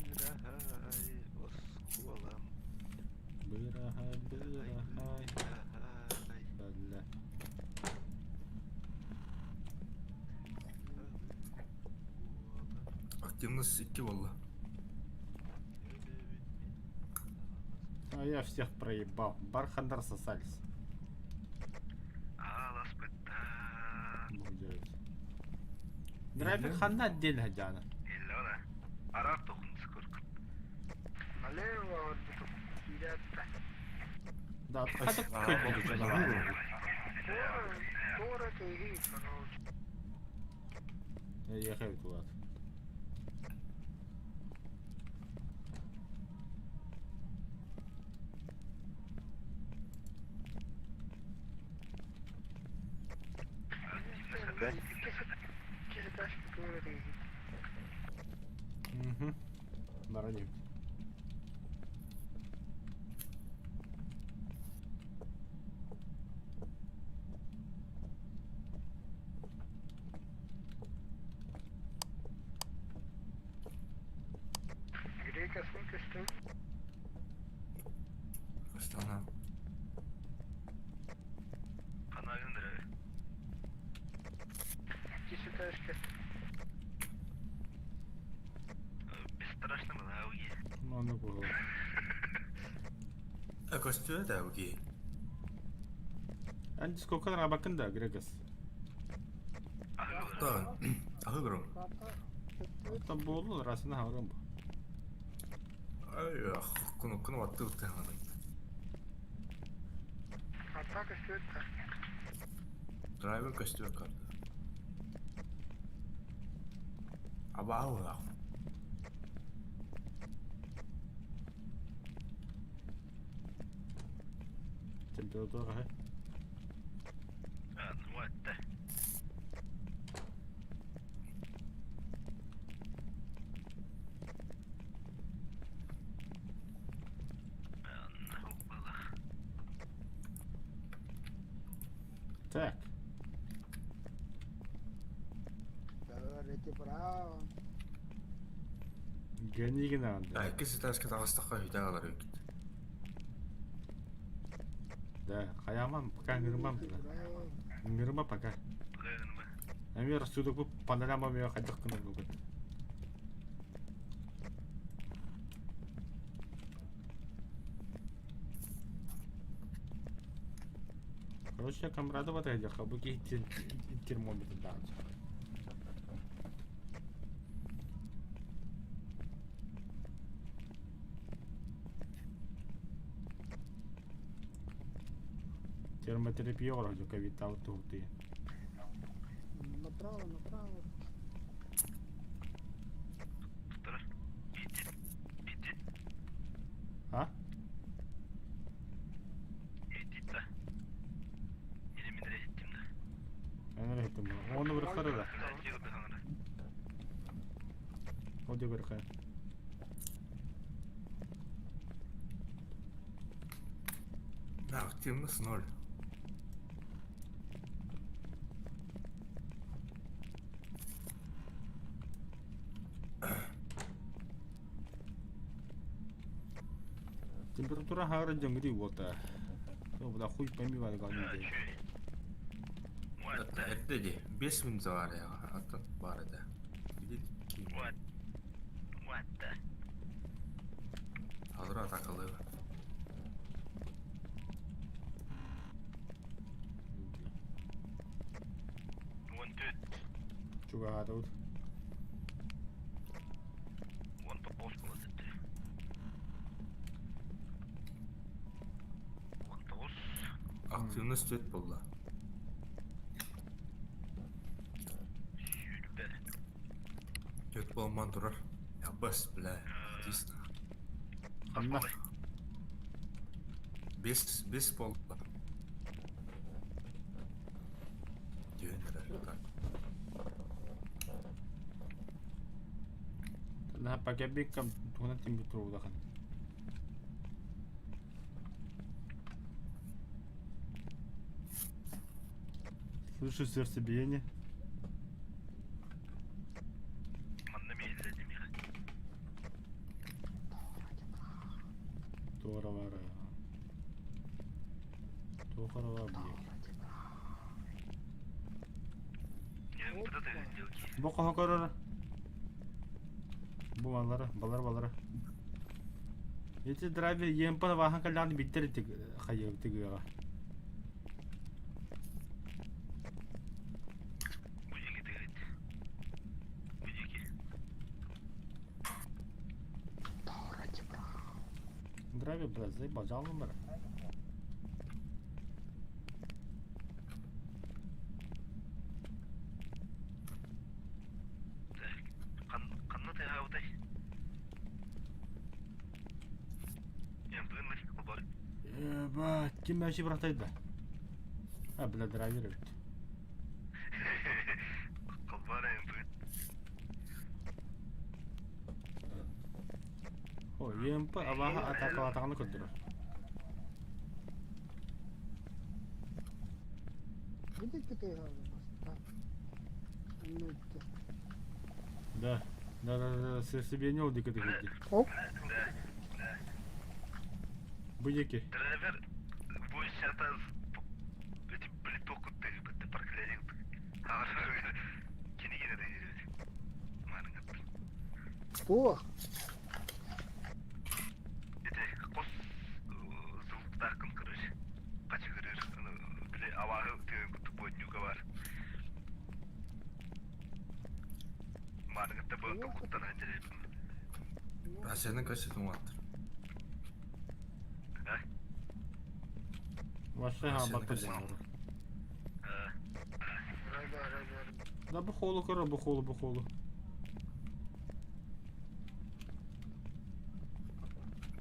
[SPEAKER 1] Быраһай оскуолам.
[SPEAKER 2] Быраһай, быраһай. Бэллэ.
[SPEAKER 3] Активность 2 буолла.
[SPEAKER 2] А я всех проебал. Бархандар сосались. Драйвер ханна отдельно Диана.
[SPEAKER 5] Налево
[SPEAKER 2] Да, хата хоть буду
[SPEAKER 5] Город и короче.
[SPEAKER 2] Я ехаю туда. Угу. Баранин.
[SPEAKER 5] Грека, сколько стоит?
[SPEAKER 3] Астана.
[SPEAKER 5] Десяташка.
[SPEAKER 2] Ну, ну, было.
[SPEAKER 3] А костюм это окей.
[SPEAKER 2] Анди сколько рабакын да, Грегас?
[SPEAKER 3] Да. Ахыгрым.
[SPEAKER 2] Там болду, расына харым.
[SPEAKER 3] Ай, куну куну атты утты.
[SPEAKER 5] Атака стоит
[SPEAKER 3] Драйвер костюм карта. Абау.
[SPEAKER 2] Температура, ха? Так.
[SPEAKER 5] Давайте браво.
[SPEAKER 2] Гони надо.
[SPEAKER 3] Да, иккис этажка таҕыстахха үтэ үкт.
[SPEAKER 2] Да, хаямам, пока нырмам. Нырма пока. Амир, сюда бу панорама мен хайдах кына бүгін. Короче, я камрада вот я хабыки термометр да. Термотерапия вроде ковид тут и.
[SPEAKER 5] Направо, направо.
[SPEAKER 2] А? Оны бір қары да. Оде бір қары.
[SPEAKER 3] Да, активность ноль.
[SPEAKER 2] Температура хары джангри вота. Бля, хуй пойми, вали гални.
[SPEAKER 3] Это де, 5 минут бар я, атын бар еді. Hazır атакалы.
[SPEAKER 2] Чуга тут.
[SPEAKER 3] Активность төт болды. Төт болман тұрар. Я бас, бля, действительно.
[SPEAKER 2] Анна.
[SPEAKER 3] Бес, бес болды. Дүйін так.
[SPEAKER 2] На пока беккам туна температура удахан. Слышу сердцебиение. Тура вара. Туох эрэ баар Бу хоһо көрөр. Бу балара, балар балара. Ити драйвер ЕМП вахан кэллэҕин биттер хайыа тыгыаҕа. Драйвер, блядь, заебал, жалобы.
[SPEAKER 1] Ханна тыаһаабытай?
[SPEAKER 2] Ебать, ким вообще братайда? А, бля, драйвер эбит. О, ЕМП абааһы атаакалаатаҕына көрдөрөр. Да, да, да, да, сердцебиение ол диэки диэки.
[SPEAKER 5] Оп.
[SPEAKER 2] Бу диэки.
[SPEAKER 1] Драйвер бу сейчас эти плиток проклятие
[SPEAKER 5] О,
[SPEAKER 1] Ити хос звуктааххын короче хачыгырыыр били абааһы тыын курдук буонньууга баар мааныгытта быһа куттанан дьэрэйбин
[SPEAKER 3] Асяны кассетын уаттыр.
[SPEAKER 2] Вообще хааммаппын дьаҥнары. Да бу холу көрө, бу холу, бу холу.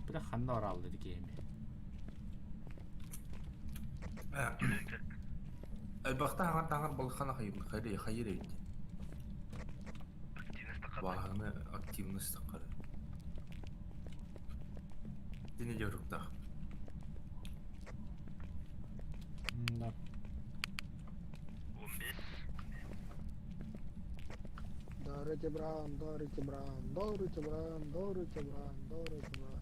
[SPEAKER 2] Бля ханна бараалла ити киһими.
[SPEAKER 3] Элбэхтэ хаҥар таҥар балхана хайыр хайыр хайыр эбит. Бааһыны активность таххар. Тини дьоруктаах.
[SPEAKER 2] Да.
[SPEAKER 5] Дорите бран, дорите бран, дорите бран, дорите бран, дорите бран.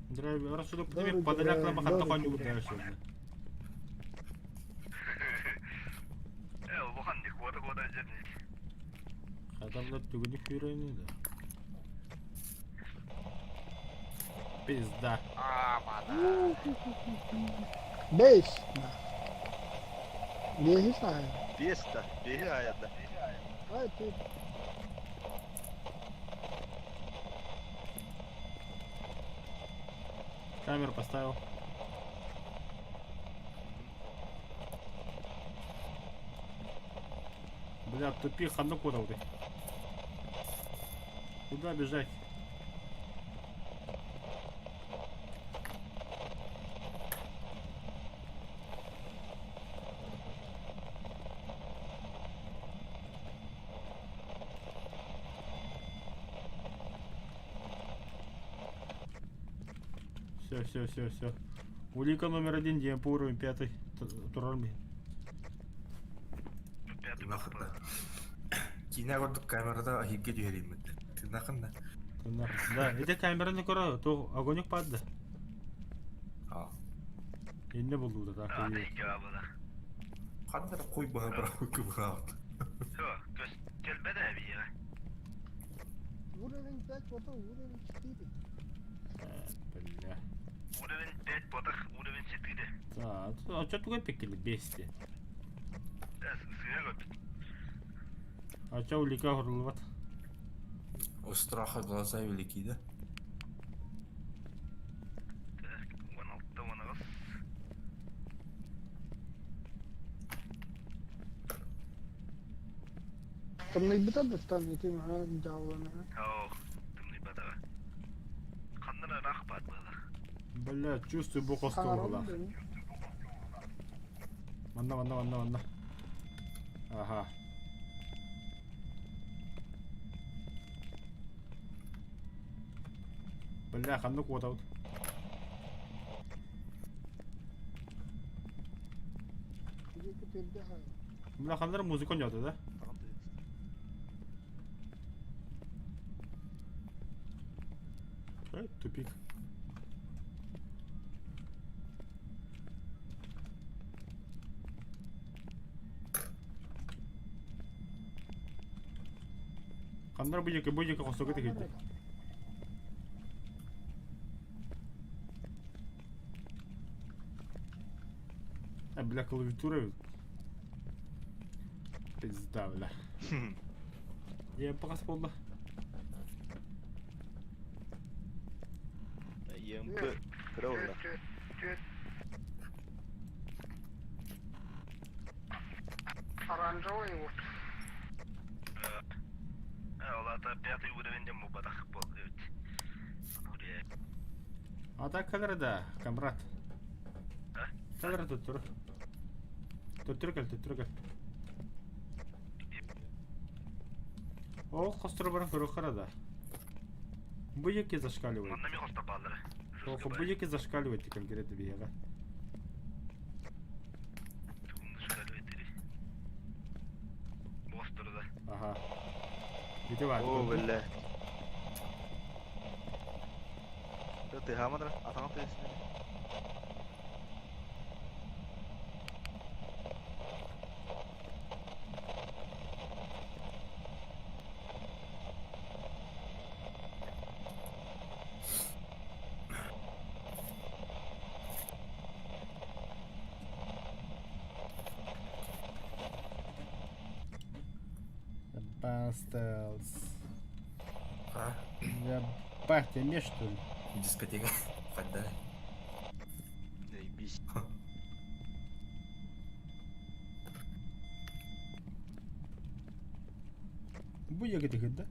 [SPEAKER 2] Драйвер, рассудок
[SPEAKER 5] Дорите
[SPEAKER 2] тебе подоляк
[SPEAKER 5] бран,
[SPEAKER 2] на хатта
[SPEAKER 5] дорите
[SPEAKER 2] хоньюгу
[SPEAKER 5] бран.
[SPEAKER 2] дальше.
[SPEAKER 1] Э, улахан куота куота дьэрник.
[SPEAKER 2] Хата блядь, түгүнүк күүрөйнү да. Пизда.
[SPEAKER 5] Бейс. Бейс знаю.
[SPEAKER 1] Беста, беги аята.
[SPEAKER 5] Ай, ты.
[SPEAKER 2] Камеру поставил. Бля, тупи, ханну куда ты? Куда бежать? Все, все, все, все. Улика номер один, ДМП уровень пятый. Турарми.
[SPEAKER 3] Тынахында. Киинэ курдук камерада иһиргэ түһэриммит. Тынахында.
[SPEAKER 2] Да, это камераны көрө, то огонек падды.
[SPEAKER 3] А.
[SPEAKER 2] Инне булду да так.
[SPEAKER 3] Ханна кой баха бара кыбыраат.
[SPEAKER 5] Уровень 5, потом уровень 4.
[SPEAKER 2] Бля.
[SPEAKER 1] Уровень 5 потах, уровень 4.
[SPEAKER 2] Да, а что тугай пекели бести? А что улика горловат?
[SPEAKER 3] У страха глаза велики, да?
[SPEAKER 5] Там наибита достанет им, а, дьяволами.
[SPEAKER 2] Бля, чувствую бокосту угла. Манна, манна, манна, манна. Ага. Бля, ханнык вот. Бля, ханнар музыка не да? Тупик. Ханнар бу диэки, бу диэки хосуга тигилди. А, бля, клавиатура ведь. Пизда, бля. Я пока буолла.
[SPEAKER 1] ЕМП кыра буолла.
[SPEAKER 5] Оранжевый вот.
[SPEAKER 1] Ол пятый уровень дем буолбатах буолбут.
[SPEAKER 2] А так кэлэр да, камрад. Кэлэр төттөрү. Төттөрү кэл, төттөрү кэл. Ол хостору баран көрүөххэ да. Бу диэки зашкаливает.
[SPEAKER 1] Манна ми хосто бааллара.
[SPEAKER 2] Бу диэки зашкаливает конкретно биһиэхэ. Ага. Ити баар.
[SPEAKER 1] О, бля. Ты хамадра, атаҕын тыасын.
[SPEAKER 2] Бастелс.
[SPEAKER 3] А?
[SPEAKER 2] Ебать, ты что ли?
[SPEAKER 3] Дискотека. Подай.
[SPEAKER 1] Заебись.
[SPEAKER 2] Бу диэки да?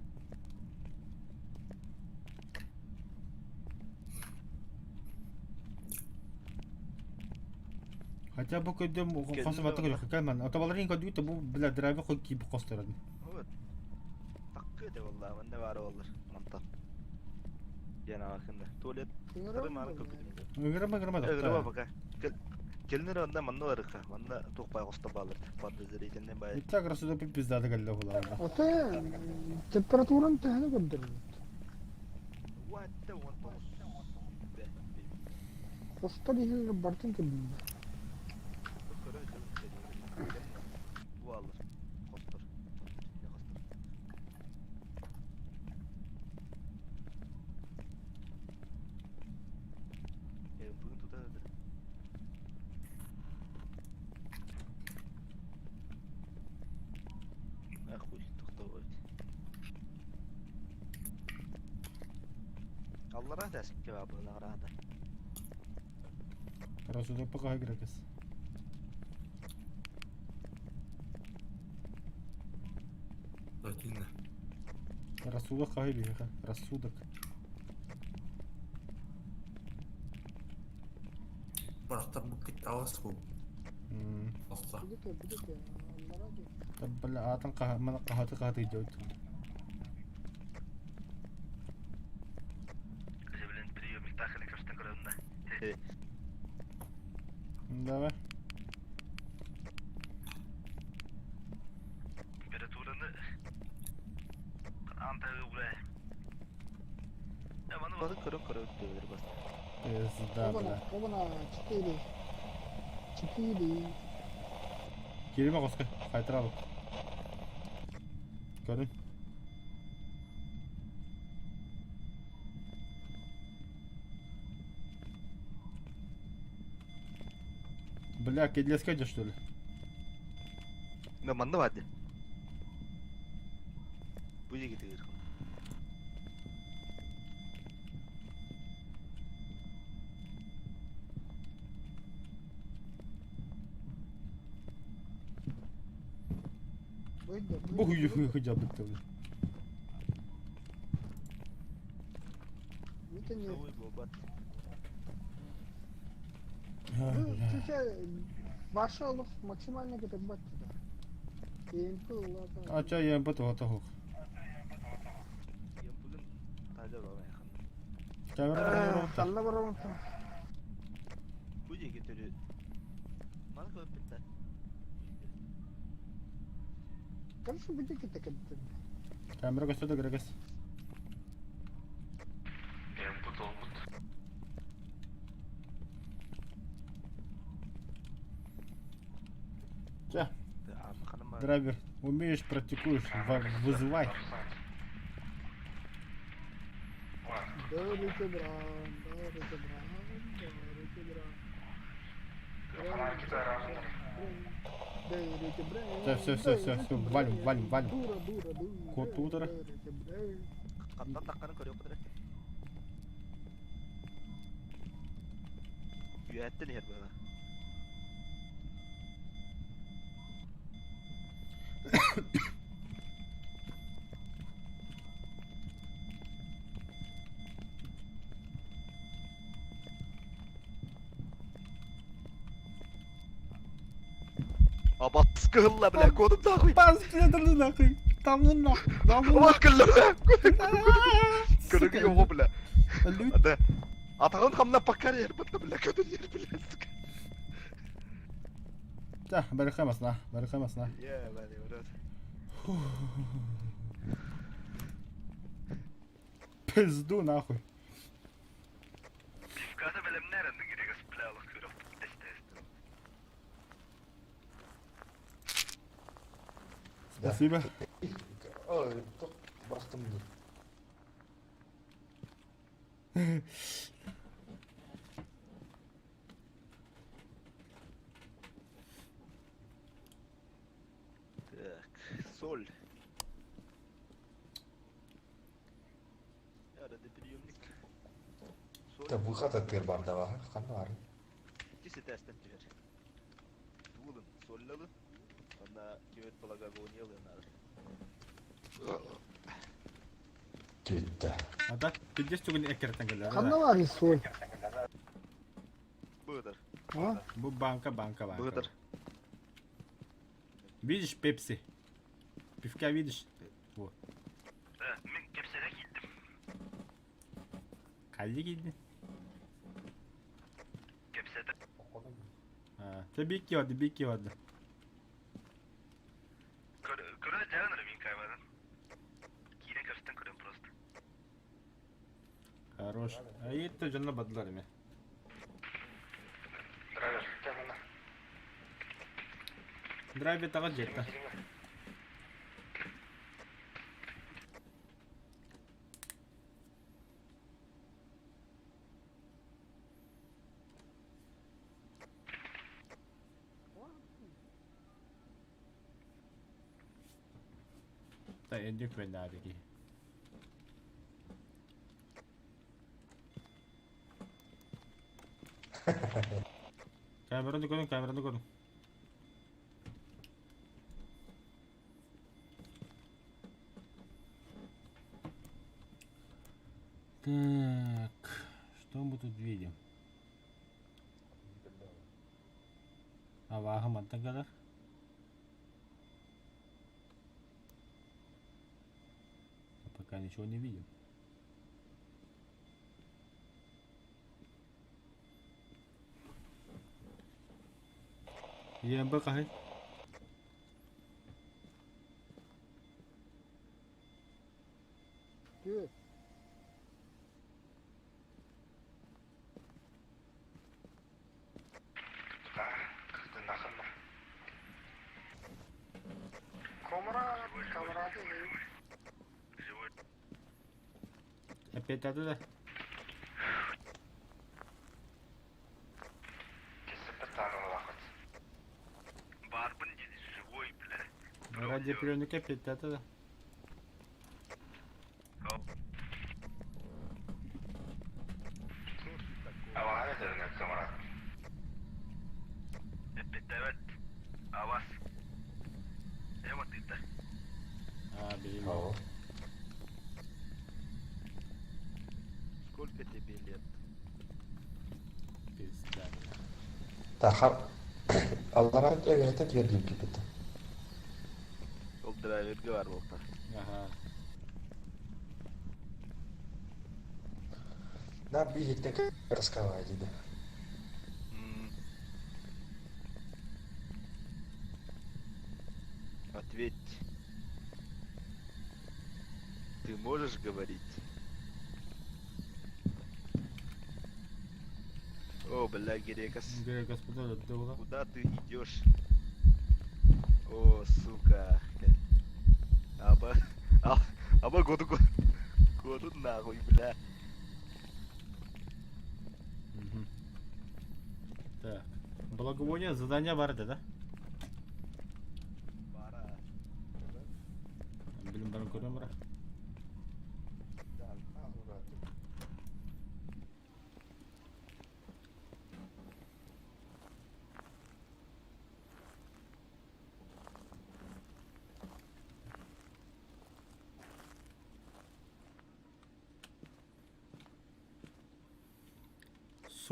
[SPEAKER 2] Хотя бы көдем хосубатык көрөх кэлмэн. Отобаларын көдү бу бля драйвер хой кип хосторын.
[SPEAKER 1] Вот. Таккы де валла, манна баар боллар. Мантан. Яна акында. Туалет маны көпүдүм.
[SPEAKER 2] Ыгырма ыгырма
[SPEAKER 1] Ыгырма пока. Келнер онда манна барыка. Манна тухпай хосто баалар. Подозрительный бай.
[SPEAKER 2] Итак, красота пиздады кэллэ булаана.
[SPEAKER 5] Оте температуран төһөнө көрдөрөр.
[SPEAKER 1] What the one
[SPEAKER 5] Хостор иһигэр бартын көрдүм.
[SPEAKER 1] Бу алыр. Хостор. Не хостор. Бүгін тутады. Ахуй, тоқтау Аллара дәсін кебабы, нағырада.
[SPEAKER 2] Красота пока игракас.
[SPEAKER 3] Латина.
[SPEAKER 2] Рассудок хай биһиэхэ. Рассудок.
[SPEAKER 3] Барахтар бу китталас бу. Оста.
[SPEAKER 5] Бүдүкэ, бүдүкэ. Аллара ди.
[SPEAKER 2] Та бля атын каха мана кахаты кахаты идет.
[SPEAKER 1] Блин, приемник тахали каштан көрөмдө.
[SPEAKER 2] Давай.
[SPEAKER 1] Температураны антагы буле. Я маны базы көрөм көрөм деп бас.
[SPEAKER 2] Пизда,
[SPEAKER 5] Обана,
[SPEAKER 2] бля.
[SPEAKER 5] обана, четыре. Четыре.
[SPEAKER 2] Кириме коска. Кайтарабы. Көрүн. Бля, кедлеска идешь, что ли?
[SPEAKER 1] Мен манны барды. Бу жеге тегер.
[SPEAKER 5] Выйди,
[SPEAKER 2] Бу
[SPEAKER 5] выйди,
[SPEAKER 2] хуй хуй
[SPEAKER 5] выйди.
[SPEAKER 2] хуй жабыт бля.
[SPEAKER 5] Это не.
[SPEAKER 1] Ой, бобат.
[SPEAKER 5] Ну, чуть Вошел максимально кетет туда. ЕМП улата.
[SPEAKER 2] А ча я бат вата хок.
[SPEAKER 1] Ем бүгін таза бабай хан.
[SPEAKER 2] Камера
[SPEAKER 5] Алла барамын.
[SPEAKER 1] Бу жеге төрү. Маны көрүп битти.
[SPEAKER 5] Короче, бүдүкэ текет.
[SPEAKER 2] Камера көстөдө керекес.
[SPEAKER 4] ЕМП толбут.
[SPEAKER 2] Ча, драйвер, умеешь, практикуешь, вызывай.
[SPEAKER 5] Дорите бран, дорите бран, дорите бран.
[SPEAKER 2] Все, все, все, все, все, валим, валим, валим. Кот утра.
[SPEAKER 1] Хантан таххарын көрүөххүт эрэ. Үөһэттэн иһэр быһыылаах. Абас кыһылла бля, кодум нахуй.
[SPEAKER 2] Пас, бля, нахуй. Там ну нахуй. Там ну
[SPEAKER 1] Абас кылла бля. Көрүгү йоҕу бля.
[SPEAKER 2] Өлүт.
[SPEAKER 1] Ада. Атаҕын хамнаппакка эрэ бытта бля, көтөн иһэр бля, сука.
[SPEAKER 2] Да, барыха масна, барыха масна.
[SPEAKER 1] Ебаный в рот.
[SPEAKER 2] Пизду нахуй.
[SPEAKER 1] Пивканы бэлэмнээр андыгырыгас бля олох көрөх эстэ
[SPEAKER 2] Спасибо.
[SPEAKER 3] Ой, бырахтым дии.
[SPEAKER 1] Так, соль. Радиоприемник. Соль.
[SPEAKER 3] Да выход атыыр бардаҕа ханна баарый?
[SPEAKER 1] Иккис этээстэн түһэр. Туулун, соллалын. Онно түөрт пелагония ылыан наада.
[SPEAKER 3] Түттэ.
[SPEAKER 2] А так, пиздец түгэн эккирэтэн кэллэ.
[SPEAKER 5] Ханна баарый соль?
[SPEAKER 1] Быытар.
[SPEAKER 5] А?
[SPEAKER 2] Бу банка, банка, банка.
[SPEAKER 1] Быытар.
[SPEAKER 2] Видишь, пепси? Пивка видишь? Вот.
[SPEAKER 1] Мин кэпсэтэ киирдим.
[SPEAKER 2] Хайа киирдин?
[SPEAKER 1] Кэпсэтэ.
[SPEAKER 2] А, Те бикки барды, бикки барды.
[SPEAKER 1] Көрө дьаҕын эрэ мин камеранан. Киирэн көрсөн көрөн просто.
[SPEAKER 2] Хорош. А это дьонно бадылар эме.
[SPEAKER 3] Драйвер, кэмана.
[SPEAKER 2] Драйвер таҕа дьиэтэ. Та эдик венадики. Камераны көрүҥ, камераны көрүҥ. Так, что мы тут видим? Абааһы мантан кэлэр. Пока ничего не видим. ЕМБ хаһый?
[SPEAKER 5] Түөрт. Камрад, камрад.
[SPEAKER 2] Опять оттуда?
[SPEAKER 1] Баарбын диэн живой, бля.
[SPEAKER 2] Радиоприемник опять оттуда.
[SPEAKER 3] Абааһы дөрүнэ камрад.
[SPEAKER 1] Эппиттээбэт. Абас. Эва тыыта.
[SPEAKER 2] А, блин.
[SPEAKER 3] Оо.
[SPEAKER 1] Сколько тебе лет?
[SPEAKER 2] Пизда.
[SPEAKER 3] Тахар аллараа эбээтэ тиэрдиим киппитэ.
[SPEAKER 1] Ол драйверга бар буолта.
[SPEAKER 2] Ага.
[SPEAKER 3] На биһиттэ раскалай диде.
[SPEAKER 1] Ответь. Ты можешь говорить? О, бля, Герекас.
[SPEAKER 2] Грей, господа, да
[SPEAKER 1] Куда ты идешь? О, сука. Аба, а, аба году году нахуй, бля.
[SPEAKER 2] Так. Благовоние задание бар этэ да?
[SPEAKER 1] Бара.
[SPEAKER 2] Билим баран көрөм бара.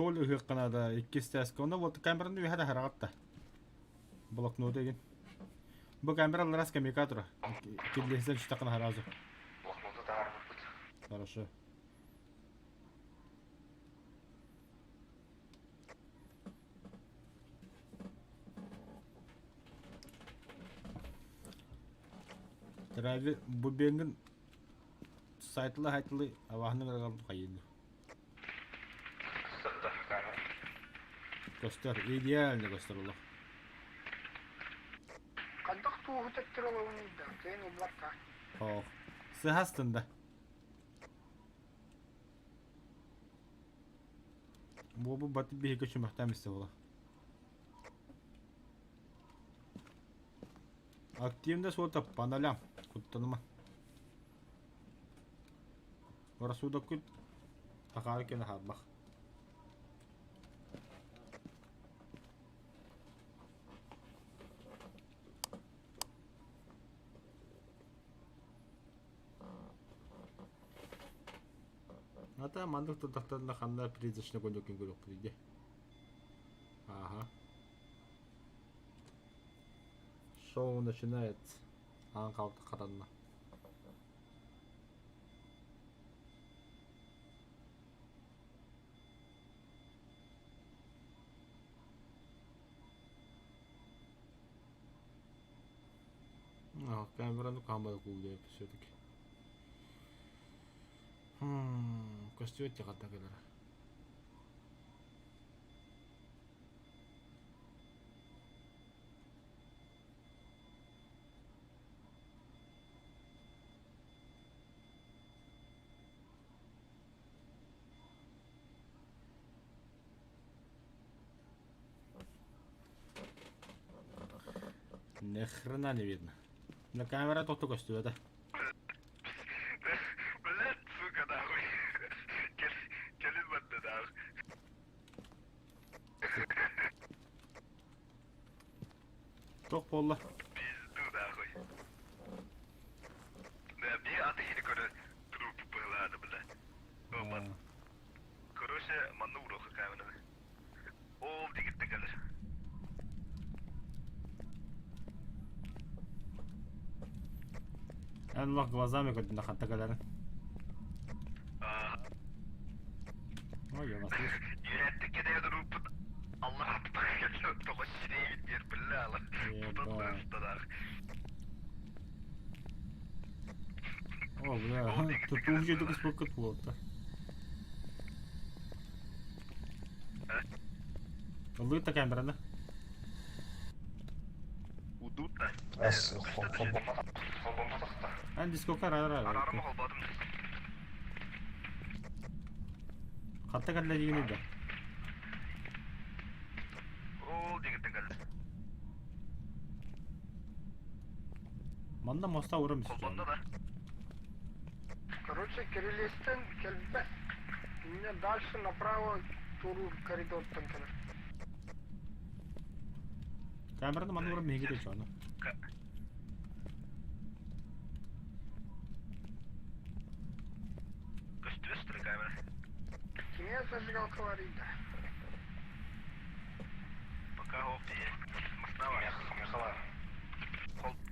[SPEAKER 2] Соль ыһыахха наада иккис тээскэ. Онно вот камераны үөһэ да хараҕатта. Блокнот эгин. Бу камера аллара скамейка тура. Киллэһсэн түстэххинэ сразу.
[SPEAKER 3] Блокноту таһаарбыппыт.
[SPEAKER 2] Хорошо. Трави бу бэҥҥин сайтылы хайтылы абааһыны кырагалын хайыын. Көстөр, идеально көстөр олох.
[SPEAKER 5] Хайдах туоһу тэттэр олоҕун да, кыайан ылбакка.
[SPEAKER 2] Ох, сыһастын да. Бу бу бат биһиги чүмэхтээн истэ була. Активно суота паналям. Куттаныма. Рассудоккут акаары кэнэ хаалбах. Ата маннык турдахтарына ханна призрачный конёкин көрүөхпүт дии. Ага. Шоу начинается. Аан хаалта хатанна. Камераны камера куулуйа все-таки. Көстүбэт дьаҕарда кэлэрэ. Ни хрена не видно. На камера тохто көстүбэтэ.
[SPEAKER 4] Блядь, сука, нахуй. Кэлин барда нахуй.
[SPEAKER 2] Туох буолла?
[SPEAKER 4] Пизду нахуй. Да, мне аты көрө труп быһылааны, бля. О, Короче, манна уроха камераны. Ол дигитте кэлэр.
[SPEAKER 2] Эн лох глазами көрдүн хатта кэлэрин. Ой, я вас слышу.
[SPEAKER 4] Үөрэттик кэтээн урууппут Аллах тоҕо сирэйбит диэр биллэ
[SPEAKER 2] Ебать. О, бля, тут уже только сколько плота. Ыллыыта камераны.
[SPEAKER 4] Удутта.
[SPEAKER 3] Ас холбоммотохто.
[SPEAKER 2] Эн дискока ра ра.
[SPEAKER 4] Араарыма холбоотум.
[SPEAKER 2] Хатта кэллэ дигини да.
[SPEAKER 4] Ол дигиттен кэллэ.
[SPEAKER 2] Манна моста урам
[SPEAKER 4] Холбонно да.
[SPEAKER 5] Короче, Кириллистен кэлбэт. Мне дальше направо туру коридортан кэлэр.
[SPEAKER 2] Камераны манна урам миһиги чону.
[SPEAKER 4] Көстүбэс камера.
[SPEAKER 5] Кимиэ зажигалка бар да.
[SPEAKER 4] Пока хоп Маснава.
[SPEAKER 3] Михала.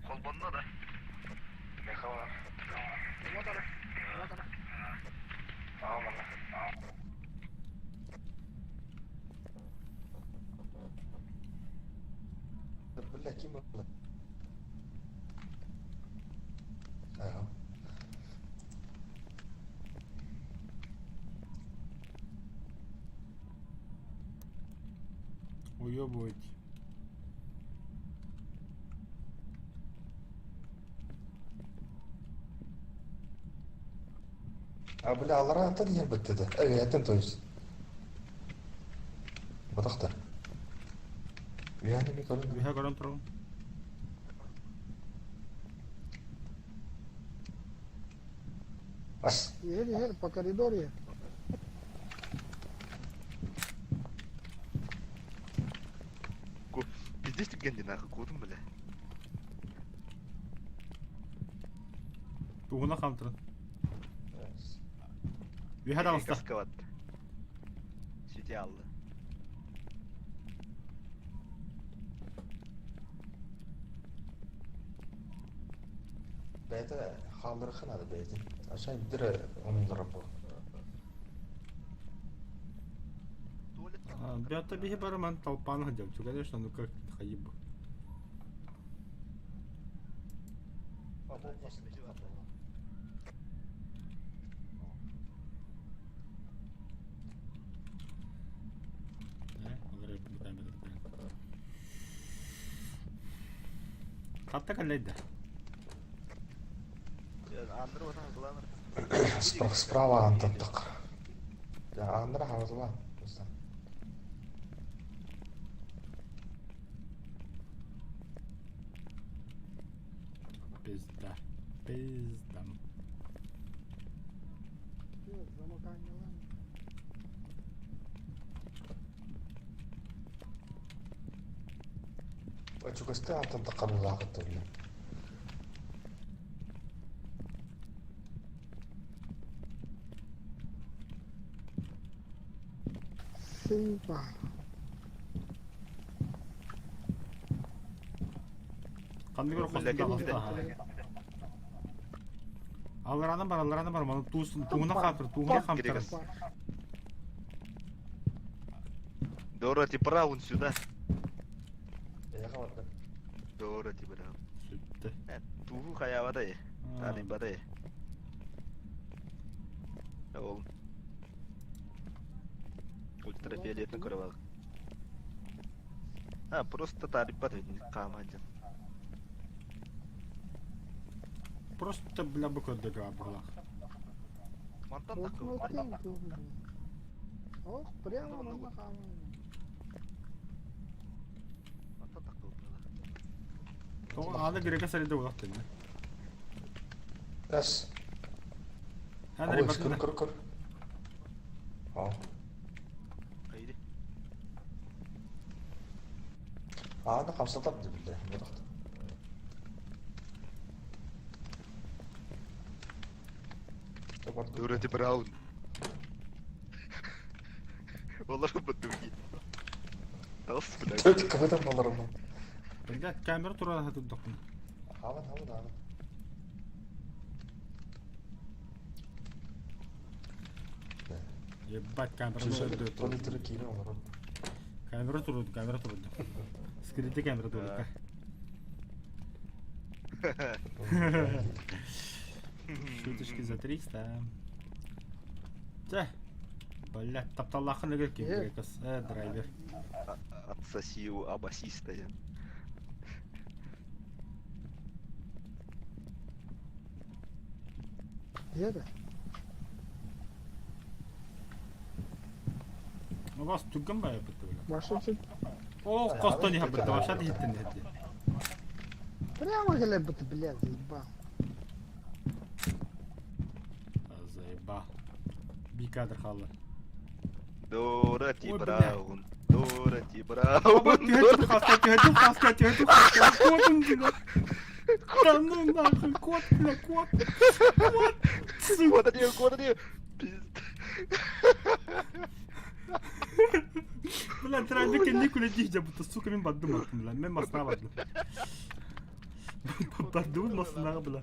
[SPEAKER 4] Холбонно да.
[SPEAKER 3] Михала.
[SPEAKER 5] Мотора. Мотора.
[SPEAKER 3] Аамана. Бля, ким было? Ага.
[SPEAKER 2] Уебывать.
[SPEAKER 3] А бля, алара ата диэн бытты да. Э, то есть. Батахта. Үһэни ми көрөн.
[SPEAKER 2] Үһэ көрөн турабын.
[SPEAKER 3] Ас.
[SPEAKER 5] Иһэр иһэр по коридору иһэр.
[SPEAKER 1] Пиздец түргэн нахуй куотум бля.
[SPEAKER 2] Тугуна хамтырын. Үһэ таҕыста.
[SPEAKER 1] Каскават. Сити алды.
[SPEAKER 3] Бэйэтэ хаалларыахха наада бэйэтин. Ача биир оннулара бу.
[SPEAKER 2] Бята биһи барыман толпаны сылдьабыт. Конечно, ну как хайыб. Хатта кэллэйдэ.
[SPEAKER 3] Справа антаттык. Андра харазла.
[SPEAKER 2] Пизда. Пизда.
[SPEAKER 3] Чугасты антан таққабыллаахыт турлар.
[SPEAKER 5] Сыпа.
[SPEAKER 2] Ханнык өр Алларанан бар, алларанан бар, маны туһуна хаамтыр, туһуна хаамтыр.
[SPEAKER 1] Дороти Браун сюда. Дороти Браун.
[SPEAKER 2] Сүттэ.
[SPEAKER 1] Туһу хаябадай. Тарибадай. Ол. Ультрафиолетный көрөбал. А, просто тарибат хаамаджан.
[SPEAKER 2] Просто бля бы көрдө барлах.
[SPEAKER 1] Мантан такы.
[SPEAKER 5] Ох, прямо на хааман.
[SPEAKER 1] Мантан такы.
[SPEAKER 2] Тоҕо ааны грека сарыйда улах тэннэ.
[SPEAKER 3] Эс.
[SPEAKER 2] Андрей
[SPEAKER 3] Көр көр көр. А.
[SPEAKER 1] Хайди.
[SPEAKER 3] Ааны хамсатар дебилде.
[SPEAKER 1] Дороти Браун. Олар баттуги. Тас, блядь.
[SPEAKER 3] Төрт кабадан баларым.
[SPEAKER 2] Блядь, камера турар хатырдақпын.
[SPEAKER 3] Хабан хабан хабан.
[SPEAKER 2] Ебать, камера турду.
[SPEAKER 3] Туалеттері киіне олар.
[SPEAKER 2] Камера турду, камера турду. Скрытый камера турду. Шуточки за 300. Тя. Блядь, тапталлахын эгер ким грекас. Э, драйвер.
[SPEAKER 1] Отсоси у абасиста.
[SPEAKER 5] Где-то?
[SPEAKER 2] У вас туган бая бітті, бля.
[SPEAKER 5] Машина
[SPEAKER 2] О, косто не хабырды, вообще хиттен хитти.
[SPEAKER 5] прямо глеб, блядь, заебал.
[SPEAKER 2] Заеба. Би кадр халы.
[SPEAKER 1] Дороти
[SPEAKER 2] Ой, бля.
[SPEAKER 1] Браун. Дороти Браун.
[SPEAKER 2] Түһэтин хаска, түһэтин хаска, түһэтин хаска. Кот бля. Да ну нахуй, кот, бля, кот. Кот. Сука.
[SPEAKER 1] Кот один, кот один. Пизда.
[SPEAKER 2] Бля, драйвер кенни күле дийже будто, сука, мен бардым аттым, бля. Мен масына бардым. Бардым масына, бля.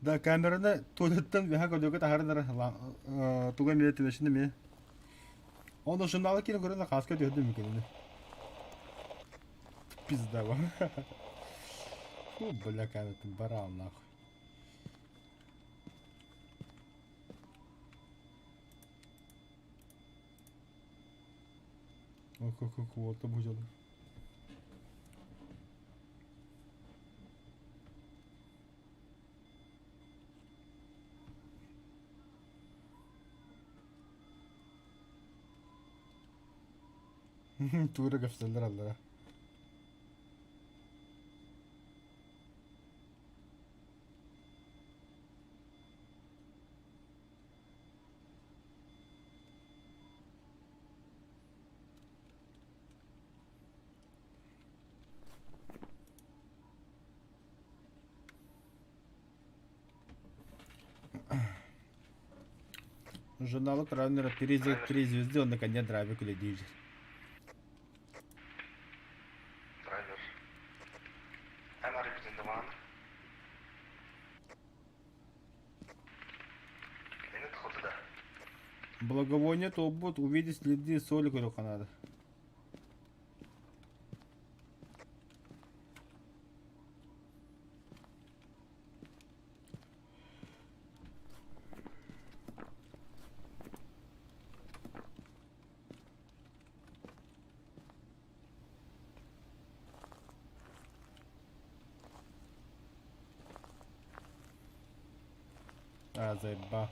[SPEAKER 2] Да, камераны туалеттен веха көдөкө тахарынар туга миле түбешинде ми. Оны журналы кире көрөнө хаска төдү мүмкүн. Пизда вам. Фу, бля, камера ты барал нахуй. Ох, ох, ох, вот там Тура кэпсэллэр аллара. Журналы Траннера 3 3 звезды, он наконец драйвер үлэлиир.
[SPEAKER 4] Драйвер. Эн арыйбытын да баҕана. Кинини тохоту да.
[SPEAKER 2] Благовоние туолбут, увидеть следы соли көрүөххэ наада. А, заеба.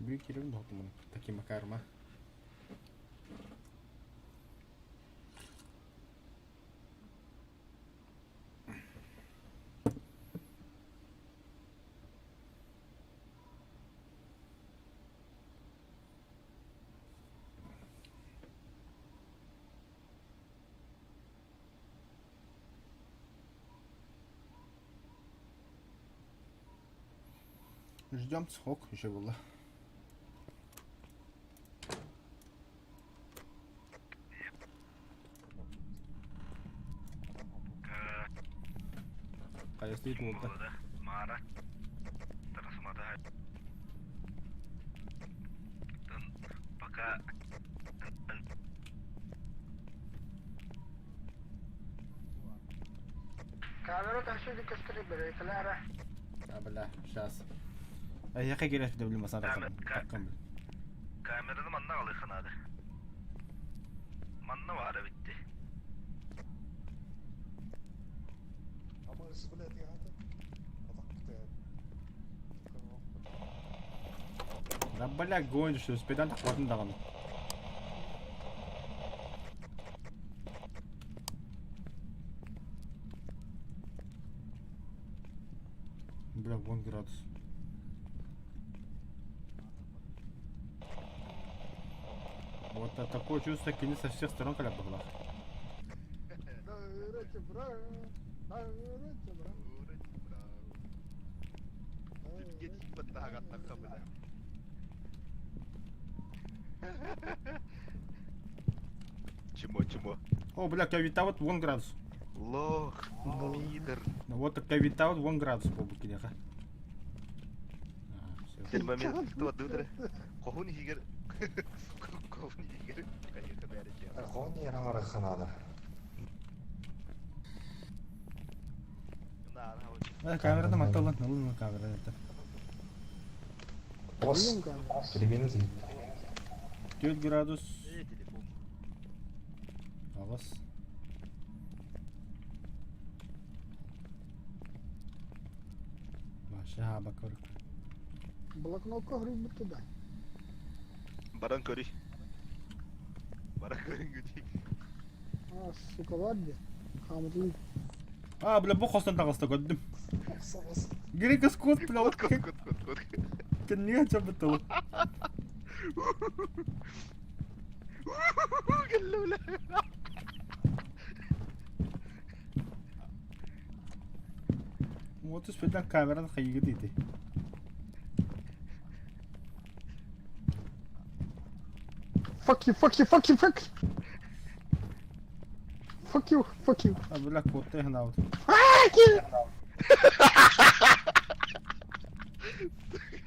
[SPEAKER 2] Büyük yerim de Таким макаром, а. Ждем схок еще было. Хайастыы туолта.
[SPEAKER 4] Маара. Пока
[SPEAKER 5] Камера тахсы көстөрү бэрэтэлээрэ.
[SPEAKER 2] А, бля, сейчас. А я как говорят, блин, масада там.
[SPEAKER 4] Камераны манна алыха надо. Манна баара битти.
[SPEAKER 2] Да, бля, гонишь, что спедан хватит даҕаны. Бля, вон градус. Вот а такое чувство кини со всех сторон когда была.
[SPEAKER 1] Чмо, чмо.
[SPEAKER 2] О, бля, кавита вот вон градус.
[SPEAKER 1] Лох, пидор.
[SPEAKER 2] Ну вот кавита вот вон градус по букинеха.
[SPEAKER 1] Термометр туоддутара. Хоһун иһигэр хоһун иһигэр конечно бәрі
[SPEAKER 3] Хоһун иһигэр аҥарыахха наада.
[SPEAKER 2] Камераны матта ылан, ылын камераны это.
[SPEAKER 3] Ос, перемены
[SPEAKER 2] 4 градус. Аҕыс. Вообще хаба көрүк.
[SPEAKER 5] Блокнотка гриб туда.
[SPEAKER 1] Баран көрүй. Баран көрүнгү
[SPEAKER 5] А, сука, ладно. Хамытын.
[SPEAKER 2] А, бля, бу хостон таҕыста көрдүм. Грека скот, бля, вот
[SPEAKER 1] Кот, кот, кот, кот.
[SPEAKER 2] Кэннигэ чабытыл.
[SPEAKER 1] Кэллэ, бля.
[SPEAKER 2] Вот үспүтэн камераны хайыгы диити.
[SPEAKER 5] Fuck you, fuck you, fuck you, fuck you. Fuck you, fuck you.
[SPEAKER 2] А, бля, куотта иһин
[SPEAKER 5] Fuck you!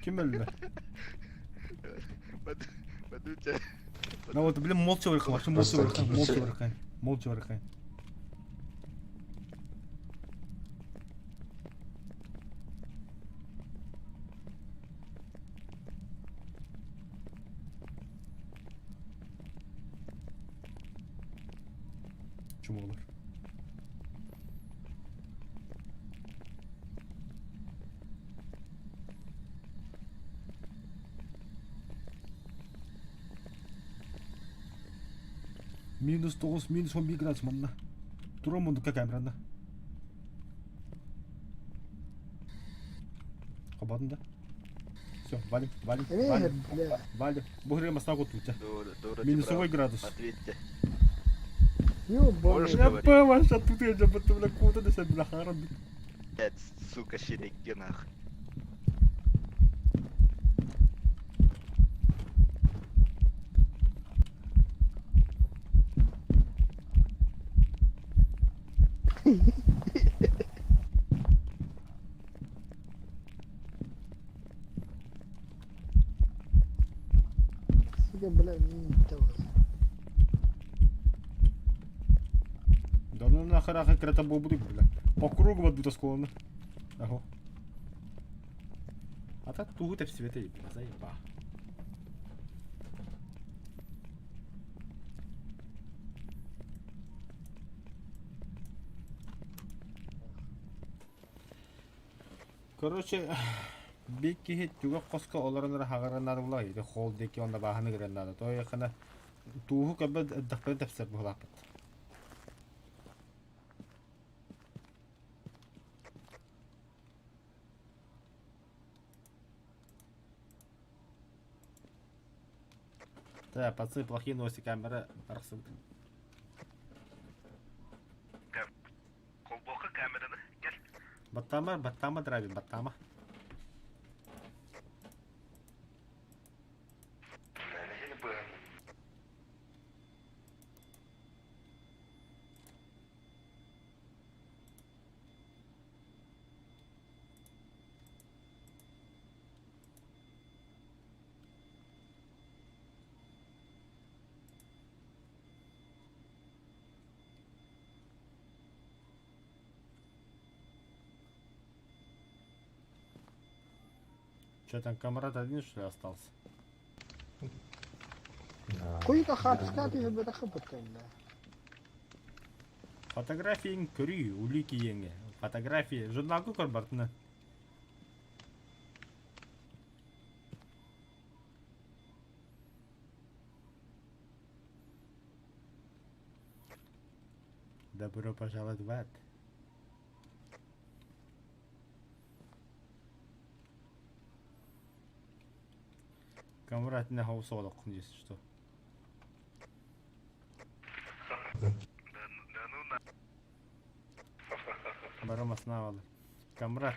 [SPEAKER 2] Ким өллө?
[SPEAKER 1] Бадуча.
[SPEAKER 2] Ну вот, блин, молча вырхам, вообще молча вырхам, молча вырхам, молча вырхам. Чумолар. Минус 9, минус 11 градус манна. Тура мундукка камераны. Хабатын да. Все, валим, валим, валим, валим. Бу масна кутуча. Минусовой градус.
[SPEAKER 1] Ответьте.
[SPEAKER 5] Можешь
[SPEAKER 2] Я паваш, а тут я бля, куда ты бля, харам.
[SPEAKER 1] Блядь, сука, щереки нахуй.
[SPEAKER 5] Сука, бля, не того.
[SPEAKER 2] Да ну нахер ахы крата буду, бля. По кругу вот будто склонно. Ага. А так тугу ты в свете, бля, заеба. Короче, биир киһи түгэх хоско олорон эрэ хаҕаран наада ити холл диэки уонна бааһыны гыран наада. Тоойоххуна тууһу көрбөт эрдэхпинэ тэпсэр быһыылаахпыт. Да, пацаны, плохие новости, камера арахсыбыт.
[SPEAKER 4] Холбоха камераны. Кел.
[SPEAKER 2] Баттама, баттама драйвин, баттама. Че там, камрад один что ли остался?
[SPEAKER 5] Куйка хапскаты бетахыпыттан да.
[SPEAKER 2] Фотографияң көрүй, улики еңе. Фотография, журналга көр бартына. Добро пожаловать в ад. Камрад не хаусолок, если что.
[SPEAKER 4] Да, да ну на.
[SPEAKER 2] Барым основалы. Камрад,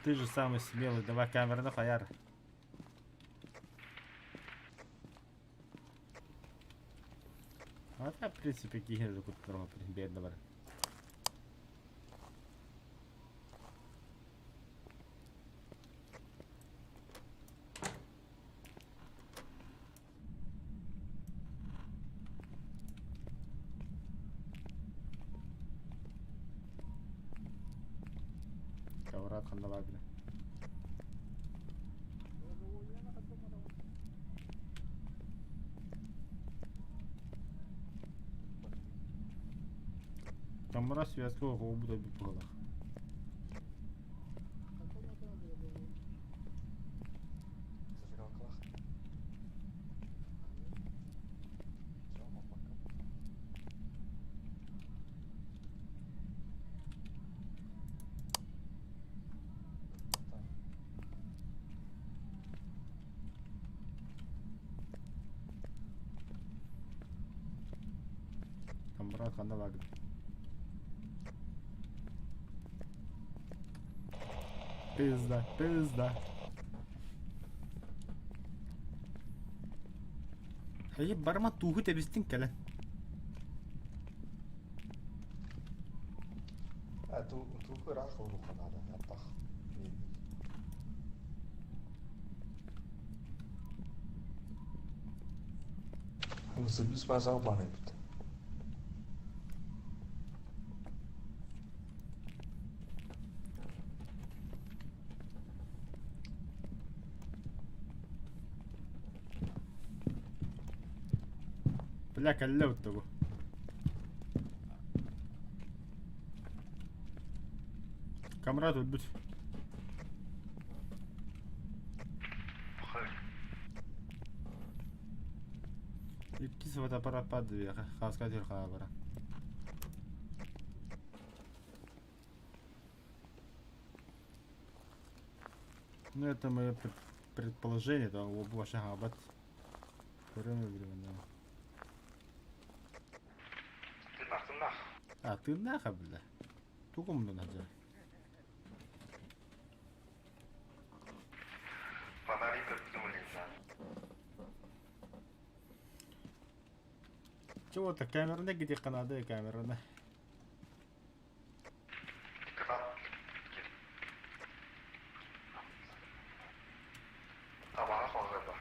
[SPEAKER 2] ты же самый смелый, давай камеру на хаяр. А так, в принципе, кихер же куттарма, бедно бар. Камрад ханна бile. Камера связка оҕо бута бит буолах.
[SPEAKER 3] Зажигалкалах. Всё, пока.
[SPEAKER 2] Камрад ханна баар. Пизда, пизда. Hayır барма туһу тэбистин кэлэн.
[SPEAKER 3] А ту ту ыраах уруха надо, аттах. Сыбыс базал бар эбит.
[SPEAKER 2] Бля, кэллэ бу. Камрад өлбүт. Иккис фотоаппарат баар Хааска түһэр хаалара. Ну это мое предположение, да, вообще хабат. Көрөмө билимин.
[SPEAKER 3] Тынах, тынах.
[SPEAKER 2] А, тыыннаах бля. Тугу мунан хадьар?
[SPEAKER 4] Фонари придумали, да.
[SPEAKER 2] Чего-то камераны где Канады камераны.
[SPEAKER 4] Табаға қоғыр бар.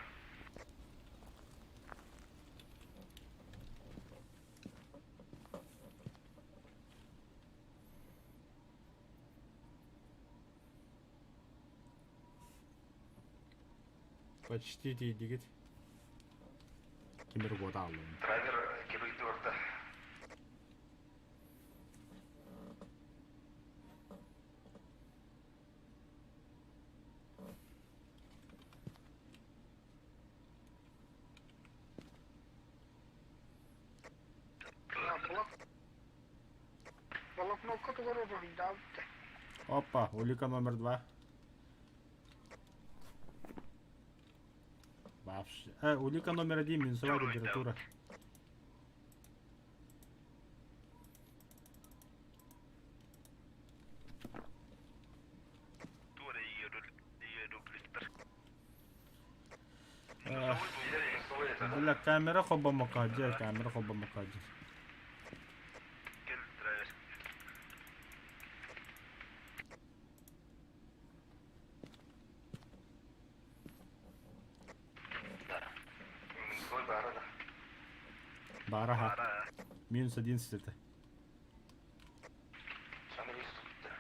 [SPEAKER 2] Почти тиийдигит. Кимир года алым.
[SPEAKER 4] Драйвер герой орда.
[SPEAKER 5] Блокнотка тугар уруһуйдаабыт.
[SPEAKER 2] Опа, улика номер 2. Вообще. Улика номер 1, минусовая температура. Бля, камера холбоммокка, камера холбоммокка.
[SPEAKER 4] Кел драйвер. Минусовой бара да.
[SPEAKER 2] Бараха. Минус 11 это.
[SPEAKER 4] Саны выступит.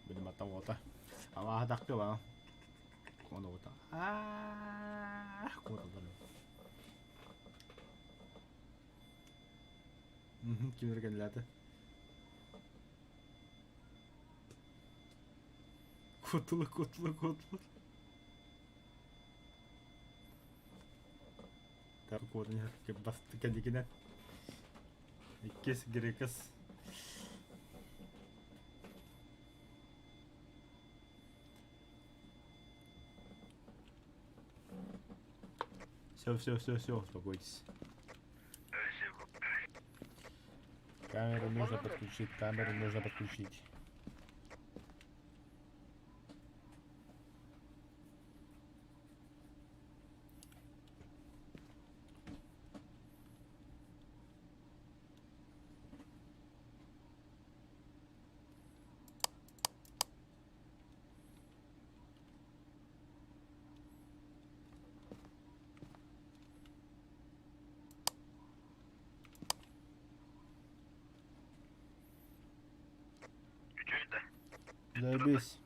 [SPEAKER 2] Блин, ата. Ама такты ба. Коно ота. А, куда Угу, кимерген ляты. Кутулу, кутулу, кутулу. Так, кутулу, басты кәдегіне. Иккес, грекес. Все, все, все, все, успокойтесь. Камеру нужно подключить, камеру нужно подключить. Заебись.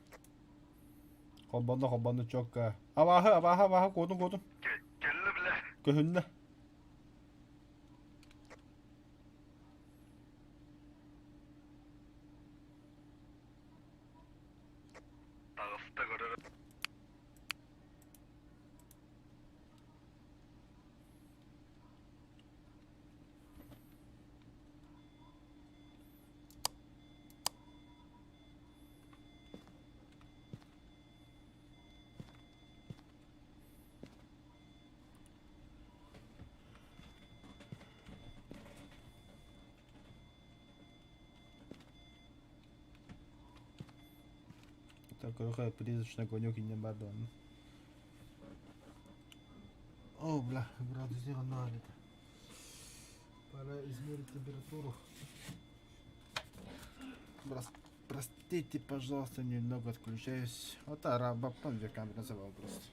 [SPEAKER 2] Холбонно, холбонно, чётко. Абаһы, абаһы, абаһы, куотун, куотун.
[SPEAKER 4] Келли бля.
[SPEAKER 2] Көһүннэ.
[SPEAKER 4] Тағыста көрөр.
[SPEAKER 2] Так, какой призрачный огонек и не бадон. О, бля, градус надо. Пора измерить температуру. Простите, пожалуйста, немного отключаюсь. Вот араба, потом где камера забыл просто.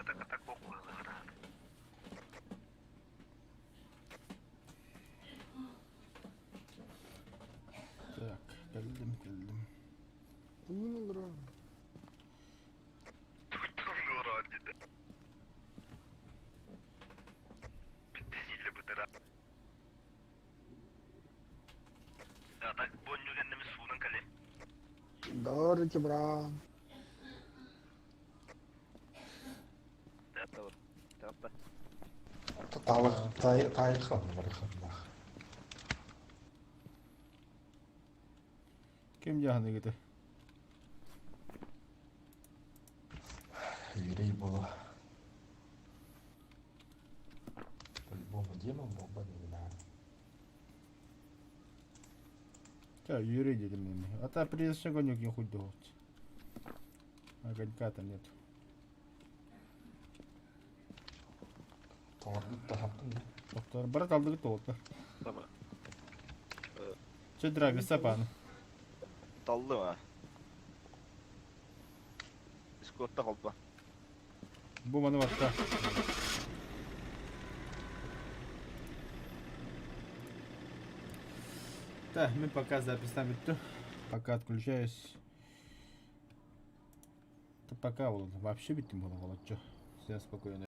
[SPEAKER 4] Так, так, так,
[SPEAKER 2] Так, кэллим, кэллим.
[SPEAKER 5] Уун олорон. Здорово, брат.
[SPEAKER 3] Таайхан барыханнах.
[SPEAKER 2] Ким дьаһаныгыты?
[SPEAKER 3] Юрий было. По-любому демон был бы, не знаю.
[SPEAKER 2] Ча, Юрий дедим мен. А та призрачный огонек не хуй делать. Огонька-то нет.
[SPEAKER 3] Тоңорбут да хаптын да.
[SPEAKER 2] Доктор, брат алдыгыт олта.
[SPEAKER 1] Tamam.
[SPEAKER 2] Че, драги, сапаны.
[SPEAKER 1] Таллым ha. Discord'da kalba.
[SPEAKER 2] Бу маны батта. Так, мы пока запись там бүттү. Пока отключаюсь. Да пока вот вообще бүттүм була болот. Всем спокойно.